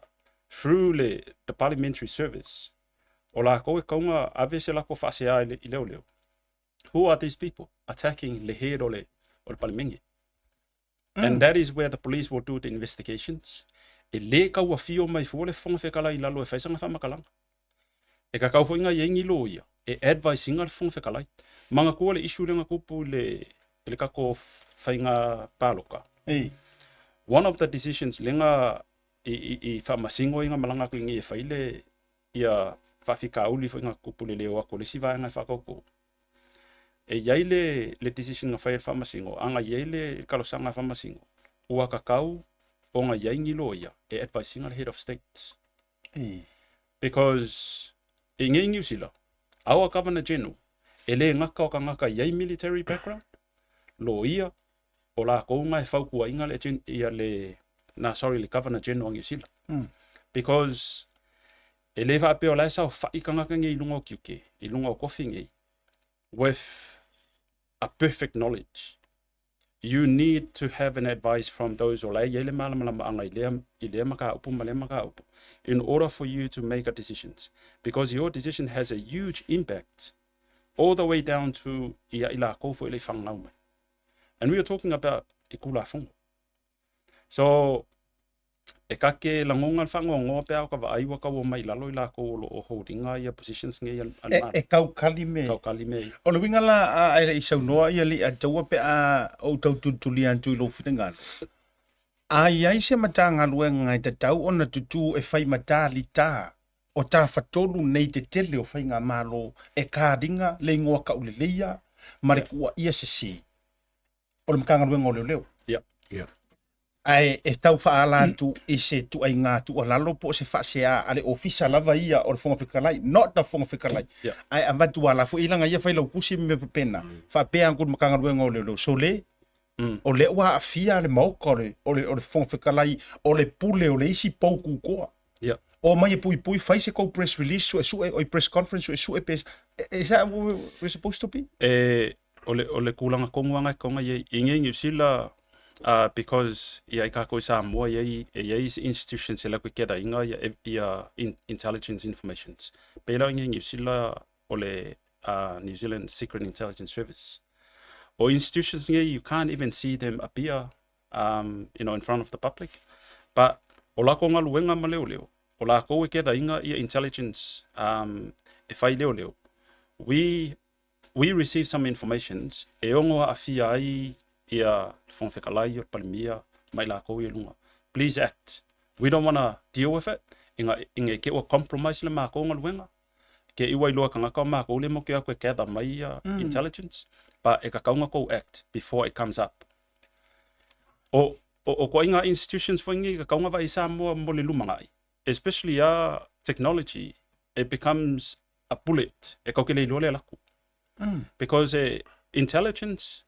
through le the parliamentary service, o lakou e tatau ona ave se latou faasea i le i leoleo. Who are these people attacking le head o le o le Palemenge? And that is where the police will do the investigations. E le tau afio mai fua le Fofoga Fetalai i lalo e fai sana faamatalaga. E kakau foi ngai ai ni loia e advise ina le Fofoga Fetalai. Manatua le issue lea na tupu i le, i le tatou faiga paloka. Ei. One of the decisions lea na i, i, i faamasino ai na malaga atu i nei e fai le ia faafitauli foi na tupu i le le o atu o le isi vaega e faatauto. E i ai le, le decision na fai e le Faamasino, a na i ai le talosaga a Faamasino, ua tatau ona i ai ni loia e advise ina le Head of State. Because i nei Niu Sila, our Governor General, e le gata o tagata i ai military background, loia, o lakou na e fautuaina le, ia le, na sorry, le Governor General a Niu Sila. Because e le faapea o la e saofai tagata nei i luga o tiute, i luga o tofi nei, with a perfect knowledge. You need to have an advice from those o la e i ai le malamalamaaga i lea, i lea mataupu ma lea mataupu in order for you to make a decisions. Because your decision has a huge impact all the way down to ia i lakou foi le i fanau mai. And we are talking about i Tulafono. So, e kake lagona le faanoanoa pe a o ka vaai ua tau omai i lalo i lakou o lo o holding-a ia positions nei a le E, Malo. e taukali me. Taukali me ia. O le uiga la a e le i saunoa ia alii Ataua pe a ou tau tulitulia atu i lou finagalo. A i ai se Matagaluega e tatau ona tutū e fai matalitā o tafatolu nei te tele o faigamalo e kalinga le igoa kauleleia ma le kuaia sesē o le Matagaluega o Leoleo. Ia. Ia. Ae e tau faaala atu i se tuaiga tuualalo po o se faasea a le Ofisa lava ia o le Fofoga Fetalai, not the Fofoga Fetalai, Ia. ae avatu ala foi leaga ia Failautusi ma mea faapena, faapea atu le Matagaluega o Leoleo, sole, o lea ua aafia le Maota o le, o le, o le Fofoga Fetalai, o le pule o le isi pou kukoa. Ia. Omai e puipui, fai se kou press release, suesue, oi press conference, suesue pe, is that what we're supposed to be? E, o le, o le kūlanga kongu anga e konga i, i ngei New Zealand, because ia i kākou i Samoa, ia i, e iai isi institutions e lau ke gather inga ia, ia in, intelligence informations. Pēlā i ngei New Zealand o le New Zealand Secret Intelligence Service. O institutions ngei, you can't even see them appear you know, in front of the public. But o lākou galuega ma leoleo, o lākou e gather inga ia intelligence e fai leoleo. We, we receive some informations e ono aafia ai ia le Fofoga Fetalai o le Palemia ma i lakou ia i luga. Please act. We don't wanna deal with it, inga, inga i te ua compromise le makou galuega, ke i ua iloa e kangaka o makou le mo ke aku e gather mai ia intelligence, but e kakau nga kou act before it comes up. O, o, o koaiga institutions foi nei ka kaunga vai i Samoa mo le lumanai, especially a technology, it becomes a bullet e kau ke le iloa le alaku. Because e, intelligence,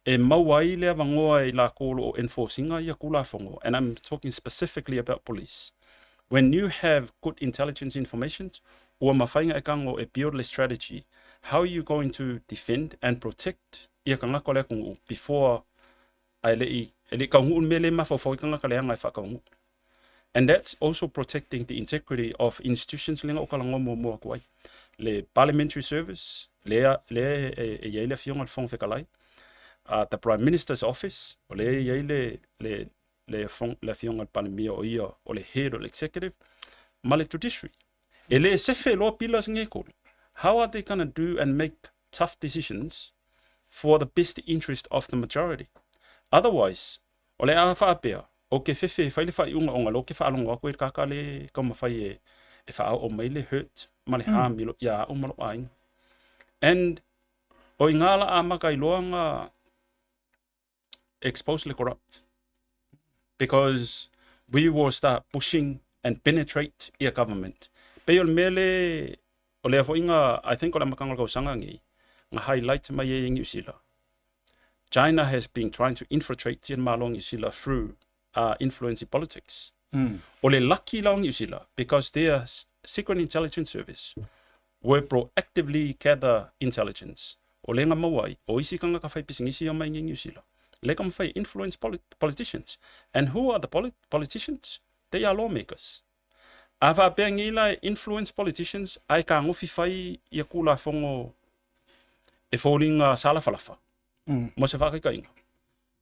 e maua ai le avanoa i lakou o lo o enforce-ina ia Tulafono, and I'm talking specifically about police. When you have good intelligence informations, ua mafai ona e tago e build le strategy, how you going to defend and protect ia tagata o le atunuu before ae le i, e le i taunuu le mea lea e mafaufau ai tagata leaga e faataunuu. And that's also protecting the integrity of institutions lea na ou talanoa muamua atu ai. Le Parliamentary Service, lea, lea e, e i ai le Afioga i le Fofoga Fetalai, the Prime Minister's Office, o lea e i ai le, le, le, le Afioga i le Palemia o ia o le head o le executive, ma le Judiciary. E le sefe loa pillars nei e tolu. How are they gonna do and make tough decisions for the best interest of the majority? Otherwise, o le a faapea, o ke fefe e fai le faaiuga ona lea ou te faalogo atu e kaka le taumafai e, e faaoo mai le hurt ma le harm mm. ia au ma lou aiga. And o i ngā la amata i loa nga expose le corrupt. Because we will start pushing and penetrate ia government. Pei o le mea le, o lea foi nga, I think o le amataga o le tausaga nei, nga highlight mai ai e Niu Sila. China has been trying to infiltrate ia le Malo o Niu Sila through influence i politics. O le lucky la o Niu Sila because their secret intelligence service were proactively gather intelligence. O lea na maua ai, o isi tagata fai pisinisi ia mai nei Niu Sila, lea ka mafai e influence politicians. And who are the politicians? They are lawmakers. A faapea nei la e influence politicians ae kagofi fai ia Tulafono e foliga salafalafa mo se faakaitaiga.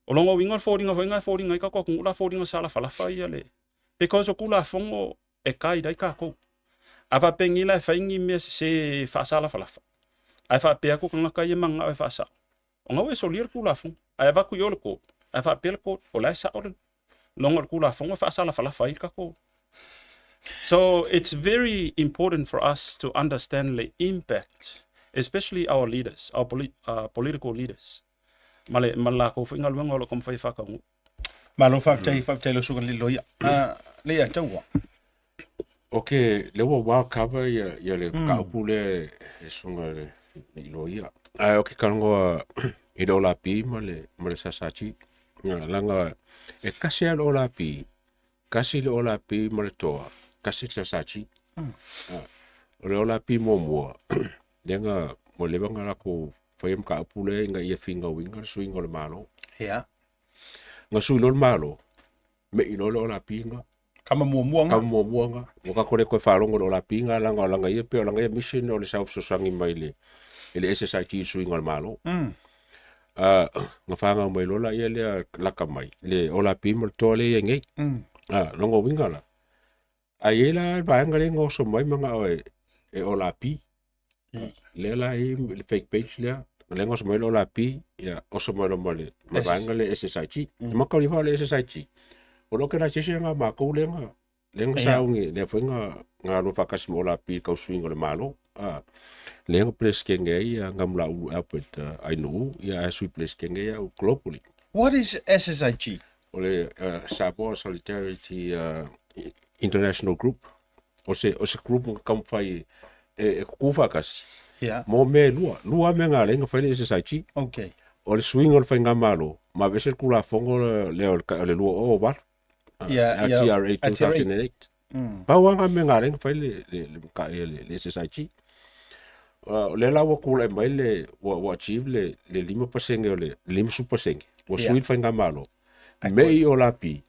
O lona uiga o le foliga foi lena e foliga ai tatou atunuu la foliga salafalafa ia le because o Tulafono e guide ai tatou. A faapea nei la e fai ni mea sese faasalafalafa ae faapea atu tagata ia e mananao e faasao, ona ua e solia le Tulafono ae avatu i o le court ae faapea le court o la e sao le loga o le Tulafono e faasalafalafa ai le tatou. So it's very important for us to understand the impact, especially our leaders, our political leaders, ma le, ma le latou foi galuega o lo o taumafai e faataunuu. Malo faafetai, faafetai lau susuga i le loia. Le ia taua. Ok, lea ua well cover ia, ia le mataupu lea e susuga i le loia. Ae o ke talanoa i le OLAP ma le, ma le SSRG. Leaga e tasi lava le OLAP, tasi le OLAP ma le toa, tasi le SSRG. O le OLAP muamua, lea na ua leva ona latou faia mataupu lea ina ia finauina le suiga o le Malo. Ia. Na sui loa le Malo, mei loa le OLAP lena. Tama muamua nga. Tama muamua nga. Ua tatou le toe faalogo i le OLAP nga, leaga o lana ia pei o lana ia mission o le sau fesoasoani mai i le, i le SSIT i le suiga o le Malo. Na fanau mai loa laia lea lata mai, le OLAP ma le toa lea e i ai nei. Lona uiga la, a i ai la le vaega lea na oso mai manao e, e OLAP. Lea la e i ai le fake page lea, lea na oso mai le OLAP, ia oso mai loa ma le ma vaega lea SSIG. E mataulia foi le SSIG, o le organisation lena a matou lea na lea na sauni, lea foi na galulue faatasi ma OLAP i le tausuiga o le Malo. Lea na Peresetene ai ia Gamulaulu Albert Ainuu, ia ae Sui Peresetene ai au globally. What is SSIG? O le Samoa Solidarity International Group. O se, o se group na taumafai e, e kukū faatasi. Yeah. Mo mea e lua. Lua mea na ala ai ona fai le SSIG. Okay. O le suiga o le faigamalo, ma aveese le Tulafono lea o le 2008. Yeah, yeah, TRA 2008. Pau lava na mea na ala ai ona fai le, le, le mata'i a le, le SSIG. O lea la ua tulai mai le, ua, ua achieve le, le 5% o le, le 50%, ua sui le faigamalo. Me i o lapi,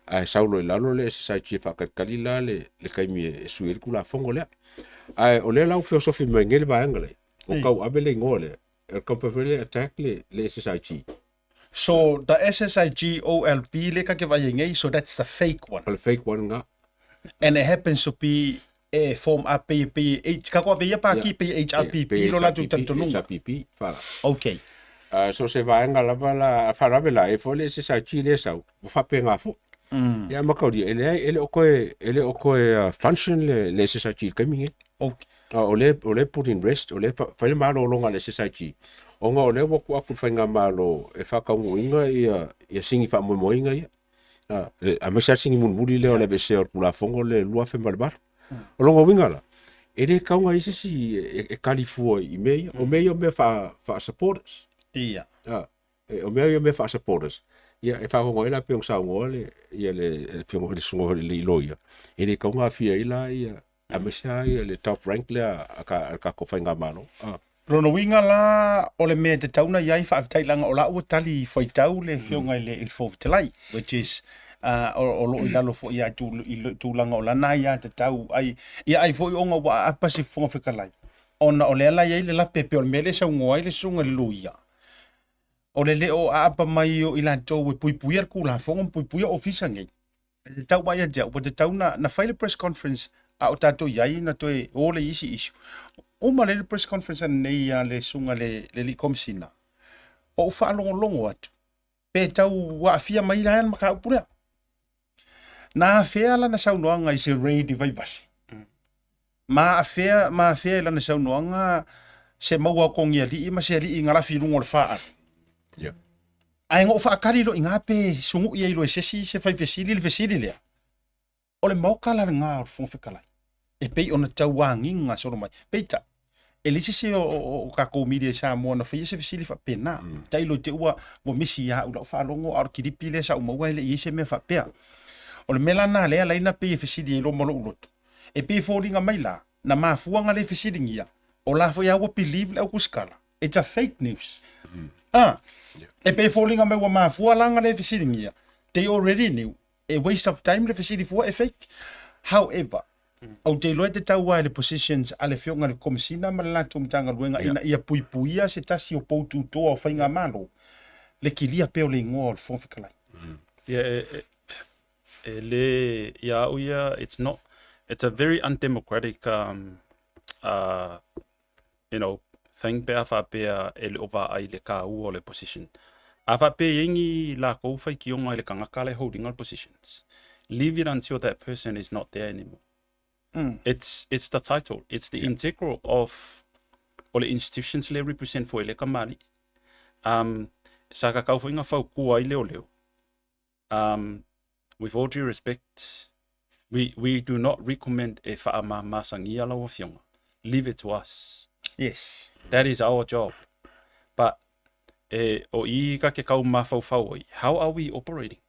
ae sau loa i lalo le SSIG e faatalitali la le, le taimi e sui ai le Tulafono lea. Ae o lea la ua feosofi mai nei le vaega lea, ua tauave le igoa lea, e le taumafai foi lea e attack le, le SSIG. So the SSIG OLP lea ka ke vaai ai nei, so that's the fake one. O le fake one na. And it happens to be e form up pe pe H ka ko ave ia pa ki pe HRPP lo latou talitonuga. HRPP, fala. Okay. So se vaega lava la a faalavelave la e foi le SSIG lea e sau, ua faapena foi. Ia ma kaulia, e leai, e le o toe, e le o toe function le, le SSIG i le taimi lenei. Okay. O lea, o lea put in rest, o lea fai le malologa a le SSIG, ona o lea ua tuu atu i le faigamalo e faataunuuina ia, ia sini faamoemoeina ia. Aemaise lava le sini mulimuli lea o le aveesea o le Tulafono lea 2008. O lona uiga la, e le tatau ona i ai se isi e kali fua i mea ia. O mea ia o mea faa-supporters. Ia. O mea ia o mea faa-supporters. Ia, e fagogo ai la pei ona saunoa le, ia le Afioga foi le Susuga foi i le Loia, e le tatau ona aafia ai la ia, aemaise lava ia le top rank lea a le tatou faigamalo. Lona uiga la, o le mea e tatau ona i ai, faafetai leaga o la ua tali fuaitau le Afioga i le Fofoga Fetalai, which is o lo o i lalo foi i tulaga o lana aiatatau ai, ia ai foi ona ua aapa se Fofoga Fetalai, ona o lea la e i ai le lape pei o le mea lea e saunoa ai le Susuga i le Loia, o le le o aapa mai o i latou e puipuia le Tulafono ma puipuia ofisa nei. E tatau mai ia te au, ua tatau na, na fai le press conference a o tatou i ai na toe o le isi issue. Uma lea le press conference ananei a le susuga le, le alii Komisina, o ou faalogologo atu, pe tau aafia mai la le mataupu lea. Na afea lana saunoaga i se raid i Vaivase. Ma afea, ma afea i lana saunoaga se maua o kogi alii ma se alii galafi i luga o le faaalu. Yeah. Ae na ou faatali loa i ina pe sunu'i ai loa e se isi se fai fesili le fesili lea. O le maoka la lena o le Fofoga Fetalai e pei ona tau agiga solo mai. Peitai, e leai se isi o tatou media i Samoa na faia se fesili faapena. Tailo i te ua ua misi ia au lau faalogo a o le kilipi lea sa ou maua e le i i ai se mea faapea. O le mea la lena lea laina pei e fesili ai loa ma lou loto. E pei e foliga mai la, na mafua ona le fesiligia, o la foi lava ua believe le aukusikala. It's a fake news. Ah, e pei e foliga mai ua mafua la ona le fesiligia, they already knew, e waste of time le fesili fua e fake. However, ou te iloa e tatau lava i le positions a le Afioga i le Komesina ma le latou Matagaluega ina ia puipuia se tasi o pou tutoa o faigamalo le kilia pea o le igoa o le Fofoga Fetalai. Ia, e, e le, ia au ia, it's not, it's a very undemocratic um, you know, thing pe a faapea e le o vaai i le kāua o le position. A faapea e i ai ni lākou faitioga i le tagata la e holding le positions, leave it until that person is not there anymore. It's, it's the title, it's the integral of o le institutions le represent foi le kamali'i. Um, sa kakau foi nga faukua ai leoleo. With all due respect, we, we do not recommend e whaamamasangia lau afioga. Leave it to us. Yes. That is our job. But e, o i ka ke kau mafaufau ai, how are we operating?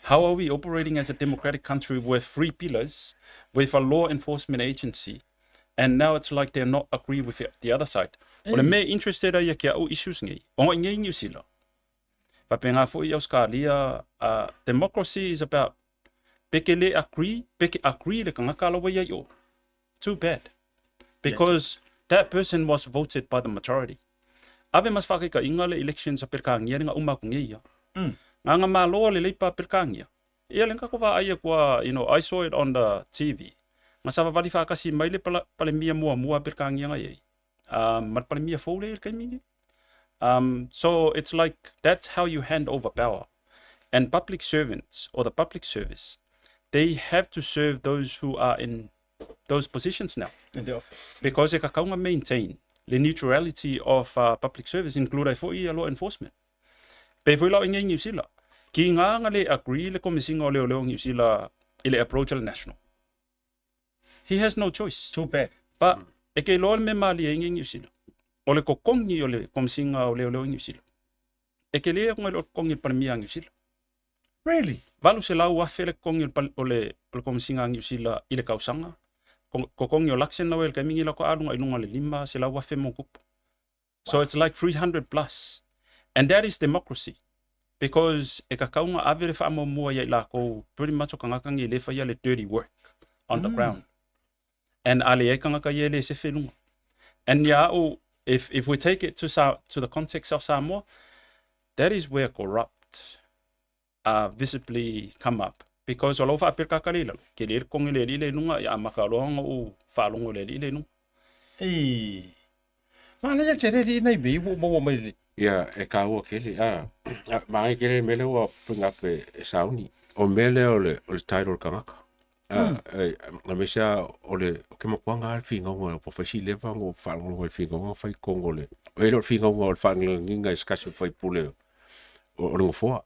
How are we operating as a democratic country with three pillars, with a law enforcement agency, and now it's like they're not agree with the other side. O le mea interested ai ia ke au issues nei, o ngai New Zealand. Faapena foi i Ausetalia, democracy is about pe ke le agree, pe ke agree le tagata la ua i ai o. Too bad. Because that person was voted by the majority. Ave ma se faakaikaiga le elections a Pelekānia le nga uma aku nei ia. Nga nga malo a le Leipa a Pelekānia. Ia le nga ko vaai aku a, you know, I saw it on the TV. Nga savavali faakasi mai le Palemia muamua a Pelekānia nga i ai. Ma le Palemia fou lea i le taimi lenei. So it's like that's how you hand over power. And public servants or the public service, they have to serve those who are in those positions now. In the office. Because e kakau nga maintain le neutrality of public service, include ai foi ia law enforcement. Pe foi la o ingai New Zealand. Ki ngā nga le agree le komisinga o leoleo New Zealand i le approach a le national. He has no choice. Too bad. But e ke iloa le mea malie ai Niu Sila. O le kokongi o le Komisinga o Leoleo i Niu Sila. E ke le o le kokongi o le Palemia a Niu Sila. Really? 800,000 le kokongi o le, o le le Komisiga a Niusila i le tausaga, totogi o Luxon lau e le taimi nei lau aluga i luga o le 500,000 mo tupu. So it's like 300 plus. And that is democracy. Because e tatau ona ave le faamuamua ia i latou pretty much o tagata nei e le faia le dirty work on the ground. And a leai tagata ia e le sefe i luga. And ia au, if we take it to, to the context of Samoa, that is where corrupt visibly come up. Because o lau faapea kaka le i lalo, ke le totogi le alii le i luga, ia amata loa ona ou faalogo i le alii le i luga. Ei, manaia tele alii nai mea ua ou maua mai le. Ia, e taua tele, a, manaia tele le mea lea ua bring up e, e sauni. O mea lea o le, o le title o le tagata. A, e, aemaise lava o le, o ke makuaga lava le finauga, ua fai si leva ona ou faalogologo i le finauga fai i totonu o le, e le o le finauga o le faalagilagiga i se tasi o faipule o, o le nofoa.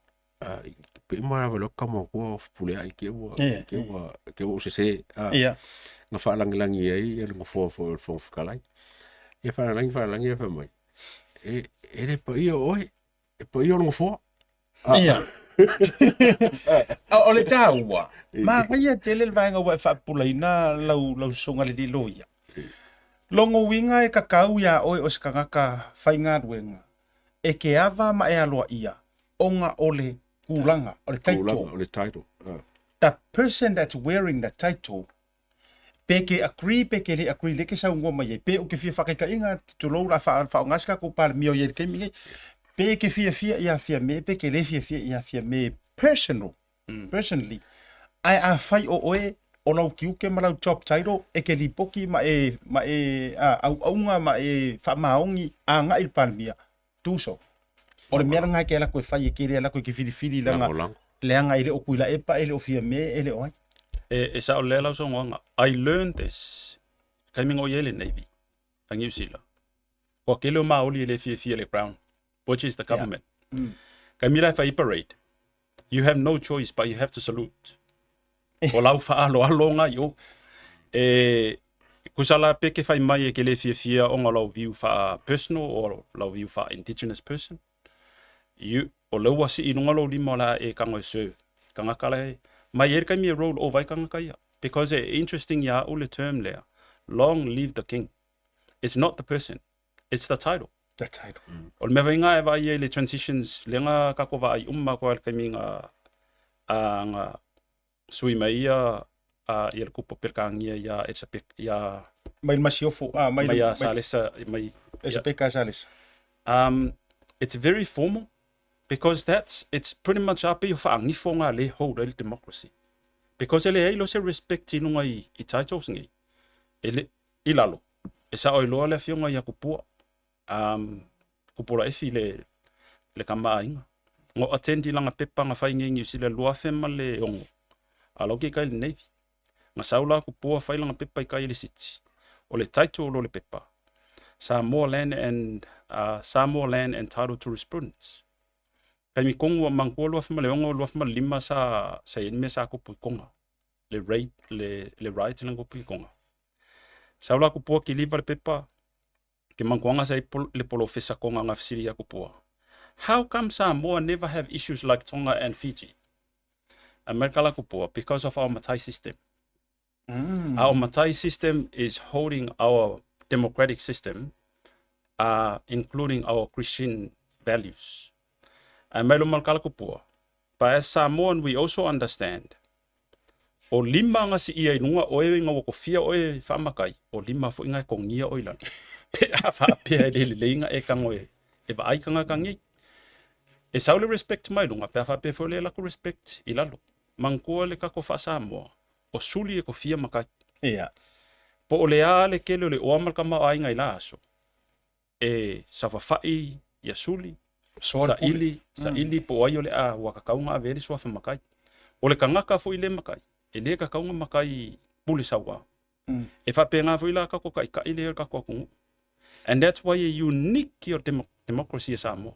Pe uma lava loa ka matua o pule ai ke ua ke ua ke ua sese na faalagilagi ai ia le nofoa foi o le Fofoga Fetalai. Ia faalagilagi faalagilagi ia fai mai, e, e le paia o oe, e paia o le nofoa. Ia. O le taua, manaia tele le vaega ua e faapupulaina lau, lau susuga le loia. Logo uiga e kakau iā oe o se tagata faigaluega, e ke ava ma e aloaia ona o le tulaga, o le title. Tulaga, o le title. The person that's wearing the title, pe ke agree pe ke le agree lea ke saunoa mai ai, pe ou te fia faataitaiga, tulou la faaaoga se tatou Palemia o i ai i le taimi lenei, pe ke fiafia ia Fiame, pe ke le fiafia ia Fiame personal, personally. Ae afai o oe o lau tiute ma lau job title e te lipoti ma e, ma e auauna ma e faamaoni agai i le Palemia, do so. O le mea lena e te alu atu e fai e te le alu atu e te filifili leaga, leaga e le o Tuilaepa, e le o Fiame, e le o ai. E sao lelei lau saunoaga. I learned this taimi na ou i ai i le Navy a Niu Sila. Kua tele o Maoli e le fiafia i le Crown, which is the government. Taimi la e fai ai parade, You have no choice but you have to salute. O lau faaaloalo nga i o. E kusa la pe ke whai mai e ke le fiafia o nga lau view wha personal o lau view wha indigenous person. You, o lau wasi i lunga lau lima o la e kango e serve. Kanga kala e, mai e kai mi e roll over i kanga kai Because e interesting ia o le term lea. Long live the king. It's not the person. It's the title. The title. O le mea vainga e vaai ai le transitions lea nga kako vaai uma koa le taimi nga a nga sui mai ia a ia le kupu Pelekānia ia Elisapeka ia Mai le Masiofo, ah, mai, mai a Salesa mai Elisapeka Salesa. It's very formal because that's it's pretty much a pei o faagifo nga le hold ai le democracy because e leai loa se respect i luga i, i titles nei e le, i lalo e sao ai loa le afioga ia Kupua Kupua Laefi le, le tama aiga. Na ou attend i lana pepa na fai nei i Niu Sila 2006, a lau ke kai le Navy. Na sau la Kupua fai lana pepa i kai i le City. O le title o le pepa, Samoa Land and, Samoa Land and Title Jurisprudence. Taimi tonu a manatua 2006, 2005 sa, sa i ai le mea sa tupu i Tonga. Le raid, le, le riot le na tupu i Tonga. Sau la Kupua kiliva le pepa, ke mankuanga sa i le polofesa Tonga nga fesili ia Kupua. How come Samoa never have issues like Tonga and Fiji? Amerika la Kupua, because of our matai system. Our matai system is holding our democratic system, including our Christian values. Ae mai lo malkala Kupua, but as Samoan we also understand O lima nga siia i luga oe ina ua kofia oe faamakai, o lima foi nga e kogia oe i lalo. Pe a faapea e le lelei nga e tago e, e vaai tagata nei. E sau le respect mai luga, pe a faapea foi o lea e lako respect i lalo. Manatua le tatou faa-Samoa, o suli e kofia makai. Ia. Po o le a le tele o le oa ma le tamaoaiga i la aso, e saofafai ia suli, saili, saili po o ai o le a ua tatau ona ave ai le suafa matai. O le tagata foi le matai, e le tatau ona matai pule sauā. E faapena foi la tatou taitai lea o le tatou atunuu. And that's why e unique ia democracy a Samoa.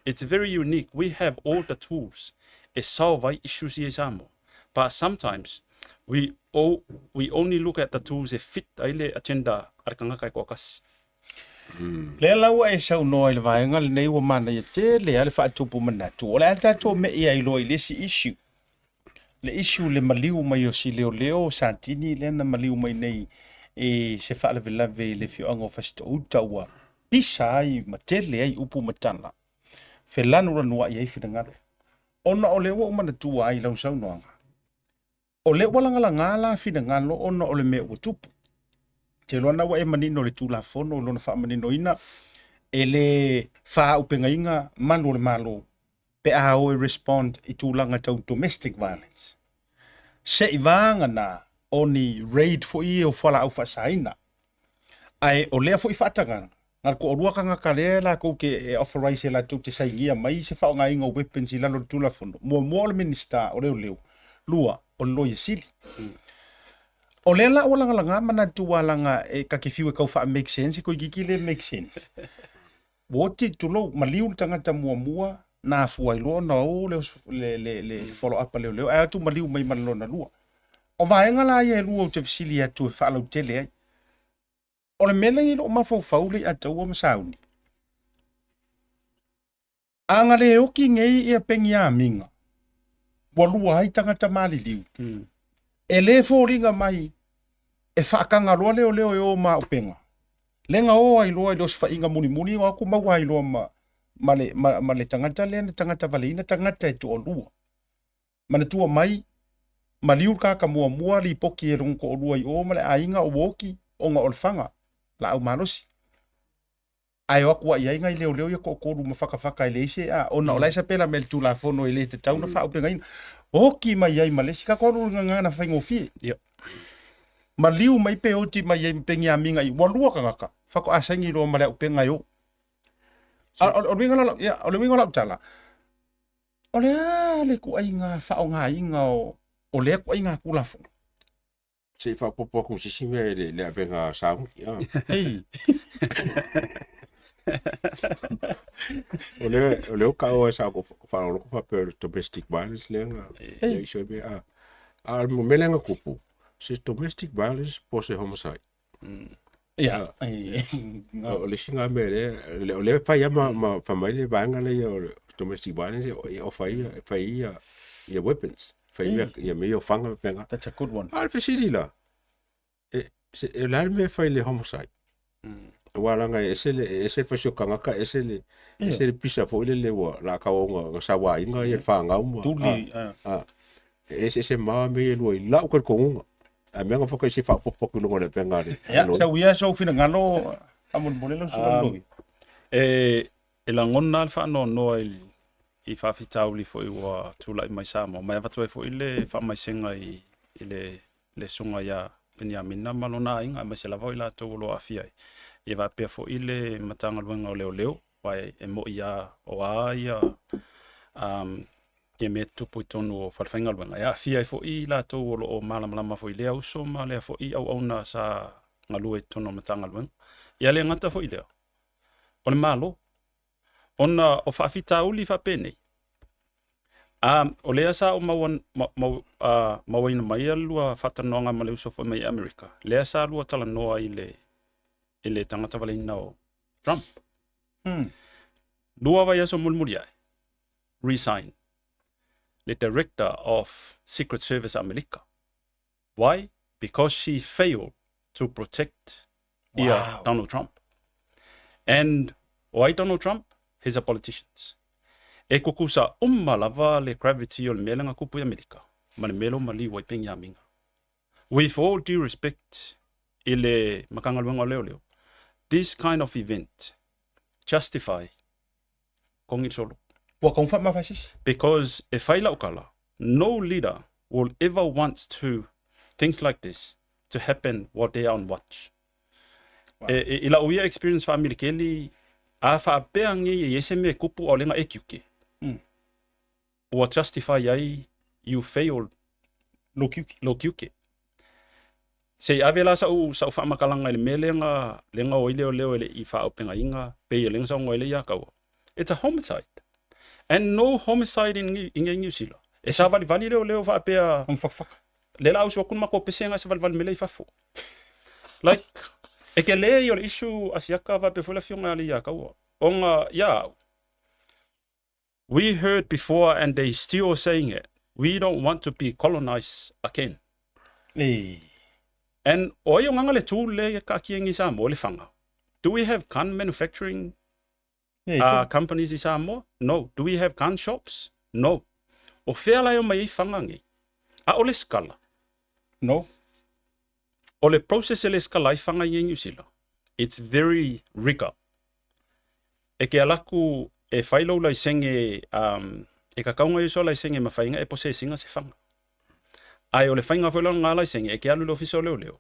It's very unique. We have all the tools e solve ai issues ia i Samoa. But sometimes we, all, we only look at the tools e fit ai le agenda a le tagata e toatasi. Lea la ua e saunoa i le vaega lenei ua manaia tele lava le faatupu manatu. O le a tatou me'i ai loa i le isi issue. Le issue le maliu mai o si leoleo Satini lea na maliu mai nei i se faalavelave i le afioaga o Fasitoo-uta ua pisa ai ma tele ai upu ma tala, felanulanuai ai finagalo. Ona o lea ua ou manatua ai i lau saunoaga, o lea ua lagalaga la finagalo ona o le mea ua tupu. Ou te iloa na ua e manino i le Tulafono i lona faamaninoina, e le faaaupegaina malu o le Malo pe a o e respond i tulaga tau domestic violence. Se'i vagana o ni raid foi ia o fualaau faasaina. Ae o lea foi faatagaga, na o le toalua tagata lea latou te e authorize e latou te sainia mai se faaaogaina o weapons i lalo o le Tulafono. Muamua o le Minisita o Leoleo, lua o le Loia Sili. O lea la ua lagalaga manatu ua laga e ta te fiu e tau faa make sense, toeitiiti le make sense. Ua oti, tulou, maliu le tagata muamua na afua ai loa ona o le, le, le, le follow up a leoleo, ae atu maliu mai ma le lona lua. O vaega la ia e lua ou te fesili atu e faalautele ai. O le mea lea i lou mafaufau le Ataua ma Sauni. A na le oki nei ia Peniamina, ua lua ai tagata maliliu. E le foliga mai e faataga loa leoleo e o ma auupega. Lea na o ai loa i le osofaiga mulimuli, o atu maua ai loa ma, ma, le, ma, ma le tagata lea na tagata valeina tagata e toalua. Manatua mai, maliu le tagata muamua lipoti e lona toalua i o ma le aiga o ua oti ona o le faga, laau malosi. Ae o atu ai ai nai leoleo ia toatolu ma fatafata e leai se a, ona o la e sapela mai le Tulafono e le tatau ona faaaupegaina. Oti mai ai ma le isi, tatou alu i le gagana faigofie. Yep. Maliu mai pe oti mai ai ma Peniamina i, ua lua tagata, faatoa saini loa ma le auupega e o. A, o, o le uiga la, ia, o le uiga o lau tala, o le a le ituaiga faaaogaina o, o lea ituaiga Tulafono? Se i faaopoopo atu ma se isi mea i le, le avega sauni. Ah. Ei. O le, o le o ka o sa ko whaaroloko whapea o le domestic violence lea nga, lea iso e mea. Ah, a o le mea lea nga kupu, se domestic violence po se homicide. Ia. Ei. O le isi nga mea lea, o lea fai lava ma, ma fai mai le vaega lea o le domestic violence, e ofa ia, e fai ia, ia weapons. Fai mea, ia mea ia o fanga ma mea That's a good one. A o le fesili la, e, se, e le a le mea e fai i le homicide? Aua leaga e ese le, e ese le fasi o tagata, ese le, ese le pisa foi lele ua la kau ona na sauaina ia le fanau ma, Tuli, ah. ah, e eseese ma mea ia e lua i lau talitonuga. Ae mea na whakaisi whaopopo atu i luga o le avega a le Ia, sau ia sou finagalo, faamolemole lau susuga Loui. E, e lagona lava le faanoanoa i, i faafitauli foi ua tulai mai Samoa, ma e avatu ai foi le faamaisega i, i le, le susuga ia Peniamina ma lona aiga, aemaise lava o i latou o lo o aafia ai. Ia faapea foi le Matagaluega o Leoleo, aua e moni lava o a ia, um, ia mea tutupu i totonu o falefaigaluega, e aafia ai foi i latou o lo o malamalama foi i lea uso ma lea foi auauna sa galue i totonu o le Matagaluega. Ia le gata foi i lea, o le Malo, ona o faafitauli faapenei, o lea sa ou maua, mau, mauaina mai le lua faatalanoaga ma le uso foi mai Amerika, lea sa lua talanoa i le, i le tagata valeina o Trump. 2 vaiaso mulimuli ae, resign le Director of Secret Service a Amerika. Why? Because she failed to protect ia wow. Donald Trump. And o ai Donald Trump? He's a politicians. E kukusa uma lava le gravity o le mea lea na kupu i Amerika ma le mea lea ua maliu ai Peniamina. With all due respect i le Matagaluega o Leoleo, this kind of event justify kongi solo. Ua kau faamafasisi. Because e fai lau kala, no leader will ever want to things like this to happen while they are on watch. Wow. E, e, i lau ia experience faamilikeli, a faapea nei e i ai se mea e kupu a o lea na e tiute. Ua justify ai you failed Lou tiute. Lou tiute. Se i ave la sa'u sa'u faamatalaga i le mea lea na lea na o ai leoleo e le i faaaupegaina pei o lea na saunoa ai le ia Kaua. It's a homicide. And no homicide in in New Zealand. E savalivali leoleo faapea Ona fakafaka. Lea la ausu atu le matou pese na savalivali mai lea i fafo. Like, e tele ia o le issue a siaka faapea foi le afioga ia le ia Kaua. Ona ia au, We heard before and they still saying it. We don't want to be colonized again. Ei. And o ai o nganga le tool le ka ki ngi Samoa le fanga. Do we have gun manufacturing Ei, companies i Samoa? No. Do we have gun shops? No. O fea la e o mai ai fanga ngi? A o le skala. No. O le process e le skala ai fanga i New Zealand. It's very rigor. E ke alaku e fai lou laisenge e kakaunga i so laisenge ma whainga e possessinga se fanga. Ai o le whainga foi lana ngā laisenge e ke alu le ofisa o leo leo.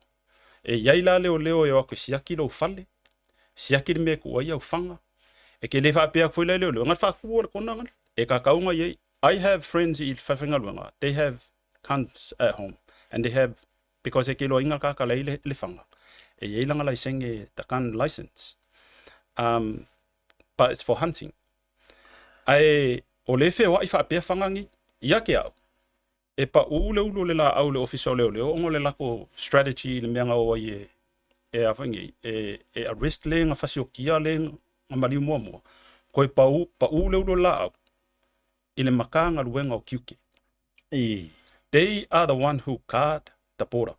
E iai la leo leo e o aku siaki lou fale, siaki le mea ku ai au fanga. E ke le whaapea foi la leo leo, ngal whaaku o le kona ngal. E kakaunga i I have friends i whawhengaluenga, they have guns at home and they have because e ke loa inga kaka lei le, le fanga. E iai langa laisenge the gun license. But it's for hunting. Ae o le feoai faapea fanga ia ke au. E pa u le ulu le la au le ofisa o leoleo ongo le lako strategy le mea nga o ai e e a whangi, e, e arrest le nga fasiokia le nga maliu mua mua. Koe pa u, pa u le ulu le la au i le makanga luenga o kiuke. Ei. They are the one who guard the border.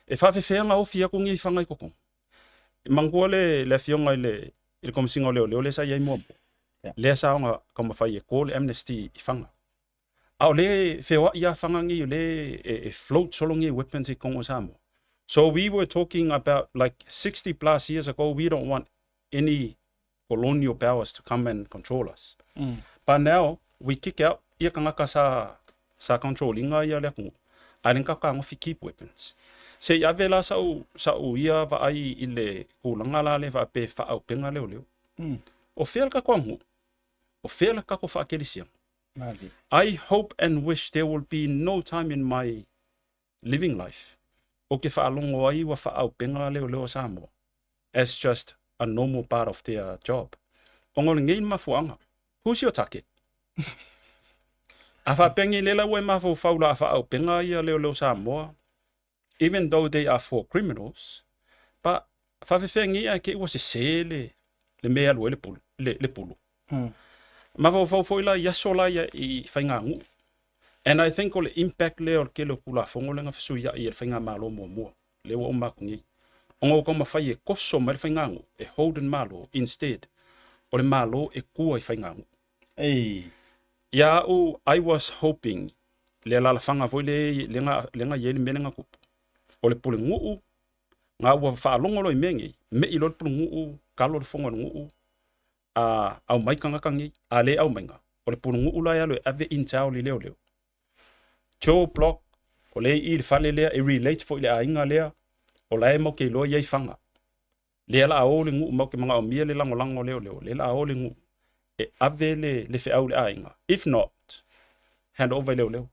E whawhewhea ngā ofi aku ngi whangai koko. E mangua le, le afioga i le, i le komisinga o leoleo le sa iai muamua. Yeah. Lea sa onga kaumawhai e ko le amnesty i whanga. A o le wheoa ia whanga ngi o le e, e float solo ngi weapons i Kongo Samoa. So we were talking about like 60 plus years ago, we don't want any colonial powers to come and control us. But now, we kick out ia kangaka sa, sa controllinga ia le akungu. A le ka ngofi keep weapons. Se i ave la sau, sau ia va ai i le kulanga la le va pe fa au penga leo leo. O fea le kako angu. O fea le kako whaakelisia. Mali. I hope and wish there will be no time in my living life o ke whaalongo ai wa whaaupenga leo leo Samoa as just a normal part of their job. O ngole ngei mafuanga. Who's your target? A whaapengi lela ua e mawhau la a whaaupenga ia leo leo Samoa, even though they are for criminals, but whawhewhengi a ke ua se se le, le mea lua le pulu. Le, le pulu. Mawhau foi la ia so la ia i whainga ngu. And I think o le impact lea o le kele o kulafongo le ngawhasu ia i le whainga malo mua mua. Le ua o maku ngi. O ngau ka mawhai e koso mai le whainga ngu, e holden malo instead. O le malo e kua i whainga ngu. Ei. Ia au, I was hoping, le la whanga foi le, le nga, le nga ieli mele nga kupu. O le pule nguu, ngā ua whaalongolo i mea me i lo le pule nguu, kalo le fongo le nguu, a au mai kangaka ngi, a le au mainga. O le pule nguu la ia lo e ave intel li leo leo. Joe Block, o le i le fale lea, e relate fo i le ainga lea, o la e mau ke loa iai whanga. Lea la o le nguu mau ke manga o mia le lango lango leo leo, le la o le nguu. E ave le, le wheau le ainga. If not, hand over leo leo.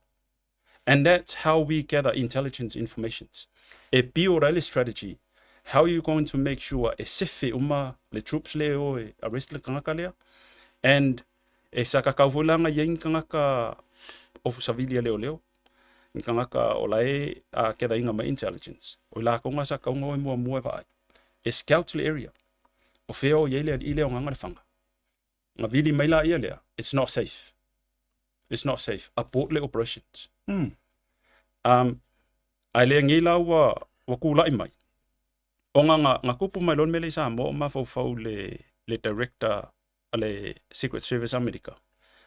And that's how we gather intelligence informations. E build a strategy. How are you going to make sure e sefe uma le troops leo e arrest le kangaka lea? And e saka kauvolanga ia kangaka ofu savilia leo leo. Ni kangaka o la e a gather inga ma intelligence. O la konga sa kaunga o mua mua vai. E scout le area. O feo o iele i leo nganga le whanga. Nga vili mai la ia lea. It's not safe. It's not safe. Abort le operations. Ai le ngi la ua, ua kūla'i mai. O ngā, ngā, ngā kupu mai lon mele i Samoa o mafaufau le, le director a le Secret Service America.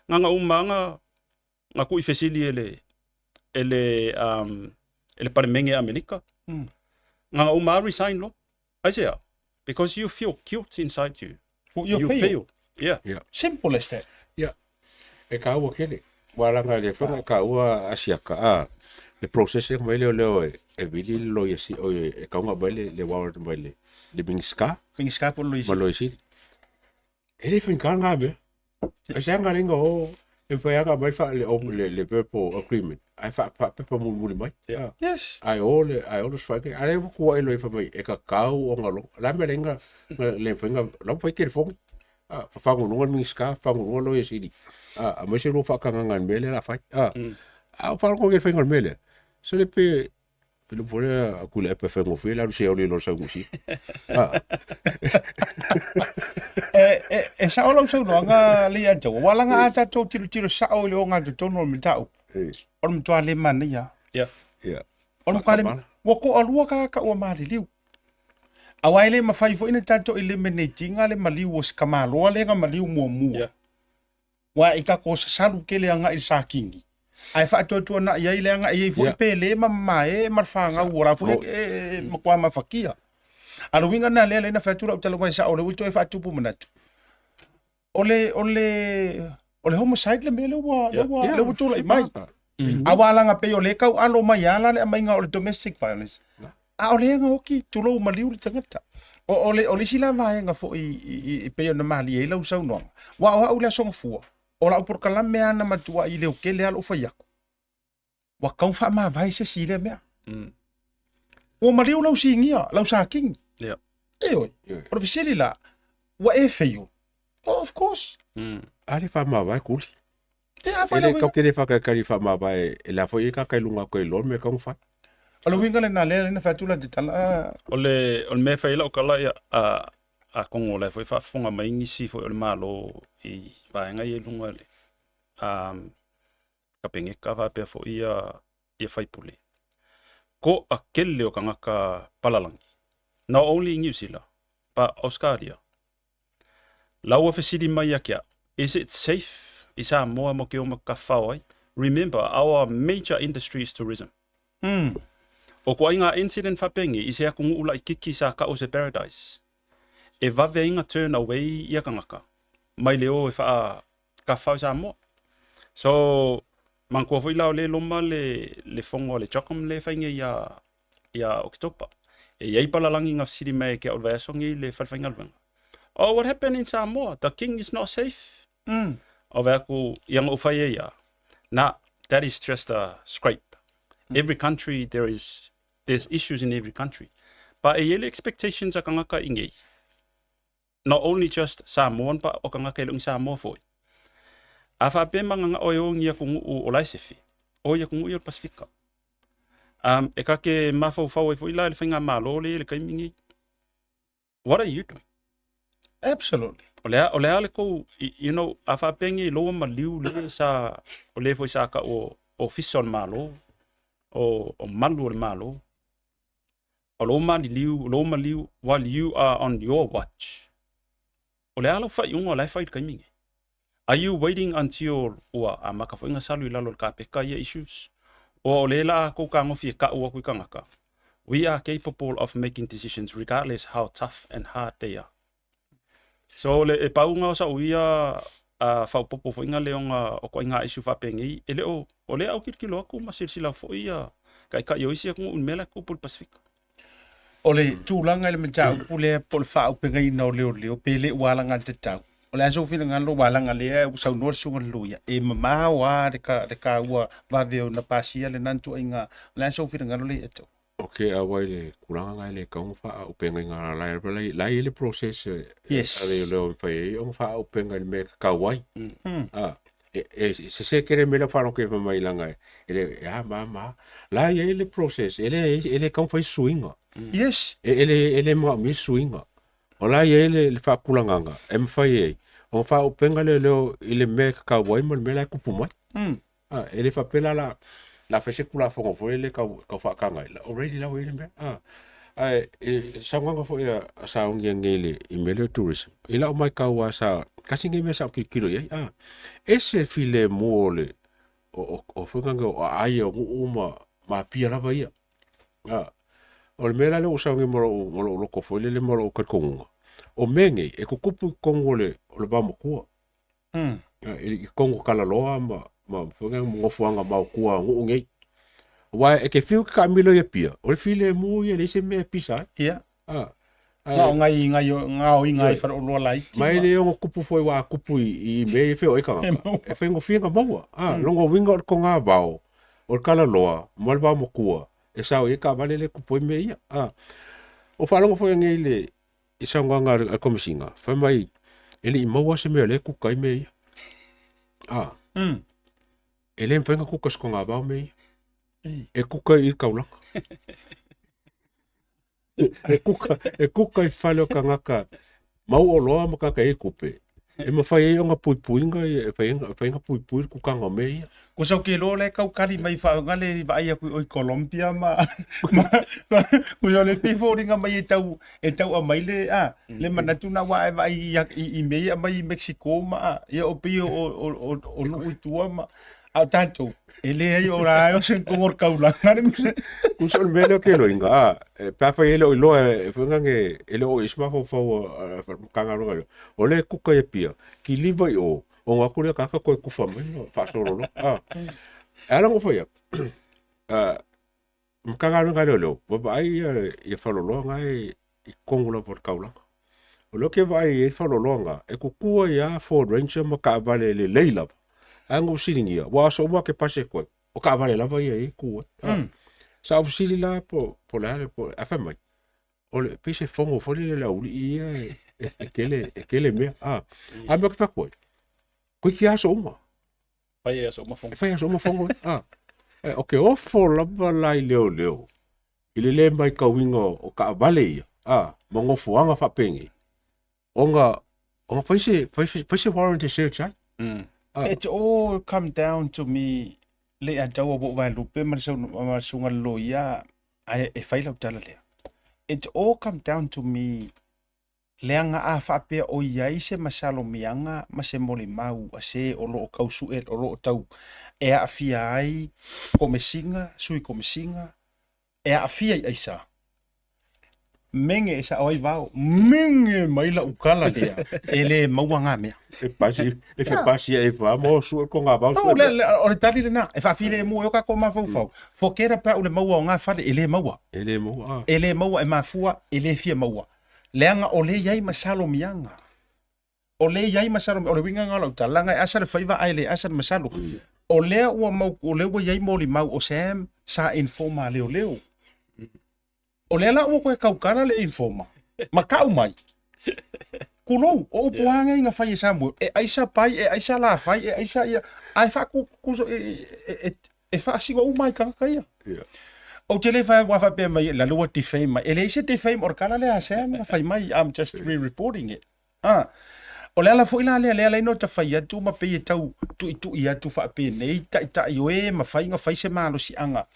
Ngā ngā umanga, ngā kui fesili e le, e le, e le palemenge Amerika. Ngā ngā uma resign lo. Ai sea, because you feel guilt inside you. Well, you You fail. fail. Yeah. Yeah. Simple as that. Yeah. E ka ua kele. Wa langa le whanga ka ua asiaka. A, le process e mai leo leo e, e vili le loia si, o e, e kaunga mai le, le warrant mai le, le Minska, Minska po Luis. ma loia si. E le whanka ngā mea. E se anga ringa o, e whai anga mai wha le, o, le, le verbal agreement. Ai wha, wha pepa muli muli mai. Yeah. Yes. Ai o le, ai o le swai. Ai le kua e loi wha mai, e ka kau o ngalo. La me ringa, le whainga, lau whai telefoni. A, whangununga Minska, whangununga loia siri. A, a mai se lo whakanganga mele la whai. A, a o wharongo ke whainga mele. So le pe, pe le pole a kule epe whaingo whai, la se oli lo sa ngusi. A, E, e, e sa ola usau no anga le ia tau. Wala nga ata tau tiro tiro sa o le o ngā tonu o me tau. O le matua le manaia. Ia. Ia. O le matua le ua toalua tagata ua maliliu. Aua e le mafai foi ona tatou eliminate ina le maliu o si tamaloa lea na maliu muamua. Ia. Ua i tatou sasalu tele agai i le Sakini, ae faatuatuanai ai leaga e i ai foi Pele ma Mamae ma le fanau o la foi e matua mafatia. A o le uiga lena lea na fai atu lau tala aua e sao o lea ua toe faatupu manatu. O le o le o le homicide le mea lea ua lea ua lea ua tulai mai. Aua leaga pei o lea e tau alo mai lava la le aumaiga o le domestic violence. A o lea na oti tulou maliu le tagata. O, o, le, o le isi la vaega foi i, i, pei ona malie ai lau saunoaga, aua o au le Aso Gafua, o lau polokalame lava na matuai leotele lava lou fai atu, ua tatau ona faamavae se isi i lea mea. Ua maliu lau sinia, lau sakini. Yeah. Ioe. O le fesili la, ua e fail? Oh, of course. A le faamavae kuli. E a E fai le la kau ke le whakakari whaamavae, e la foi e ka kai lunga koe loa me kau whai. O le uiga lena lea na fai atu la te tala. Ah. O le, o le mea e fai ai lau tala ia, a, a kongo o la e foi faafofoga mai nisi foi o le Malo i vaega ia i luga i le, um, Kapeneta faapea foi ia, ia faipule. Ko'a kele o tagata palalagi, not only i Niu Sila, but Australia. La ua fesili mai ia ke au, is it safe i Samoa mo ke oma kafao ai? Remember, our major industry is tourism. O koaiga incident faapenge i se atunuu laitiiti sa ka'u o se paradise. E vave ai na turn away ia tagata mai le o e faa kafao i Samoa. So, manatua foi la o lea e loma le, le fono a le CHOGM lea e fai nei ia ia Oketopa. E i ai palalagi na fesili mai ai ke au i le vaiaso nei i le fale faigaluega. Oh, what happened in Samoa? The king is not safe? O vaai atu, ia na ou fai ai ia. Na, that is just a scrape. Every country there is, there's issues in every country. But e i ai le expectations a kangaka i nei. Not only just Samoan but o kangaka e le o ni Samoa foi. A faapea mananao e o ni atunuu o la e sefe, o i atunuu ia o le Pasifika. Um, e kake mafaufau ai foi la i le faigamalo lea i le taimi nei. What are you doing? Absolutely. O le a, o le a le kou, you know, a faapea nei loa maliu le sa, o le foi sa ka'u o ofisa o le Malo, o, o malu o le Malo, o lou maliliu, o lou maliu, while you are on your watch. O le a lau faaiuga o la e fai i le taimi nei? Are you waiting until ua amata foi ona salu i lalo o le kapeka ia issues? Or o lea la a kou kagofi e ka'u aku i kangaka? We are capable of making decisions regardless how tough and hard they are. So le e pauga o sa'u ia a faaopoopo foi na leoga o koaiga issue faapenei, e le o o lea au kilokilo atu ma silasila foi ia taitai o isi atunuu i le mea la e tupu i le Pasifika. O le tulaga i le mataupu lea po o le faaaupegaina o leoleo pe le ua alagatatau. O le a sou finagalo ua alaga lea ua saunoa le susuga i le loia, e mamao lava le le taua vave ona pasia lena ituaiga. O le a sou finagalo lea ia te au? Ok, a wai le tulaga na e le tatau ona faaaupegaina la e la e i ai le process e Yes. a leoleo e mafai ai ona faaaupegaina i le mea e tatau ai. A, e, e sese tele mea lea ua faalogo atu mai leaga e le, e a ma ma. La e i ai le process, e le, e le tatau ona fai se suiga. Yes. E, e le, e le manaomia se suiga. O la e i ai le, le faatulagaga e mafai ai ona faaauupega leoleo i le mea e tatau ai ma le mea la e tupu mai. A, e le faapea la la la fai se Tulafono foi lele tau tau faataga ai, already la ua i ai le mea. A, ae i le saunoaga foi a a sauni nei i le i mea lea o tourism, i lau matau lava sa, tasi lenei mea sa ou tilotilo i ai, a, ese le filemu o le o o o foi lea o aai o nuu ma ma Apia lava ia. A, o le mea la lea ua sau nei ma lou ma lou loto foi lele ma lou talitonuga, o mea nei e tutupu i totonu o le o le vaomatua. I totonu o Talaloa ma ma foi lea nofoaga maotua o nuu nei. Aua e te fiu e te taamilo i Apia, o le filemu ia e leai se mea e pisa ai. Ia. A, Na o ngai ngai gaoiga ai faleoloa laiti. Ma e le ono tupu foi aua a tupu i mea ia e feoai tagata, e faigofie ona maua. A, lona uiga o le togavao, o le Talaloa ma le vaomatua e sao i ai taavale lea e tupu ai mea ia. A, o faalogo foi anei i le i saunoaga a le Komesina, fai mai e le i maua se mea o lea e kuka ai mea ia. A, e le mafai ona kuka i se togavao mea ia. E kuka i le taulaga. E kuka, e kuka i fale o tagata mau oloa ma tagata e i ai tupe. E mafai ai ona puipuiga ia, e fai ai e fai ai puipui le kukaga o mea ia. Ko sau ke loa le kau kali mai whaonga le vaai aku i oi Colombia ma ma ko sau le pifo ringa mai e tau e tau a mai le a le manatu na wa e vaai i i, i mea ia mai i Mexico ma a ia o pei o o o o nuu i tua ma a o tatou e leai o la o se kongo o le kaulanga le mea. Tusa o le mea lea ou te iloaina, a, e, pe afai e le o iloa e, e foi nage, e le o i se mafaufau a, a, a Matagaluega lea, o lea e kuka i Apia, kiliva i o, ona o atu lea tagata toe kufa mai ma faasolo loa. A, e ala ona ou fai atu, a, Matagaluega a Leoleo, vaavaai ia, ia faleoloa na e i totonu lava o le taulaga. O lea ou te vaai i ai faleoloa na, e tutu ai lava Ford Ranger ma taavale lelei lava. Ae na ou fesiligia, aua o aso uma ou te pasi atu ai, o taavale lava ia e tu ai. Mm. Sa ou fesili la po, po le a le, po, ae fai mai, o le, pei se fono foi lele a le aualii ia e, e, e tele, e tele mea. Ah. A mea ou te fai atu ai, toeitiiti aso uma. Fai aso uma fono. E fai aso uma fono. Ah. E, o ke ofo lava la i leoleo, i le le maitauina o taavale ia, ah, ma nofoaga faapenei, ona, ona fai se, fai se, fai se warrant e search ai. Ah. It all come down to me le ia tau o vai lupe ma le sau ma le suga le loia ae e fai lau tala lea. It all come down to me Leaga a faapea o i ai se masalomiaga ma se molimau a se o lo o tau sue, o lo o tau e aafia ai komesiga, sui komesiga, e aafia i aisa. Mege e sao ai vao, mege mai lau kala lea, e le maua ngā mea. E pasi, e fe pasi e fa mo su ko ngā vao su. Le, le, o le tali lena, e faafilemu ai o kākou mafaufau. Forget about le maua o ngā fale, e le maua. E le maua. E le maua, e mafua, e le fia maua. Leaga o lea i ai masalomiaga. O lea i ai masalomiaga. O le uiga lena o lau tala, leaga e asa le faiva ae le asa le masalo. O lea ua mau, o lea ua i ai molimau o Sam sa informa a leoleo. O lea la ua toe tautala le informa ma tau mai, Kulou, o upu a nei na fai e Samuel, e aisa pai, e aisa lafai, e aisa ia, ae faakukuso, e, e, e, e faasino uma ai tagata ia. Yeah. Ou te le whai wā whapea mai, la lua defame mai. E leai se defame o le kala lea a Sam na fai mai, I'm just re-reporting it. Ah. O le ala foi la lea, lea laina o ta fai atu ma pei e tau tuitui atu faapenei, taitai o e mafai na fai se malosiaga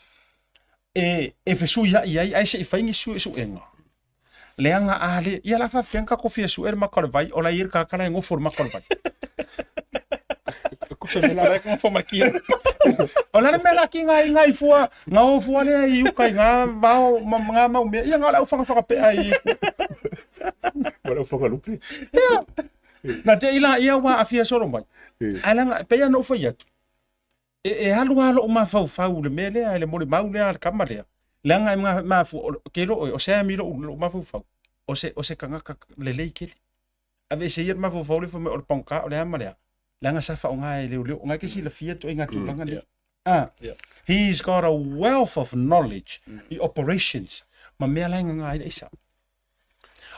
e, e fesuiai ai, ae se i fai ni suesuega. Leaga a le, ia la faafefea na tatou fia sue le maka o le vai, o la e i ai le tagata la e nofo i le maka o le vai. O le a le mea la ki ngā i ngā i fua, ngā o fua lea i uka i ngā vao ma ngā mau mea, ia ngā o le au whakawhakapea i... Ma le au whakalupe. Ia, na te i la ia wā awhia solo mai. Ai langa, pei ana ou whai atu. E, e alu lava lou mafaufau i le mea lea, i le molimau lea a le kama lea. Leaga e mafua, ke iloa oe, o Sam i lou, lou mafaufau, o se, o se tagata lelei tele. Aveese ia le mafaufau lea fai mai o le pagota, o le a ma le a. Leaga sa faaaoga e leoleo, o na e te silafia ituaiga tulaga nei. Ah, he's got a wealth of knowledge i operations ma mea la e gaga ai le aisa.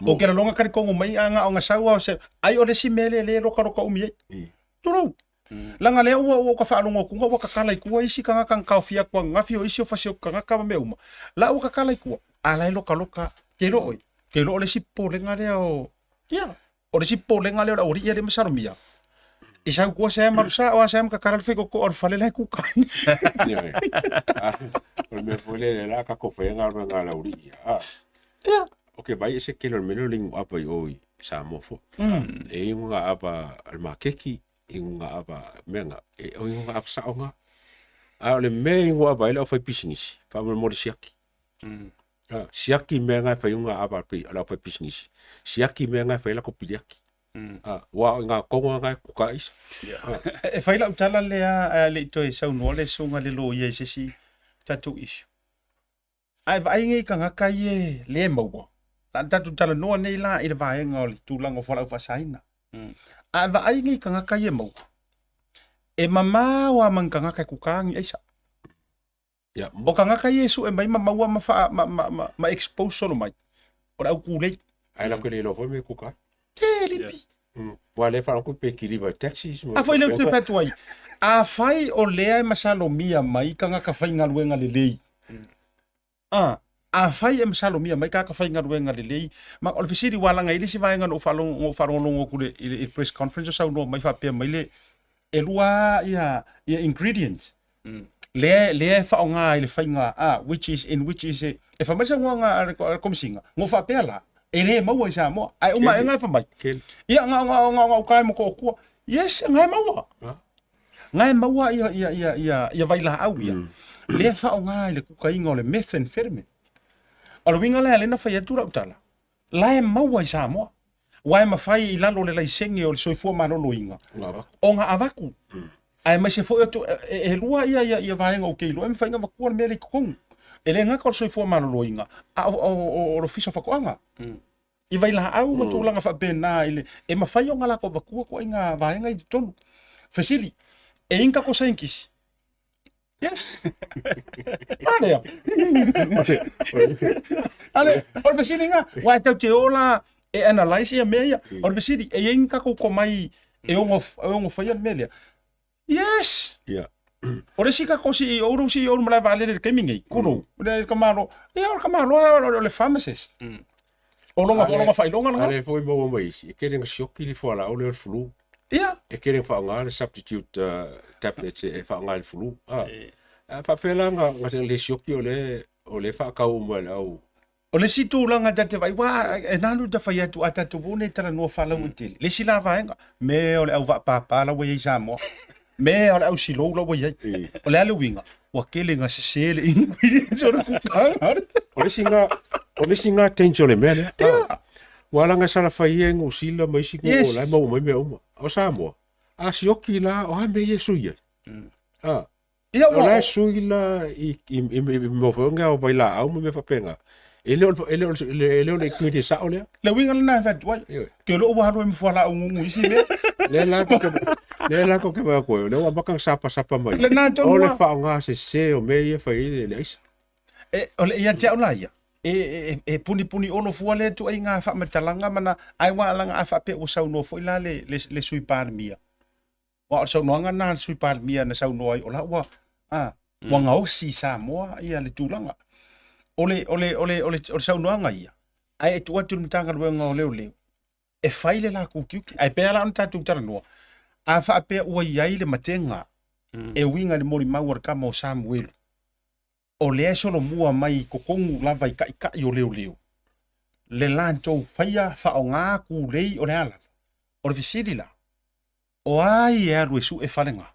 O ke laloga talitonu mai a na o na sau a o se, ai o le isi mea lea lea e lokaloka umi ai. Tulou. Leaga lea ua ua ka faalogo atu ua kakala i tua isi tagata na taofia atu ananafi o isi o fasi o tagata ma mea uma. La ua kakala i tua, a la e lokaloka, ke iloa oi, ke iloa o le isi popolega lea o, ia, o le isi popolega lea o le aualii ia lea e masalomia. I sau tua Sam alu sa, o a Sam kakala le faikoko o le fale la e kuka ai. O le mea foi lele la tatou faia galuega a le aualii ia. Ah. Ia. Ok, vai e se tele o le mea lea o le inu ava i o i Samoa foi. E inu ngā ava a le makeki, inu ngā ava mea ngā, e, o inu ngā ava sao ngā. A o le mea inu ava ai le au fai pisinisi, faamolemole siaki. Ah, siaki mea ngā e fai ngā ava a le au fai pisinisi. Siaki mea ngā e fai la ko piliaki. Ah, ua o ngā konga ngā e kuka isa. Ah. E whai lau tala lea, a le i toe saunoa le susuga le loia i se isi tatou issue. Ae vaai nei tagata ia e le maua. Na o tatou talanoa nei la i le vaega o le tulaga o fualaau faasaina. Ae vaai nei tagata ia e maua. E mamao lava ma ni tagata e kuka ni aisa. Ia, O tagata ia e sue mai ma maua ma, faa, ma, ma, ma, ma expose solo mai. O le au kūlei. Ae la ke le iloa foi me kuka. Te lipi. Ua le faalogo pe kiliva i taxis ma. A foi lea ou te fai atu ai, afai o lea e masalomia mai tagata faigaluega lelei, a, Afai e masalomia mai tagata faigaluega lelei, ma o le fesili ua alaga i le isi vaega na ou faalogologo atu i le press conference o saunoa mai faapea mai le e lua ia ia ingredients lea lea e faaaoga i le faiga a which is in which is e fai mai le saunoaga a le Komesina, na ou faapea la, e le maua i Samoa. Ae uma ae fai mai, ia na o na o gauta e Motootua. Yes, na e maua. Na e maua ia ia ia ia ia vailaau ia. Lea e faaaoga i le kukaina o le methamphetamine. O le uiga lea lea na fai atu lau tala, la e maua i Samoa. Ua e mafai i lalo o le laisene o le soifua maloloina ona avatu. Aemaise foi atu e lua ia ia ia vaega ou te iloa e mafai ona avatua le mea lea i totonu. E le gata o le soifua maloloina, a o le Ofisa o Faatoaga. I vailaau ma tulaga faapena i le e mafai ona latou avatua ituaiga vaega i totonu. Fesili, e i ai ni tatou saienitisi? Yes. A lea. Ale, o le fesili lena, aua e tatou te o la e analyse ia mea ia. O le fesili, e i ai ni tatou tomai e ono, e ono faia le mea lea? Yes. Ia. O le isi tatou CEO, lou CEO i le malae vaalele i le taimi nei, Kulou, le tamaloa, ia o le tamaloa o le pharmacist. O lona, o lona faailoga lena. A lea foi maua mai isi, e tele ina sioki le fualaau lea o le flu. Ia. E tele ina faaaoga le substitute tablets e faaaoga i le flu. A faapefea la ona le sioki o lea o lea e faatau uma e le au. O le isi tulaga ta te vaai, aua e na ona ta fai atu a tatou o nei talanoa faalauaitele, le isi la vaega, me o le au vaapapa la ua i ai i Samoa, me o le au silou la ua i ai. O le a le uiga? Ua tele ina sese le ingredients o le kukaga. O le isi na, o le isi na danger o le mea lea. Yeah. Ua laga e salafai ia i Niu Sila ma isi nuu o la e maua mai mea uma. O Samoa, a sioki la, o a mea ia e sui ai? Ah. Ia, O la e sui la i mea foi o vailaau ma mea faapena. E le o e le o e le o le ingredient sao lea. Le uiga lena e fai atu ai. Ke loo ua alu ai ma fualaau gugu i isi mea. Lea la ko ke lea la ko ke vai atu ai, o lea ua amata ona sapasapa mai. Lena tonu O le faaaoga sese o mea ia e fai ai le aisa. E, o le, ia te au la ia, e, e, e punipuni olo fua lea ituaiga faamatalaga ma na, ai ua laga a faapea ua saunoa foi la le, le, le Sui Palemia. Aua o le saunoaga lena a le Sui Palemia na saunoa ai, o la ua, a, ua gaosi i Samoa ia le tulaga. O le, o le, o le, o le, o le saunoaga ia, ae e tuu atu i le Matagaluega o Leoleo e fai le latou tiute. Ae pei lava la ona tatou talanoa, a faapea ua i ai le matega e uiga i le molimau a le tama o Samuelu, o lea e solomua mai i totonu lava i taitai o leoleo le latou faia faaaoga tulei o le a lava. O le fesili la, o ai e alu e sue fale na?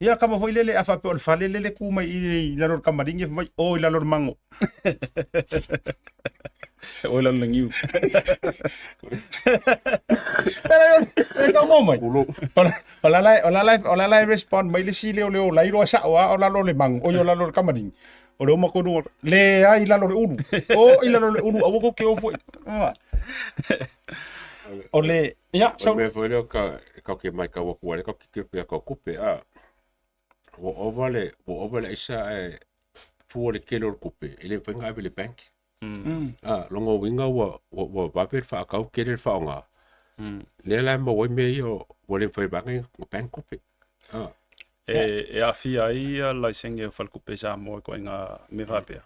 Ia kama foi lele a faapea o le fale lele tu mai i lalo o le kamaligi e fai mai o i lalo o le mago. O i lalo o le niu. E tau mo mai. O la la o la la o la la e respond mai le isi leoleo la iloa sao lava o lalo o le mago, oi o lalo o le kamaligi. O le oma tonu leai i lalo o le ulu. O i lalo o le ulu aua tou te o foi. O le ia O le mea foi lea ka kau ke mai kau atu ai kau ke ke kau kupe a ua ova le ua ova le aisa ae fua le tele o le kupe e le mafai ona ave i le bank. A lona uiga ua ua ua vave le faatau tele le faaaoga. Lea la e maua ai mea ia ua le mafai e vaega ia ona bank kupe. A E, e aafia ai ia laisene o faletupe i Samoa i ituaiga mea faapea.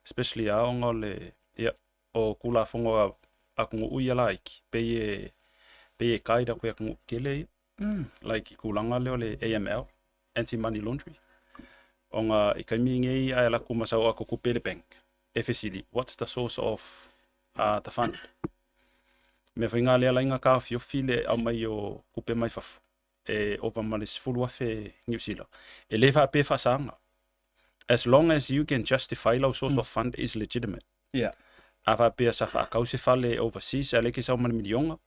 Especially lava ona o le, ia, o Tulafono a atunuu ia laiti, pei e, pei e guide atu i atunuu tetele ia. Like i tulaga lea o le AML, Anti Money Laundry. Ona i taimi nei a e alu atu ma sau atu tupe i le bank, e fesili, what's the source of uh, the fund? Mea foi ngā lea lainga taofiofi le aumai o tupe mai fafo e ova ma le 10,000 Niu Sila. E le faapea faasaga. As long as you can justify lau source of fund is legitimate. Yeah. A faapea sa faatau se fale overseas a lea e ke sau ma le miliona,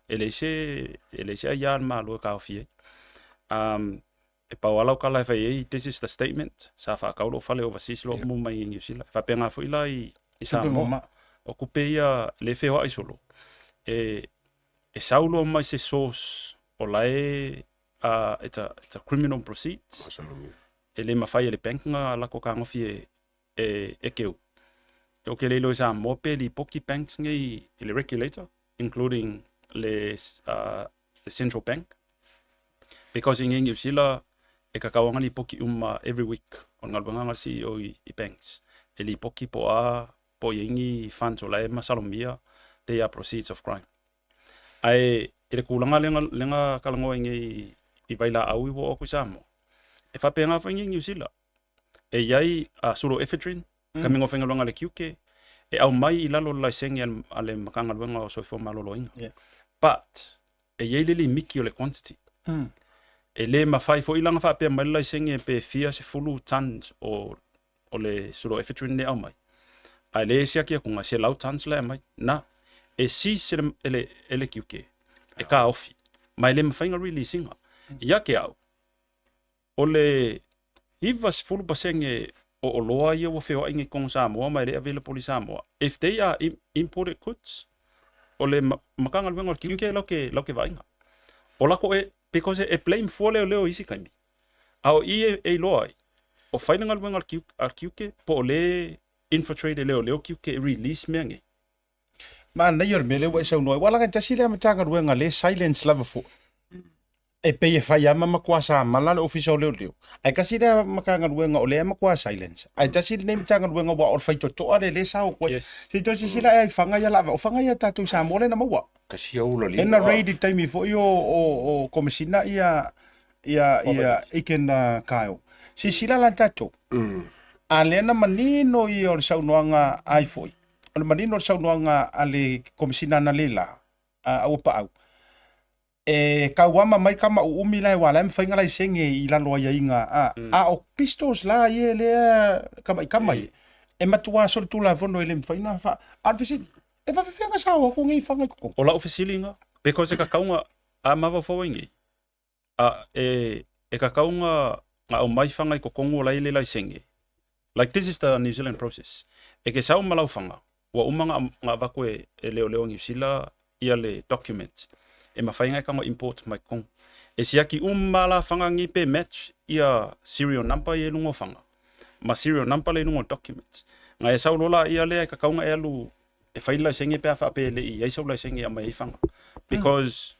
e leai se, e leai se aia a le Malo e taofi ai. Um, e pau lava lau tala e fai ai, this is the statement, sa faatau lou fale overseas loa mu mai i Niu Sila. E faapena foi la i, i Samoa. O kupe ia le feoai solo. E, e sau loa mai se source o la e, uh, it's a, it's a criminal proceeds. E le mafai e le bank na lako kagofi e, e, e keu. Ou te le iloa i Samoa pe lipoti banks nei i le regulator, including le, uh, le central bank. Because i Niu Sila, e kakau ana lipoti uma every week o le galuega a le CEO i, i banks. e lipoti po o a po o i ai ni funds o la e masalomia, they are proceeds of crime. Ae i le tulaga lea na talanoa ai nei i vailaau i ua oo atu i Samoa, e faapena foi nei Niu Sila. E i ai a pseudoephedrine, taimi na o faigaluega a le tiute, e aumai i lalo o le laisene a le Matagaluega o Soifua Maloloina. But, e i ai le limiti o le quantity. E le mafai foi la ona faapea mai le laisene pe fia sefulu tons o o le pseudoephedrine lea e aumai, a e le siaki atuga, 100 tons la e aumai. Na, e seize e le, e le, e le tiute, e taofi, ma e le mafai ona release ina. Ia te au, o le 90% o oloa ia ua feoai nei i totonu o Samoa ma e le available i Samoa, if they are imported goods, o le Matagaluega o le Tiute latou te, latou te vaaiga. O latou e, because e blame fua leoleo i isi taimi. A o i e iloa ai, o fai le galuega a le tiute po o le infiltrate e leoleo tiute e release mea nei. Manaia o le mea lea ua e saunoa ai, aua leaga e tasi lea Matagaluega lea e silence lava foi. E pei e fai lava ma matua samala le Ofisa o Leoleo, ae tasi lea Matagaluega o lea e matua silence. Ae tasi lenei Matagaluega aua o le faitotoa lea lea e sao atu ai. Yes. Se i toe silasila ea i fana ia lava, o fana ia a tatou i Samoa lea na maua. Kasi au la Lea na raid i le taimi foi o Komesina ia ia ia Iken Kyle. Silasila la tatou. A lea na manino ia o le saunoaga ai foi. O le manino o le saunoaga a le Komesina analeila a Auapaau. E tauama mai tama uumi la e aua la e mafai ona laisene i lalo o aiaiga a a o pistols la ia lea tamaitama ia e matua solitulafono e le mafai ona fa a o le fesili e faafefea ona sao atu nei fana i totonu? O lau fesiliga, because e tatau ona a mafaufau ai nei, a e e tatau ona aumai fana i totonu o la e i le laisene, like this is the New Zealand process, e te sau ma lau fana, ua uma ona avatu e leoleo o Niu Sila ia le document e mafai ona e tago import mai totonu. E siaki uma la fana nei pe match ia serial number ia i luga o fana ma serial number lea i luga o document. Na e sau loa laia lea e tatau ona e alu e fai le laisene pe a faapea e le i i ai sau laisene e aumai ai fana. Because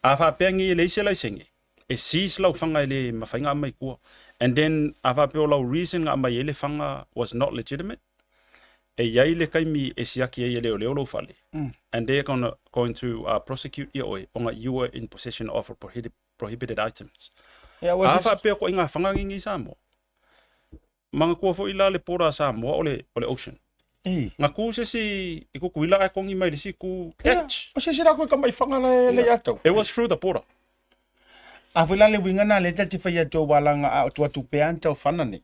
a faapea nei e leai se laisene, e seize lau fana e le mafai ona aumai i tua. And then a faapea o lau reason na aumai ai le fana was not legitimate, e i ai le taimi e siaki ai e leoleo lou fale, and they are gonna, going to prosecute ia oe ona you were in possession of a prohibited items. Ia, ua A faapea koe i ngā whanga ngingi i Samoa. Manatua foi la le border a Samoa o le, o le ocean. Ei. Nga ku se isi i Kukuila ae kongi mai le isi ku Ia, catch. o se isi la koe kama i whanga la e lei atau. It was through the border. A foi la le uiga na lea ta te fai atu aua laga a o atu atu pea ana tau fana nei.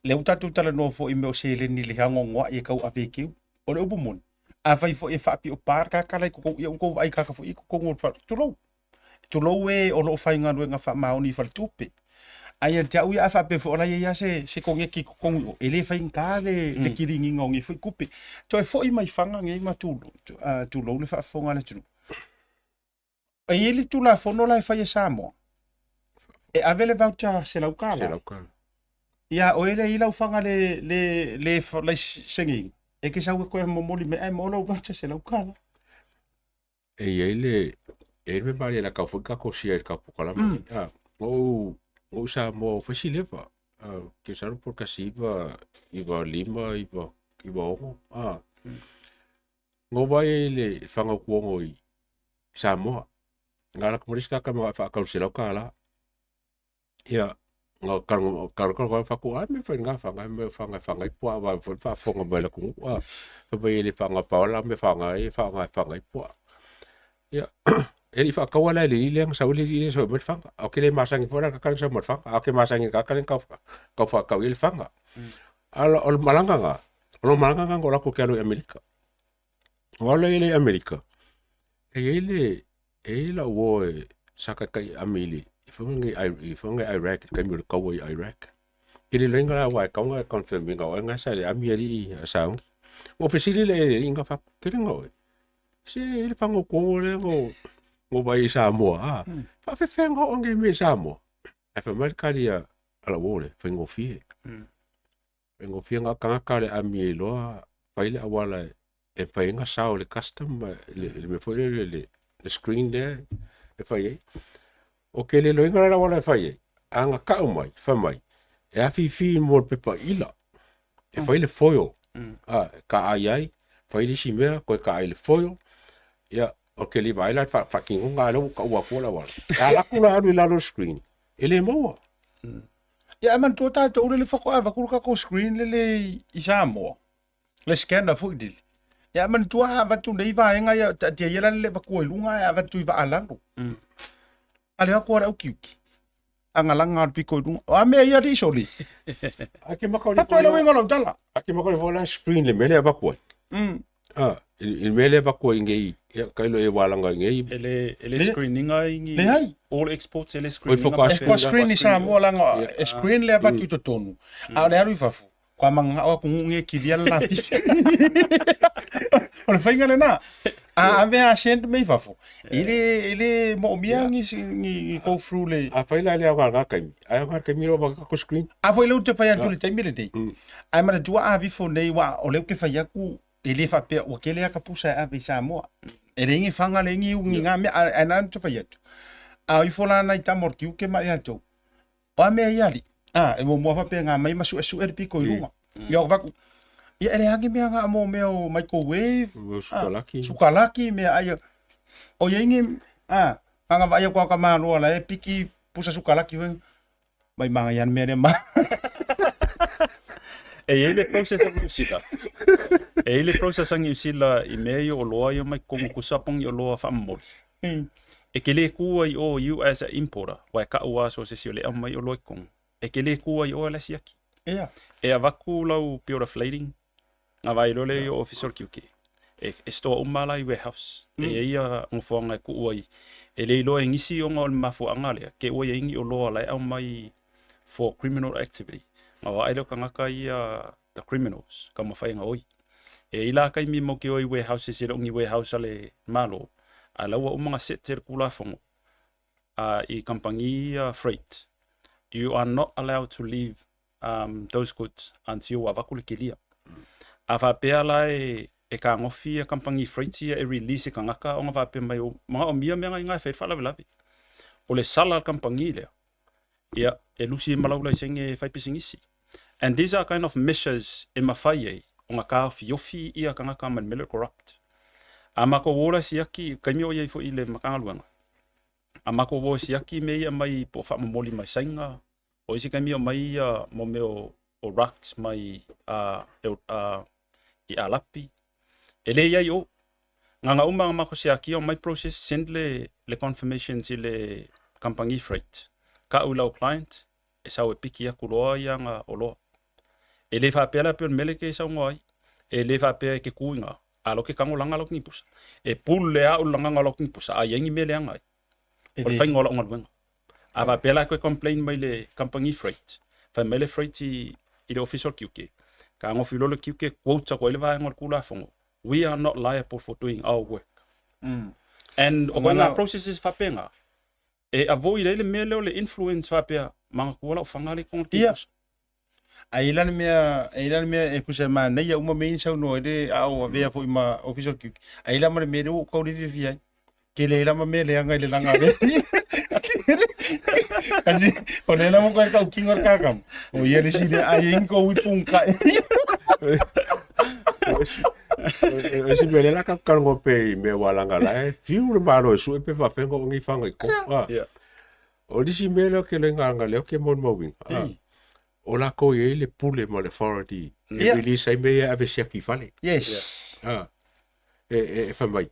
Lea ua tatou talanoa foi i mea o seleni i le agoagoai e tau ave e keu. O le upu moni, afai foi e faapio pa le kaka la i totonu, ia ua tou vaai kaka foi i totonu o le fale, tulou, tulou e o lo o faigaluega faamaoni i faletupe. Ae ia te au ia a faapea foi o la e i ai lava se, se koneti i totonu i o, e le faigata le, le kiliniga o nei foi tupe. Toe foi mai fana nei ma tulou, tulou le faafofoga a le atunuu. E i ai le Tulafono la e fai e Samoa, e ave le voucher $100. $100. Ia oe lea i lau fana le, le, le laiseneina, e te sau e toe momoli mai ae maua lau voucher $100. E i ai le, e i ai le mea malie la kau foi ka sia i le kau polokalame nei. Ah, ou, ou Samoa o fai si leva. Ah, ke salo po kasi iva, iva lima, iva, iva ono. Ah, ngo vai ai le whanga kuongo i Samoa. Nga la kumari ska ka ma wha kau se lau ka la. Ia, nga karo karo karo karo whaku ai me whai nga whanga me whanga whanga i pua wa wha wha whanga mai la kungu a wha mai le whanga paola me whanga e whanga whanga i pua. Ia, e li whakaua la le le nga sau le le sau mai whanga. Au ke le masangi fora ka kare sau mai whanga. Au ke masangi ka kare ka ka wha kau i le whanga. Ala o le malanga nga. O le malanga nga ngo la ko ke alo i Amerika. O alo i le Amerika. E i ai le, e i ai lau uo e sa kaikai ami i le, i whanga i, i whanga i Iraq, i taimi o le kaua i Iraq. Ke le loinga la wa e kaunga e confirm inga oe nga sa le ami ali i a saungi. Ngo fesili le e inga fa kere nga oe. Se e le whanga kuongo le ngo, ngo vai i Samoa, a. Fa fe nga o nge me Samoa. E fa mai kari a, a la uo le, whaingofie. Faigofie nga kangaka le ami e iloa fai le auala e fai ai nga sao le custom ma le le mea foi lele le le screen lea e fai ai. O ke le loiga le auala e fai ai, a nga kau mai, fai mai, e afifi mo le pepa ila. E fai le foil, a, e kaai ai, fai le isi mea, toe kaai le foil, ia, o ke le vaai la le faatinoga, a o lea ua taua atua le auala. E alu atu la alu i lalo o le screen, e le maua. Ia, ae manatua tatou lele faatoa avatu le tatou screen lele i Samoa, le scanner foi lele. Ia, ae manatua a avatu nei vaega ia, taatia ia la le avatua i luga ae avatu i vaa lalo. A le atu a le aukiuki. Agalaga o le pito i luga. O a mea ia alii soli? Ai ke maka o le Faatoa i le uiga o lau tala. Ai ke maka o le fola screen le mea lea avatu ai. Ah, i le mea lea avatu ai nei, ia, kailo e wālanga i nei. E le, e le screening ai ni Leai. all exports e le screening. Oi, whakwa E kua screen i Samoa langa, e screen le avatu i totonu. A o le alu i fafo, kua mangao aku ngu nge kilia le lapisi. O le faiga lena. A ave a send me i fafo. I le, i le moomia ni, ni, ni go through le... A fai la le au ngā kaimi. Ai au ngā kaimi ro waka ko screen. A foi le ute fai atu le taimi lenei. Ae manatua a vifo nei wa o le uke fai aku e le faapea ua kele a ka pusa e ave i Samoa. E le ingi fanga le ingi ungi ngā mea ae na te fai atu. A o ifo la nai tama o le kiuke ma ia tou. O a mea ia alii? A, e muamua faapea ngā mai ma suesue le piko i luga. Ia o vaku, ia e leai ni mea ngā mo mea o microwave, Mea sukalaki. sukalaki, mea ai. O ia ingi, a, nganga vaai aku a ka maloa la e piki pusa sukalaki foi. Mai manga ia mea lea ma. E i ai le process a Niu Sila. E i ai le process a Niu Sila i mea ia o loa ia mai totonu kusa pongi o loa faamomoli. E ke le ku ai o you as a importer, wa e ka'u a so se si o le aumai o loa i totonu. E ke le ku ai o e la siaki. Ia. E avaku lau bill of lading, nga vai loa lea i o ofisa o le tiute. E, e store uma la i warehouse. E i ai ia nofoaga e kuu ai. E le iloa e nisi ona o le mafuaaga lea, ke ua iai ni oloa la e aumai for criminal activity. Nga o ae lea o tagata ia the criminals, ka mafai ona oi. E i la taimi mau ke oi warehouses e le o ni warehouse a le Malo, a la ua uma ona set e le Tulafono a i kamupani ia freight. You are not allowed to leave um, those goods until ua avatu le kilia. A faapea la e, e kagofi ia kamupani freight ia e release i tagata ona faapea mai o manaomia mea na i ina e fai ai le faalavelave. O le sala a le kamupani lea, ia, e lusi ai ma lau laisene e fai pisinisi. And these are kind of measures e mafai ai ona taofiofi ia tagata ma le mea lea o le corrupt. A matou o la siaki, taimi o i ai foi i le Matagaluega, a matou o e siaki mea ia e aumai po o faamomoli mai Saina, o isi taimi e aumai ia mo mea o, o rugs mai a, e, a, i Alapi. E le i ai o. Nganga uma nga mako siakia o mai process send le, le confirmations i le company freight. Ka u lau client, e sau e piki aku loa ia nga oloa. E le faapea la pei o le mele ke saunoa ai. E le faapea e ke ku i nga, a lo ke kagolaga lau kinipusa. E pule a u lagaga o lau kinipusa, a iai ni mea leaga ai. O le faiga o lau galuega. A faapea la e toe complain mai le company freight, fai mai le freight i, i le ofisa o le tiute, kagofi loa le tiute, quote atu ai le vaega o le Tulafono, we are not liable for doing our work. And o koina processes faapena, e avoid ai le mea lea o le influence faapea, manatua lau fanga lea i totonu o le tiute. Ai i la le mea, ai la le mea e kusa ma nei uma mea i saunoa i le a o avea foi ma ofisa o le tiute. Ai la ma le mea lea ua ou tau le fiafia ai. Ke le la ma mea leaga i le langa le. Kasi, o le la mo koe kau kingo le kakam. O ia le sile ai e ko ui pung kai. O si mea la ka kalongo pe i mea wa langa la e fiu le malo e sue pe whawhenga o ngi whanga i ko. Ah. Yeah. O nisi mea lea ke le nganga lea ke mon mauinga. Ah. O lākou i ai le pule ma le authority e release ai mea ia e ave siaki i fale. Yes. Ah. E, e, e fai mai.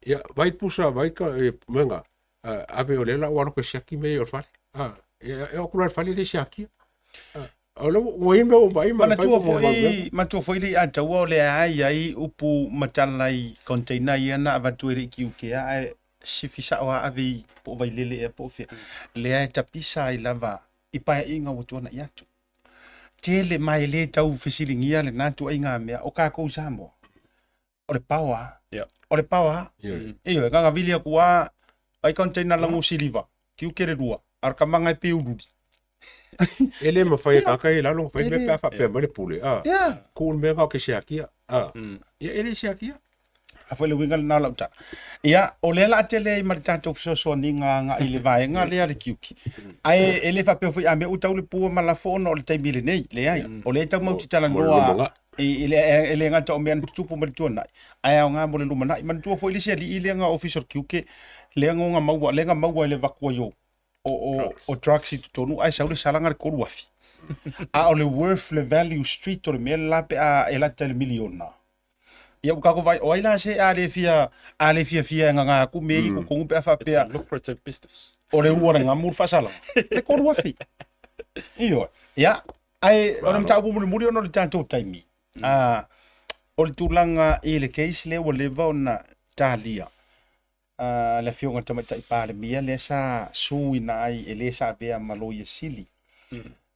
Ia, vai pusa, vai ka, e, menga, uh, ave o lela o alo ke siaki mea ia o le fale. Ah. E, e o kula le fale le siakia. Ah. O le ua i mea o mai ma Manatua foi, manatua foi le ia taua o le ai ai upu matala i container ia na avatu e le iki uke a ae sifi sao a ave i po o Vailele ea po o fea. Lea e tapisa ai lava i paeaiga ua tuanai atu. Tele ma e le tau fesiligia lena tuaiga mea o kākou i Samoa. O le pao a. Yeah. O le pao a. Yeah. Ioe, gagavili aku a, ai container lagu siliva, kiuke le lua, a o le kamaga e pe ululi. E le mawhai e kaka i lalo, whai mea pea whapea mai le pule. Ah. Yeah. Ku le mea ngau ke siakia. Ah. Ia e le siakia. A foi le uiga lena o lau tala. Ia, o lea la tele ai ma le tatou fesoasoaniga agai i le vaega lea le tiute. Ae e le faapea foi a mea ua tau le pua ma lafo ona o le taimi lenei. Leai, o lea e tau mau te talanoa i le e le gata o mea na tutupu mai le tuanai, ae aoga mo le lumanai. Manatua foi le isi alii lea na ofisa o le tiute, lea na maua, lea na maua i le avatu ai o o, o, o drugs i totonu ae sau le salaga le 3,000. A o le worth le value street o le mea le la pe a e lata i le miliona. Ia ua tatou vaai, o ai la se a le fia, a le fiafia e gaga atu mea i totonu pe a faapea. It's a lucrative business. O le ua le gamu le faasalaga. Le 3,000. Ioe. Ia, ae o le mataupu mulimuli ona o le tatou taimi. Ah, o le tulaga i le case lea ua leva ona talia. Ah, le afioga i le Tamaitai Palemia lea sa suina ai e le sa avea ma Loia Sili.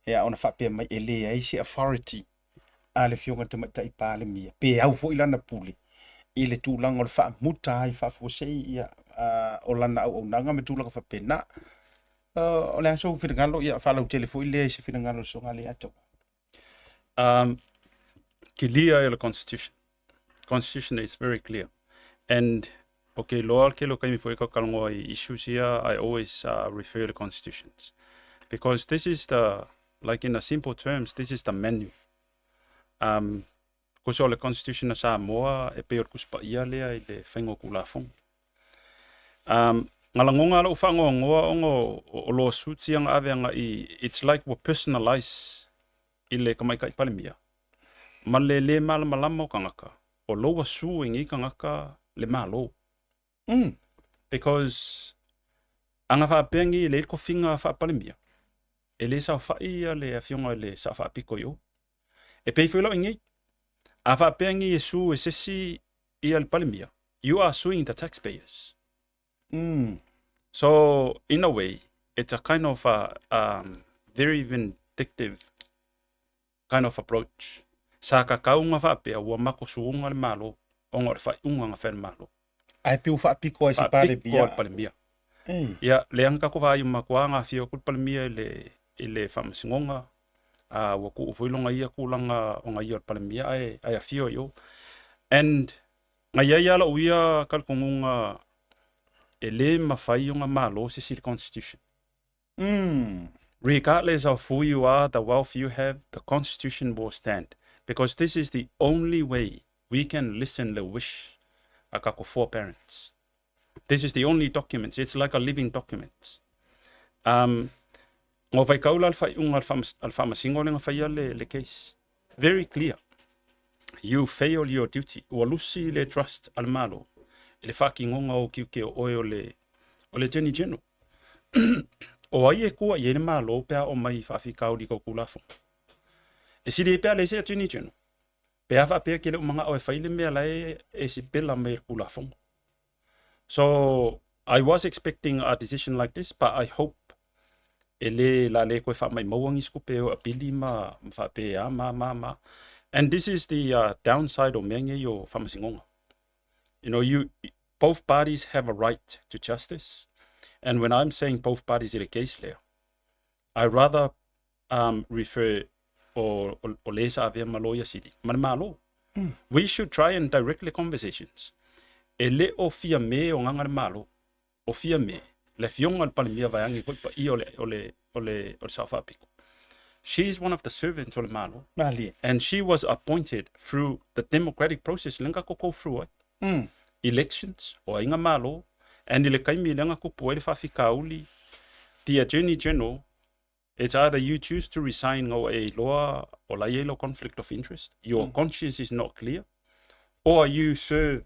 Ia, ona faapea mai e leai se authority a le Afioga i le Tamaitai Palemia, pe au foi lana pule i le tulaga o le faamuta ai faafuasei ia o lana auaunaga ma tulaga faapena. O le a sou finagalo, ia faalautele foi lea i se finagalo o le Susuga Leiataua. Clear le Constitution. Constitution is very clear. And okay, loa ke lo kaimi foi ka kalongoa i issues here, I always refer to constitutions. Because this is the, like in a simple terms, this is the menu. Kusa o le Constitution a Samoa, e pei o le kusipaia lea i le whainga o kulafongo. Ngalagonga lau whangoangoa ongo o lawsuits ia nga ave anga i, it's like we personalize i le kamaikai palemia. Ma le le malamalama o kangaka, o loa su e ngi kangaka le malo. Because anga whaapengi le iko finga whaapalemia. E le sao whai ia le afionga le sa whaapiko i o. E pei foi lau ingi. A whaapengi e su e sesi ia le palemia. You are suing the taxpayers. So, in a way, it's a kind of a very vindictive kind of approach. Sa ka kaunga whaapea ua mako suunga le malo, o ngā whai unga ngā whai malo. Ai pe u whaapiko ai se Whaapiko palemia. ai palemia. Ei. Ia, le anga kako whai uma kua ngā whio ku palemia i le whamasingonga, a ua ku ufuilonga ia kulanga o ngā ia o le palemia ai, ai a whio i o. And ngā ia ia la uia kalkongunga e le mawhai o ngā malo se si le Constitution. Regardless of who you are, the wealth you have, the Constitution will stand. Because this is the only way we can listen the wish a kako foreparents. This is the only document. It's like a living document. Ngō whai kaula al whai unga al whamasingo le ngā whai le case. Very clear. You fail your duty. Ua lusi le trust al malo. Le whaki ngonga o kiuke o oe o le Attorney General. O ai e kua i e malo pea o mai whaafikauri kau kulafo. E siri e pea le se Attorney General. Pea wha pea ke le umanga o e whaile mea lai e si pela mai kulafo. So, I was expecting a decision like this, but I hope e le la le koe wha mai mauangi skupe o apili ma wha pe a ma ma ma. And this is the downside o mea ngei o whamasingonga. You know, you both parties have a right to justice. And when I'm saying both parties in a case lea, I rather refer o le sa avea ma loia sili. Ma le malo. We should try and direct the conversations. E le o fia me o nganga le malo. O fia me. Le fionga le palemia vaeangi hoi pa i o le o le sa whaapiko. She is one of the servants o le malo. Malie. And she was appointed through the democratic process. Lenga koko through ai. Elections, o ainga malo, and i le kaimi lenga kupu ai le whawhikauli. The Attorney General, it's either you choose to resign ngau e loa o lai e lo conflict of interest, your conscience is not clear, or you serve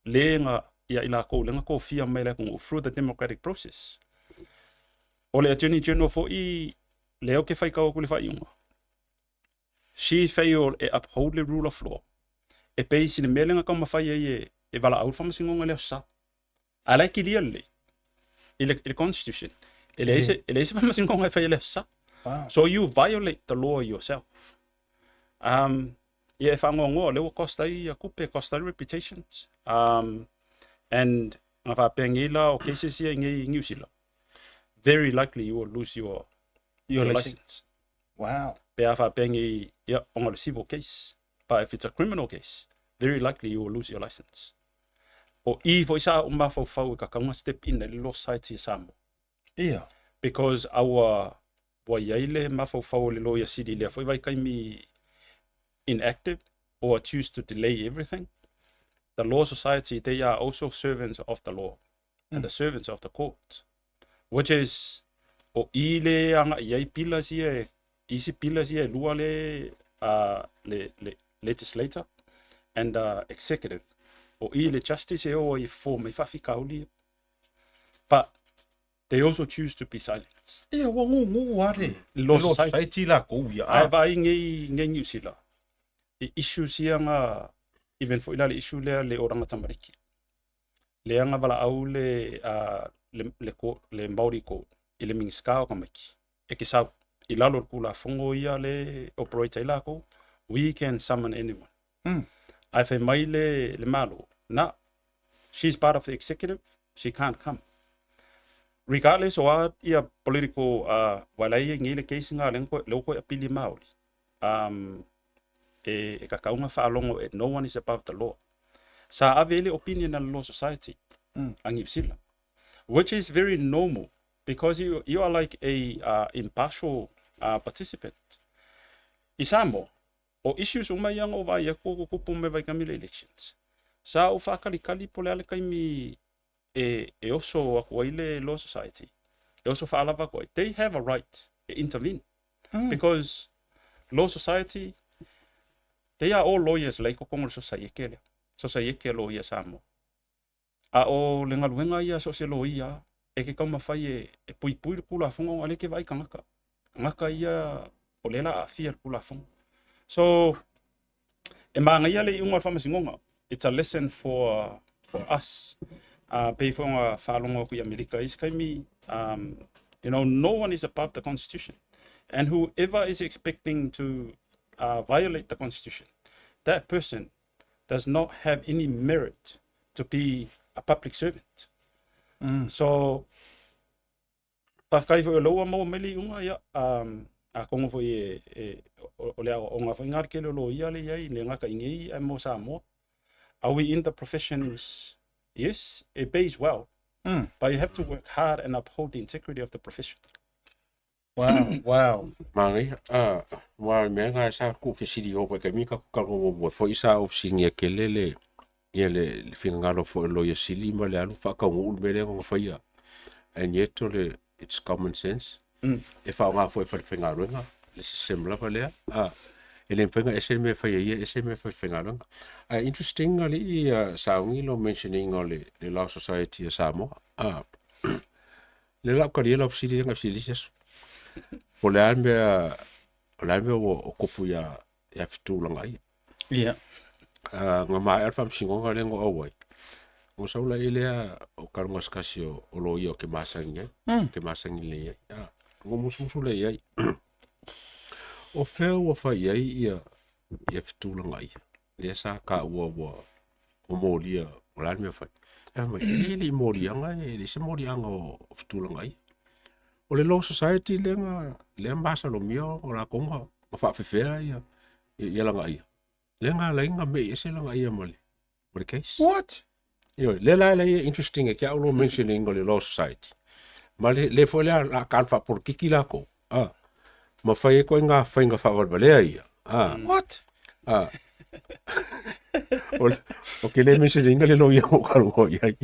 lenga ia ila ko lenga ko fia mai le kongo through the democratic process. O le Attorney General fo i leo ke whai kau ku le whaiunga. She failed e uphold the rule of law. E pei si le melenga ka mawhai ai e wala au whamasingonga leo sa. A lai ki lia le. I le constitution. E le ese whamasingonga e whai leo sa. Wow. So you violate the law yourself. Ia e whangoangoa leo cost ai a kupe, cost ai reputations. And ngā whāpengila o cases ia i ngei New Zealand. Very likely you will lose your license. Wow. Pe a whāpengi ia onga le civil case. But if it's a criminal case, very likely you will lose your license. O i foi sa ou mafaufau e kakauga step in ai le Law Society a Samoa. Ia. Because our ua i ai le mafaufau o le Loia Sili i lea foi vaitaimi inactive or choose to delay everything. The Law Society, they are also servants of the law and the servants of the court, which is o i le agai i ai pillars ia e, isi pillars ia e lua le, le, le legislator and the executive. O i le justice e o ai e fofo mai faafitauli ia. But they also choose to be silent. Ia, ua gugu lava le Law Law Society. Society latou ia. Ae vaai nei, nei Niu Sila, i issues ia nga, even foi la le issue lea le oranga tamariki. Lea nga valaau le, le, le, le Māori Court i le Minisita o Tamaiti, e ke sau, i lalo o le Tulafono ia le operate ai latou, we can summon anyone. Ae fai mai le, le Malo, na, she's part of the executive, she can't come. Regardless o a ia political, wailai ia nei le case nga le ko le ko apili Māori. E, e kakaunga whaalogo e no one is above the law. Sa ave le opinion a le Law Society a Niu Sila, which is very normal because you are like a impartial participant. I Samoa, o issues uma ia nga o vaai atu o tutupu mai vaitaimi le elections. Sa ou whaakalikali po le a le taimi e, e oso atu ai le Law Society. E oso whaalava atu ai. They have a right e intervene. Because Law Society, they are all lawyers la i totonu o le sosaiete lea. Sosaiete a loia Samoa. A o le galuega ia so o se loia, e ke taumafai e, e puipui le Tulafono ona o lea e te vaai tagata. Tagata ia o lea o le a aafia i le Tulafono. So, e manaia le iuga o le Faamasinoga. It's a lesson for us. Pei foi ona faalogo atu i Amerika i isi taimi, you know, no one is above the constitution. And whoever is expecting to violate the constitution, that person does not have any merit to be a public servant. So, faafetai foi o lea ua maua mai le iuga, ia, atonu foi e, e, o le aoaoga foi lena le tele o loia lea i ai, le gata i nei ae mo Samoa. Are we in the professions? Yes, it pays well. But you have to work hard and uphold the integrity of the profession. Wow. Manaia, aua o le mea lena sa tuu fesili o vaitaimi tatou talanoa muamua foi sa ou fesiligia tele le ia le finagalo foi o le Loia Sili ma le alu faataunuu le mea lea na faia. And yet o le it's common sense. E faaaoga foi e falefaigaluega le system lava lea. E le mafai ona ese le mea e fai e ia ese le mea e fai e le falefaigaluega. Ae interesting alii Sauni lou mention ina o le Law Society a Samoa. Lea la ou talia lau fesili lea na fesili isi aso. Po o le a le mea, o le a le mea ua tupu ia, ia Fetulaga ia. Ia. Na maea le faamasinoga lea na ou auai, ona sau laia lea o kalugasikasi o, o loia ou te masani ai, mm. te masani lelei ai. Ona ou musumusu lea i ai, o fea ua fai ai ia, ia Fetulaga ia, lea sa taua ua, ua molia, o le a le mea fai? Ae fai mai, e le i moliaga, e leai se moliaga o Fetulaga ia. O le Law Society lea na, lea masalomia o latou na, na faafefea ia, ia lagaia. Lea na ala ai na mei ese lagaia ma le, ma le case. What? Ioe, lea la e ia interesting e ke au lo mentioning o le Law Society. Ma le, le foi lea la ka faapolokiki lakou. Ah. Ma fai ai koe ngā whainga whaawalevalea ia. Ah. What? Ah. O, o ke le mentioning le loia o ka lo iai.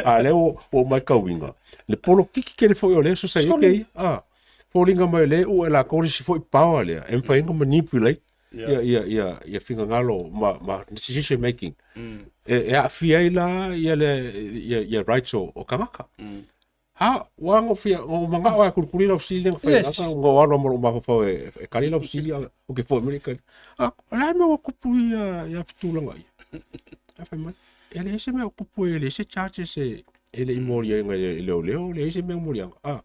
A le o o mai kauinga. Le polokiki ke le foi o le society ia. Ah. Foliga mai le u e la kori si foi power lea. E mawhai inga manipulate ia ia ia ia finagalo ma ma decision making. E e aafia ai la ia le ia ia rights o, o tagata. Ha, ua gofia, o manao a kulikuli lau fesili lea na fai ata, o alo ma lou mafaufau e, e kali lau fesili, a o ke foi mai le kali. A, o le a le mea ua kupu ia, ia fetulaga ia? Ae fai mai, e leai se mea o kupu e leai se charges e, e le i moliaina e leoleo, leai se mea o moliaga. A,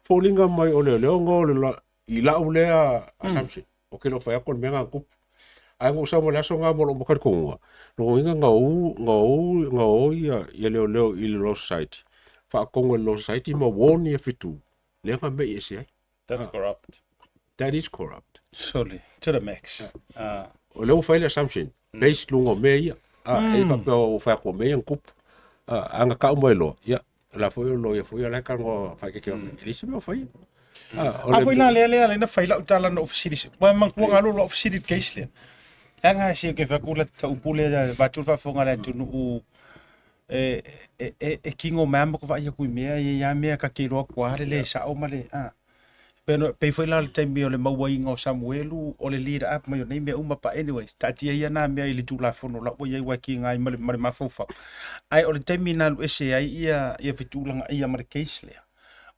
foliga mai o leoleo nga o le la, i lau lea assumption, o ke le o fai atu o le mea na na tupu. Ae na ou sau ma le aso na ma lou makalitonuga, lona uiga na ou, na ou, na o ia, ia leoleo i le Law Society, faatonu e le Law Society ma warn ia Fetu, lea na mei ese ai. That's corrupt. That is corrupt. Surely, to the max. O lea ua fai le assumption, based luga o mea ia. A, e le faapea ua fai atu o mea ia na tupu. A, a na tau mai loa, ia, o la foi o loia foi ia la e talanoa faaeteete mai, e leai se mea o faia. A, o A le foi la lea lea lea na fai lau tala na ou fesili ua manatua na alu lau fesili i le case lea. E aga se ke fai atu la tau pule la vaeatu le faafofoga a le atunuu e e e e kino mai lava ma ka vaai atu i mea ia ia mea ta te iloa atu lava le le sao ma le a. Pei ona pei foi la le taimi o le mauaina o Samuelu o le lead up mai o nei mea uma but anyways taatia ia na mea i le Tulafono la ua i ai ua e kiga ai ma le ma le mafaufau. Ae o le taimi na alu ese ai ia ia fetulaga ia ma le case lea,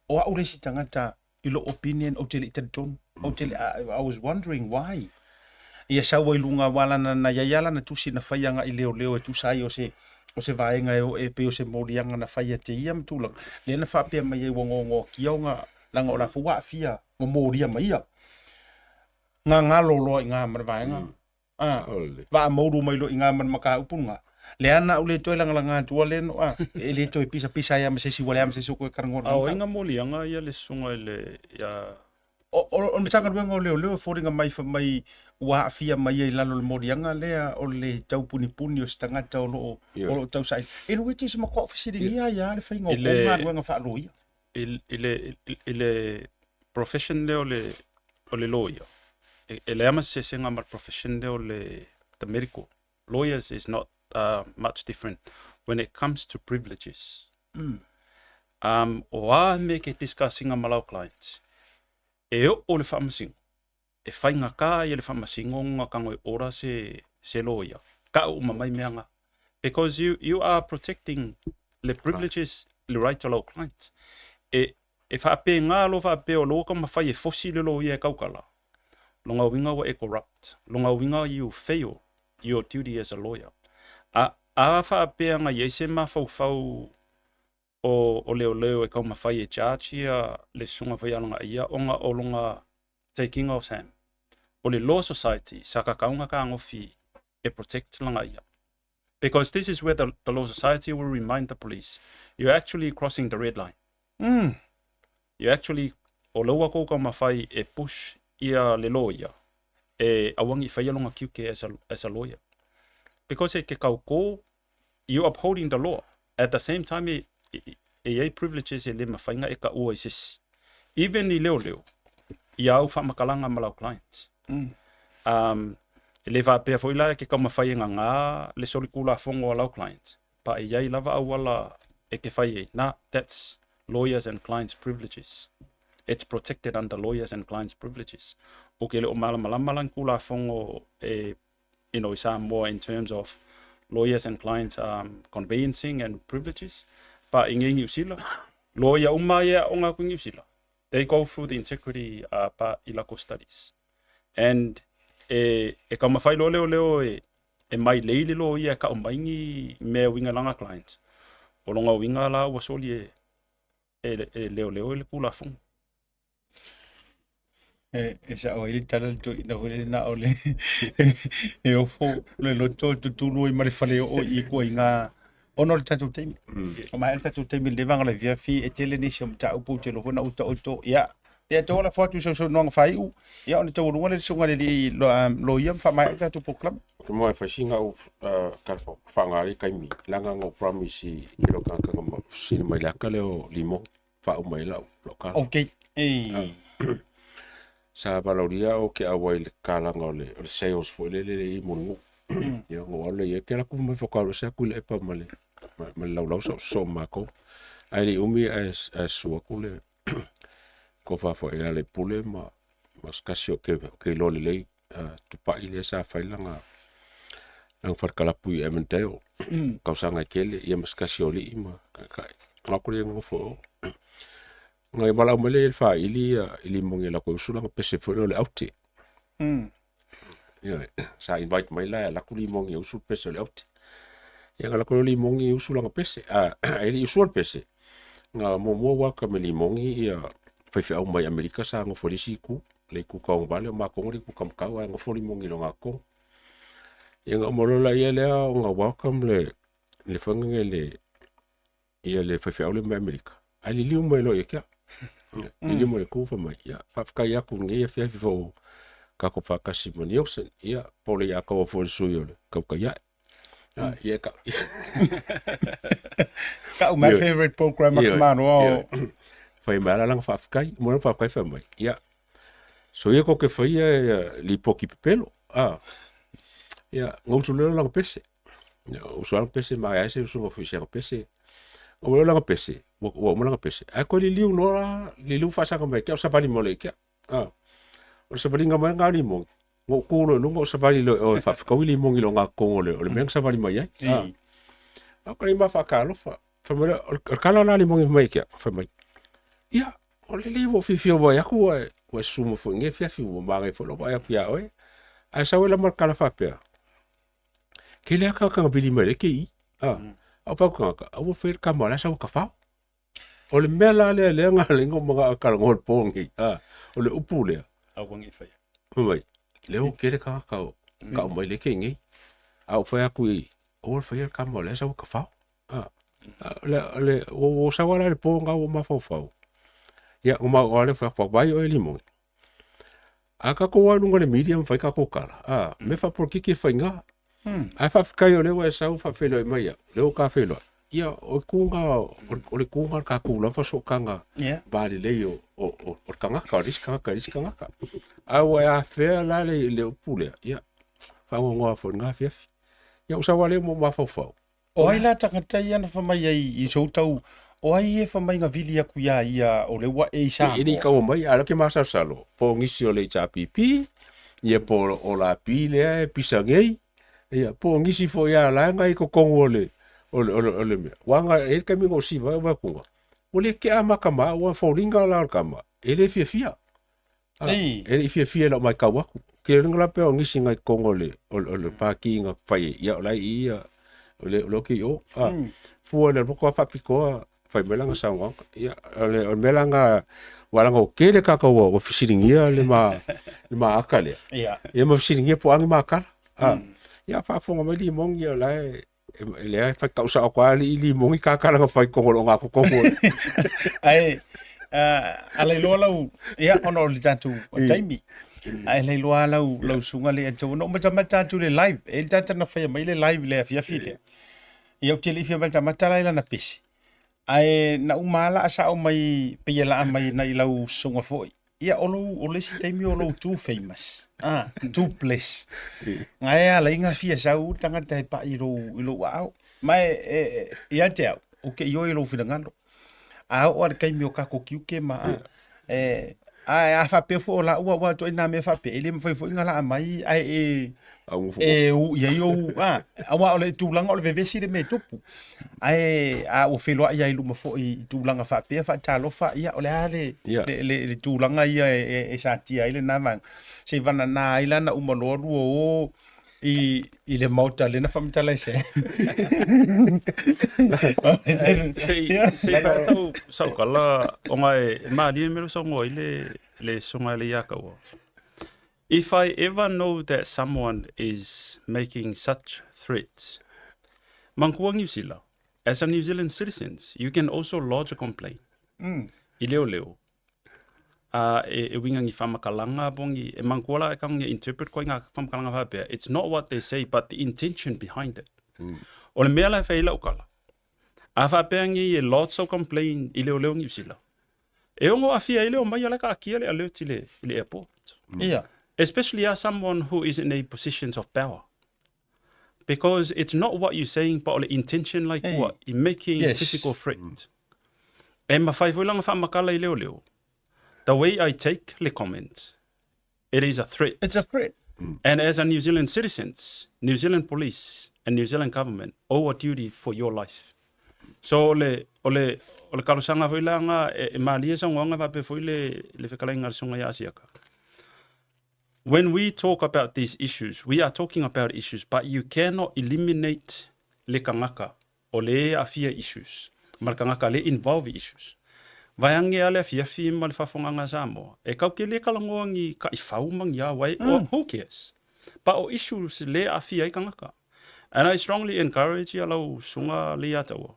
o au le isi tagata i lou opinion ou te le i talitonu. Ou te le I was wondering why ia sau ai luga aua lana na i ai lava lana tusi na fai agai leoleo e tusa ai o se o se vaega e o e pei o se moliaga na fai ia te ia ma tulaga lea na faapea mai ai ua gogoakia ona leaga o la foi ua aafia ua molia mai ia gagalo loa i ina ma le vaega a vaa moulu mai loa i ina ma le mataupu lena lea na ou le toe lagalaga atua lea no a e le toe pisapisa ai lava ma se isi ua leai lava ma se isi o toe talanoa i A le o ai mataupu. nga moliaga ia le susuga i le ia O, o, o le Matagaluega o Leoleo e foliga mai fai mai ua aafia mai ai i lalo o le moliaga lea o le taupunipuni o se tagata o lo o, o lo o tausaili. E lua te se matua fesiligia ai lava le faiga o I kou le galuega faaloia. i, i le i le profession lea o le o le lawyer e, e leai ma se sesega ma le profession lea o le the medical lawyers is not much different when it comes to privileges. Um, o a mea ke discuss-ina ma lau clients, e oo le faamasino, e faigata ia le faamasino ona tago e order se, se lawyer, tau uma mai mea na. Because you, you are protecting le privileges, le right o lau clients. E, e faapena loa faapea o lou taumafai e fosi le lawyer e tautala, lona uiga ua e corrupt, lona uiga you fail your duty as a lawyer. A, a faapea na i ai se mafaufau o, o leoleo e taumafai e charge ia le susuga foi ia Lagaaia ona o lona taking of Sam. O le Law Society sa tatau ona tagofi e protect Lagaaia. Because this is where the, the Law Society will remind the police, you're actually crossing the red line. You actually, o laua kou taumafai e push ia le lawyer e aua ne i faia lona tiute as a, as a lawyer. Because e ke kaukō, you upholding the law. At the same time, e, e, e i ai privileges e le mafai ona e taua i se isi. Even i leoleo, i āu faamatalaga ma lau clients. Um, e le faapea foi la e ke taumafai e gagā le solitulafono a lau clients, but e i ai lava auala e ke fai ai, na, that's lawyers and clients privileges. It's protected under lawyers and clients privileges. Ou ke le o malamalama la ni tulafono e, you know, i Samoa in terms of lawyers and clients conveyancing and privileges, but i ngei Niu Sila, lawyer uma ia e aoga atu i Niu Sila, they go through the integrity pa i lako studies. And e, e taumafai loa leoleo e, e mailei le loia e kau mai ni mea uiga lana clients. O lona uiga la ua soli e, e, e leoleo i le Tulafono. E, e sao ai le tala le toeaina foi lele na o le e ofo le loto e tutulu ai ma le fale oo i ituaiga ona o le tatou taimi. O maea le tatou taimi i lenei vaega o le afiafi, e tele nisi o mataupu ou te iloa foi na uta oito. Ia, ia toe lafo atu i sau saunoaga faaiu, ia ona taualuga lea i le susuga i le alii loia ma faamaea le tatou polokalame. Ou te moe fai sina au tala faaaoga ai taimi, leaga na ou promise i tele o tagata na fesili mai i le ata lea o Limon, faauma ai lau tala. Okay. Ei. Sa valaaulia au ke auai i le kalaga o le, o le sales foi lele le i Mulinuu. Ia, na ou alu lea i ai, ke alu atu mai faatoa alu ese atu i le epa ma le, ma le laulau sa sosoo ma matou. Ae le i umi ae, ae susu atu le tofa foi ia le pule ma, ma se tasi o ke, o ke iloa lelei Tupai lea sa fai lana, lana falekalapu i Avondale, tausaga e tele, ia ma se tasi o alii ma taitai. Ona o atu lea nofo i o. Ona valaau mai lea i le faili ia i Limoni e latou usu lana pese foi lea o le aute. Ioe, sa invite mai la e alu atu Limoni e usu le pese o le aute. Ia ona alu atu lea o Limoni e usu lana pese, a e le i usua le pese, na muamua welcome e Limoni ia faifeau mai Amerika sa nofo i le isi itu, le itu taugavale, o matou le itu taumatau ae nofo Limoni i lona totonu. Ia ona uma loa lea lea ona welcome le le foi lea le ia le faifeau lea mai Amerika, ae liliu mai loa ia te au. Liliu mai le tu fai mai, ia, faafetai atu i lenei afiafi foi ua tatou faatasi ma Neilson, ia, po o le ia taua foi le sui o le tautai ae. Ia ka. Ka'u my favorite program a Malo ao. Fai mai ala langa faafetai, mo langa faafetai fai mai. Ia. So ia ko ke fai ia lipoti pepelo. Ah. Ia, ngousu leo langa pese. Ia, usu langa pese ma ai se usu ngo fai pese. O leo langa pese, ua uma langa pese. Ai ko liliu no la, liliu fa sanga mai kia o savali mo le kia. Ah. O le savaliga mai ngā limogi. Ngo ku lo lunga o savali lo o faafekaui limogi lo ngā kongo le o le mea nga savali mai ai. Ah. A ko le ma whakalofa. Fai mai o le kala la limogi mai kia. Fai mai. Ia, o le le wo fifi o vai aku ai. Ua sumu fo nge fiafi ua magai fo lo vai aku ia oe. Ai sau e la mar kala whapea. Ke lea ka kanga pili mai le ke i. Ah. Au pa kanga, au fe ka mala sau ka fao. O le mea la lea lea nga le ngo mga kala ngo le pongi. Ah. O le upu lea. Au wangi whai. Fai mai, le o kere ka ka ka mai le ke ngi. Au fai aku i o le fai ka mo le sau ka fao. Ah. Le le o o sau ala le ponga o ma fau fau. Ia o ma o le fai pa vai o e limo. A ka ko wa lunga le media ma fai ka ko kala. Ah, me fa por kiki fai nga. Ai fa kai o le wa sau fa felo mai ia. Le o ka felo. Ia o kunga o le kunga ka ku la fa so kanga. Ba le le o o o kanga ka ris kanga ka ris kanga ka. A wa a fe la le le pule. Ia fa ngo ngo fo nga fi fi. Ia o sa wa le mo ma fa fa. O ai la tagata ia na whamai ai i sou tau, o ai e whamai ngā vili aku ia ia o le ua e i Samoa. E ni kau mai, ala ke masa salo. Po ngisi o le HRPP, ia po o la pi lea e pisa ngei, ia po ngisi fo ia la ngai ko kongo o le o le o le o le mea. Wanga e ka mingo si va va kunga. O le ke ama kama ua folinga la kama. E le fia fia. E le fia fia la mai kau aku. Ke ringa la pe o ngisi ngai kongo le o le paki nga fai ia o la ia o le o ke o. Ah. Fua le boko fa pikoa fai melanga saunga. Ia o le o melanga walanga o kele ka ka o fisiringia le ma le ma akale. Ia. Ia ma fisiringia po angi ma kala. Ah. Ia fa fonga mai limongi o la e le ai fa kausa o kwa li limongi ka kala nga fai kongo lo nga ko kongo. Ai a le loa lau ia ona o le tatou taimi. Ai le loa lau lau sunga le tau no mata mata atu le live. E le tata na fai mai le live le afiafi le. Ia o te le fia mata mata la na pesi. Ai na umala asa o mai pe la mai na i lau sunga foi. Ia o lou o le isi taimi o lou too famous. Ah, too blessed. Ngai a la inga fia sau tangata e pa i lou i lou au. Mai e ia te au. O ke ioi lou finangalo. A o le kaimi o kako kiuke ma e a fa pe fo la ua ua to ina me fa pe ele mfai fo inga la mai ai e e u ia i a awa o le tulaga o le vevesi le me tupu. Ai a o feloa ia i luma fo i tulaga fa pe fa talofa ia o le a le le le tulaga ia e sa tia ile na vang. Se vana na ila na uma loa lua o i i le mauta le na whamatala se. Se i tau sau kala o ngai ma li me lo sau ngoi le le songa le ia kaua. If I ever know that someone is making such threats, Mangkua New Zealand, as a New Zealand citizens, you can also lodge a complaint. I leo leo. E winga ngi whamakalanga bongi, e mangkua la e kaunga interpret koe ngā whamakalanga whapea. It's not what they say, but the intention behind it. O le mea la e whaila ukala. A whapea ngi e lots of complaint i leo leo New Zealand. E ongo awhia i leo mai ala ka akia le alert i le, i le airport. Yeah. Especially as someone who is in a positions of power. Because it's not what you're saying, but the intention like Hey. what? In making Yes. physical threat. E ma whai whailanga whamakala i leo leo. The way I take le comments, it is a threat. It's a threat. And as a New Zealand citizens, New Zealand police and New Zealand government owe a duty for your life. So ole ole ole karosanga whailanga e malia sa ngwanga wape fo le le whekalainga songa ya asiaka. When we talk about these issues, we are talking about issues, but you cannot eliminate le kangaka o le afia issues. Ma le kangaka le involve issues. Vaiange ale afia fi ma le whawhonganga Samoa. E kau ke le kalangoangi ka i whaumangi a wai, or who cares? But o issues le afia i kangaka. And I strongly encourage ia lau sunga le ataua.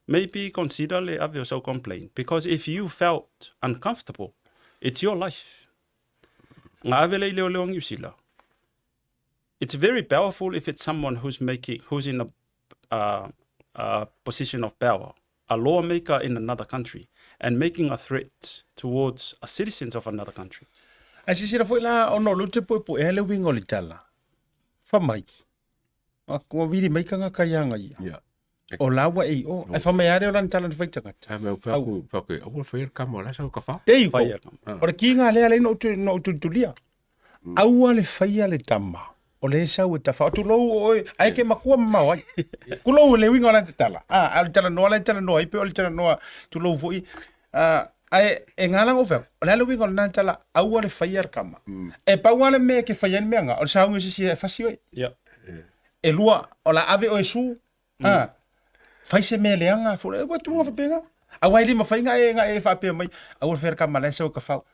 Maybe consider le ave o sau complaint. Because if you felt uncomfortable, it's your life. Ngā ave le i leo leo ngi usila. It's very powerful if it's someone who's making who's in a uh, a position of power, a lawmaker in another country, and making a threat towards a citizens of another country. Ae silasila foi la ona o lea ou te puepuea le uiga o le tala, fai mai, ua vili mai tagata ia ia. Ia. O la ua e i o. Ae fai mai lava lea o lana tala na fai i tagata. A mea fai aku, fai aku, aua le faia le kama o la e sau e kafā. There you go. Faia kama. O le kiga lea lea na ou tulitulia. Aua le faia le tama o lea e sau e tafao. Tulou oe, ae ke makua mamao ai. Tulou le uiga o lana tatala. A, a o le talanoa la e talanoa ai pe o le talanoa, tulou foi. A, ae e ngā langa o fai atu, o le a le uiga o lena tala, aua le faia le tama. E pau lava le mea e ke faia ai le mea lena, o le sauni o se isi e fasi oe. E lua, o le a ave oe e su, a, fai se mea leaga, fo, ua tuua faapena. Aua e le mafai ona e, ona e faapea mai, aua le faia le tama la e sau e kafau.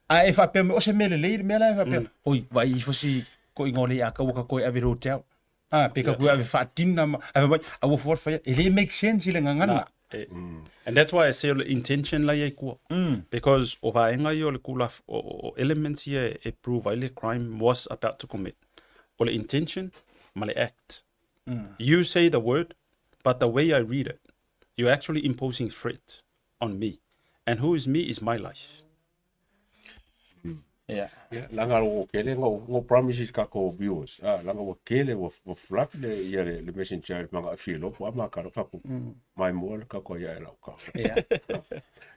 A e faapea mai, o se mea lelei le mea la e faapea, oi, vaai ifo si koʻiga o le iā kaua ka toe ave i le hotel. A, pe ka toe ave faadinner ma, ae fai mai, aua fua le faia, e le make sense i le gagana. Na, e, and that's why I say o le intention la ia i tua. Because o vaega ia o le kula, o, o elements ia e prove ai le crime was about to commit. O le intention ma le act. You say the word, but the way I read it, you're actually imposing threat on me. And who is me is my life. Yeah. Yeah, langa ua kele ngo ngo promise i kako viewers. Ah, langa ua kele ua ua flap le ia le, le messenger manga fie lo po ama ka fa ku mai mo le kako ia e lau ka. Yeah.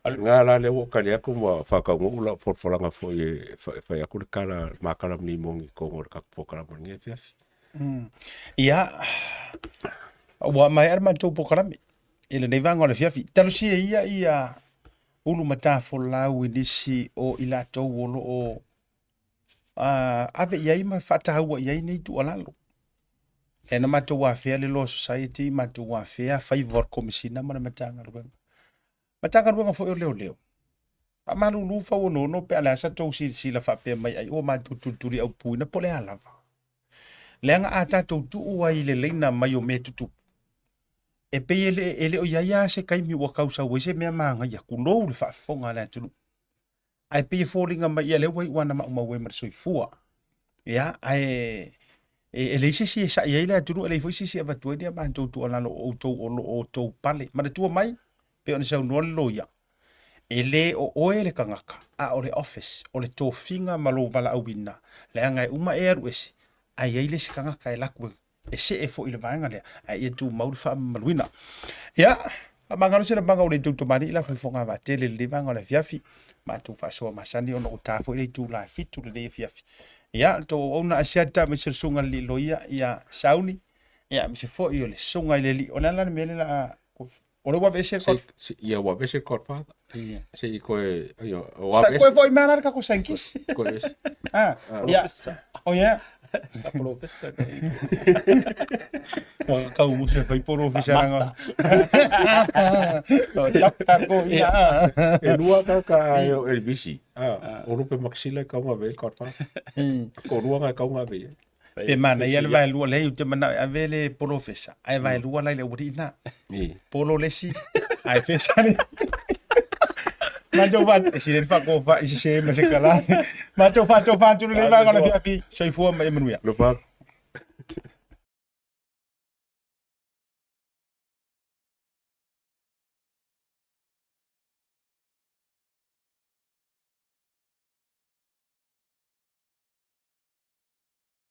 Nga la le ua kali aku ma fa ka ngu la for for langa fo e fa fa aku le kala ma kala ni mongi ko ngo le kako po kala mo ngi fia. Ia, ua maea le matou polokalame i lenei vaega o le afiafi. Talosia ia ia ulu matafolau i nisi o i latou o lo o ave i ai ma faataua i ai nei tuualalo. Lea na matou afea le Law Society, matou afea faiva o le Komesina ma le Matagaluega. Matagaluega foi o Leoleo. Faamalulu fauonoono pe a le a sa tou silasila faapea mai ai ua matou tulituli aupuina po o le a lava. Leaga a tatou tuu ai i le laina mai o mea tutupu, e pei e le, e le o i ai lava se taimi ua tausau ai se mea manaia, tulou le faafofoga a le atunuu. Ae pei e foliga mai ia lea ua iu ana maumau ai ma le soifua. Ia, ae e leai se isi e sa'i ai le atunuu, e leai foi se isi e avatu ai ni a matou tuualalo o outou o lo o outou pale. Manatua mai, pei ona saunoa le loia, e le o oe le tagata, a o le office, o le tofiga ma lou valaauina, leaga e uma e alu ese, ae i ai le isi tagata e alu atu e e see foi i le vaega lea, ae ia tumau le faamamaluina. Ia, faamagalo se lamaga o le tou tamalii la faifoga vaatele i lenei vaega o le afiafi. Matou faasoa masani ona ua ta foi le itula e 7 lenei afiafi. Ia, le tou auauna Asiata aemaise le susuga i le alii loia ia Sauni, ia aemaise foi o le susuga i le alii. O le a la le mea lea o le a O le ua aveese le Se, ia ua aveese le Godfather. Ia. Se i koe, ia, ua Sa aveese. koe foi mea la le kako scientist. Koe ese. Ah, ia. Oh yeah. Polofesa. Ua kau musu e fai polofesa ranga. Tap ko ina. E lua kau ka e o Elvisi. Ah, o lupe maxila kau ngā vei Godfather. Ko lua ngā kau ngā vei. Pe manaia le vaelua leai ou te manao e ave le polofesa ae vaelua la i le aualii lena. Polo le isi ae fesa le Matou fa e sili ai le faakofa i sese ma se kalā. Matou faatofa atu i lenei vaega o le afiafi. Soifua ma ia manuia. Lofa.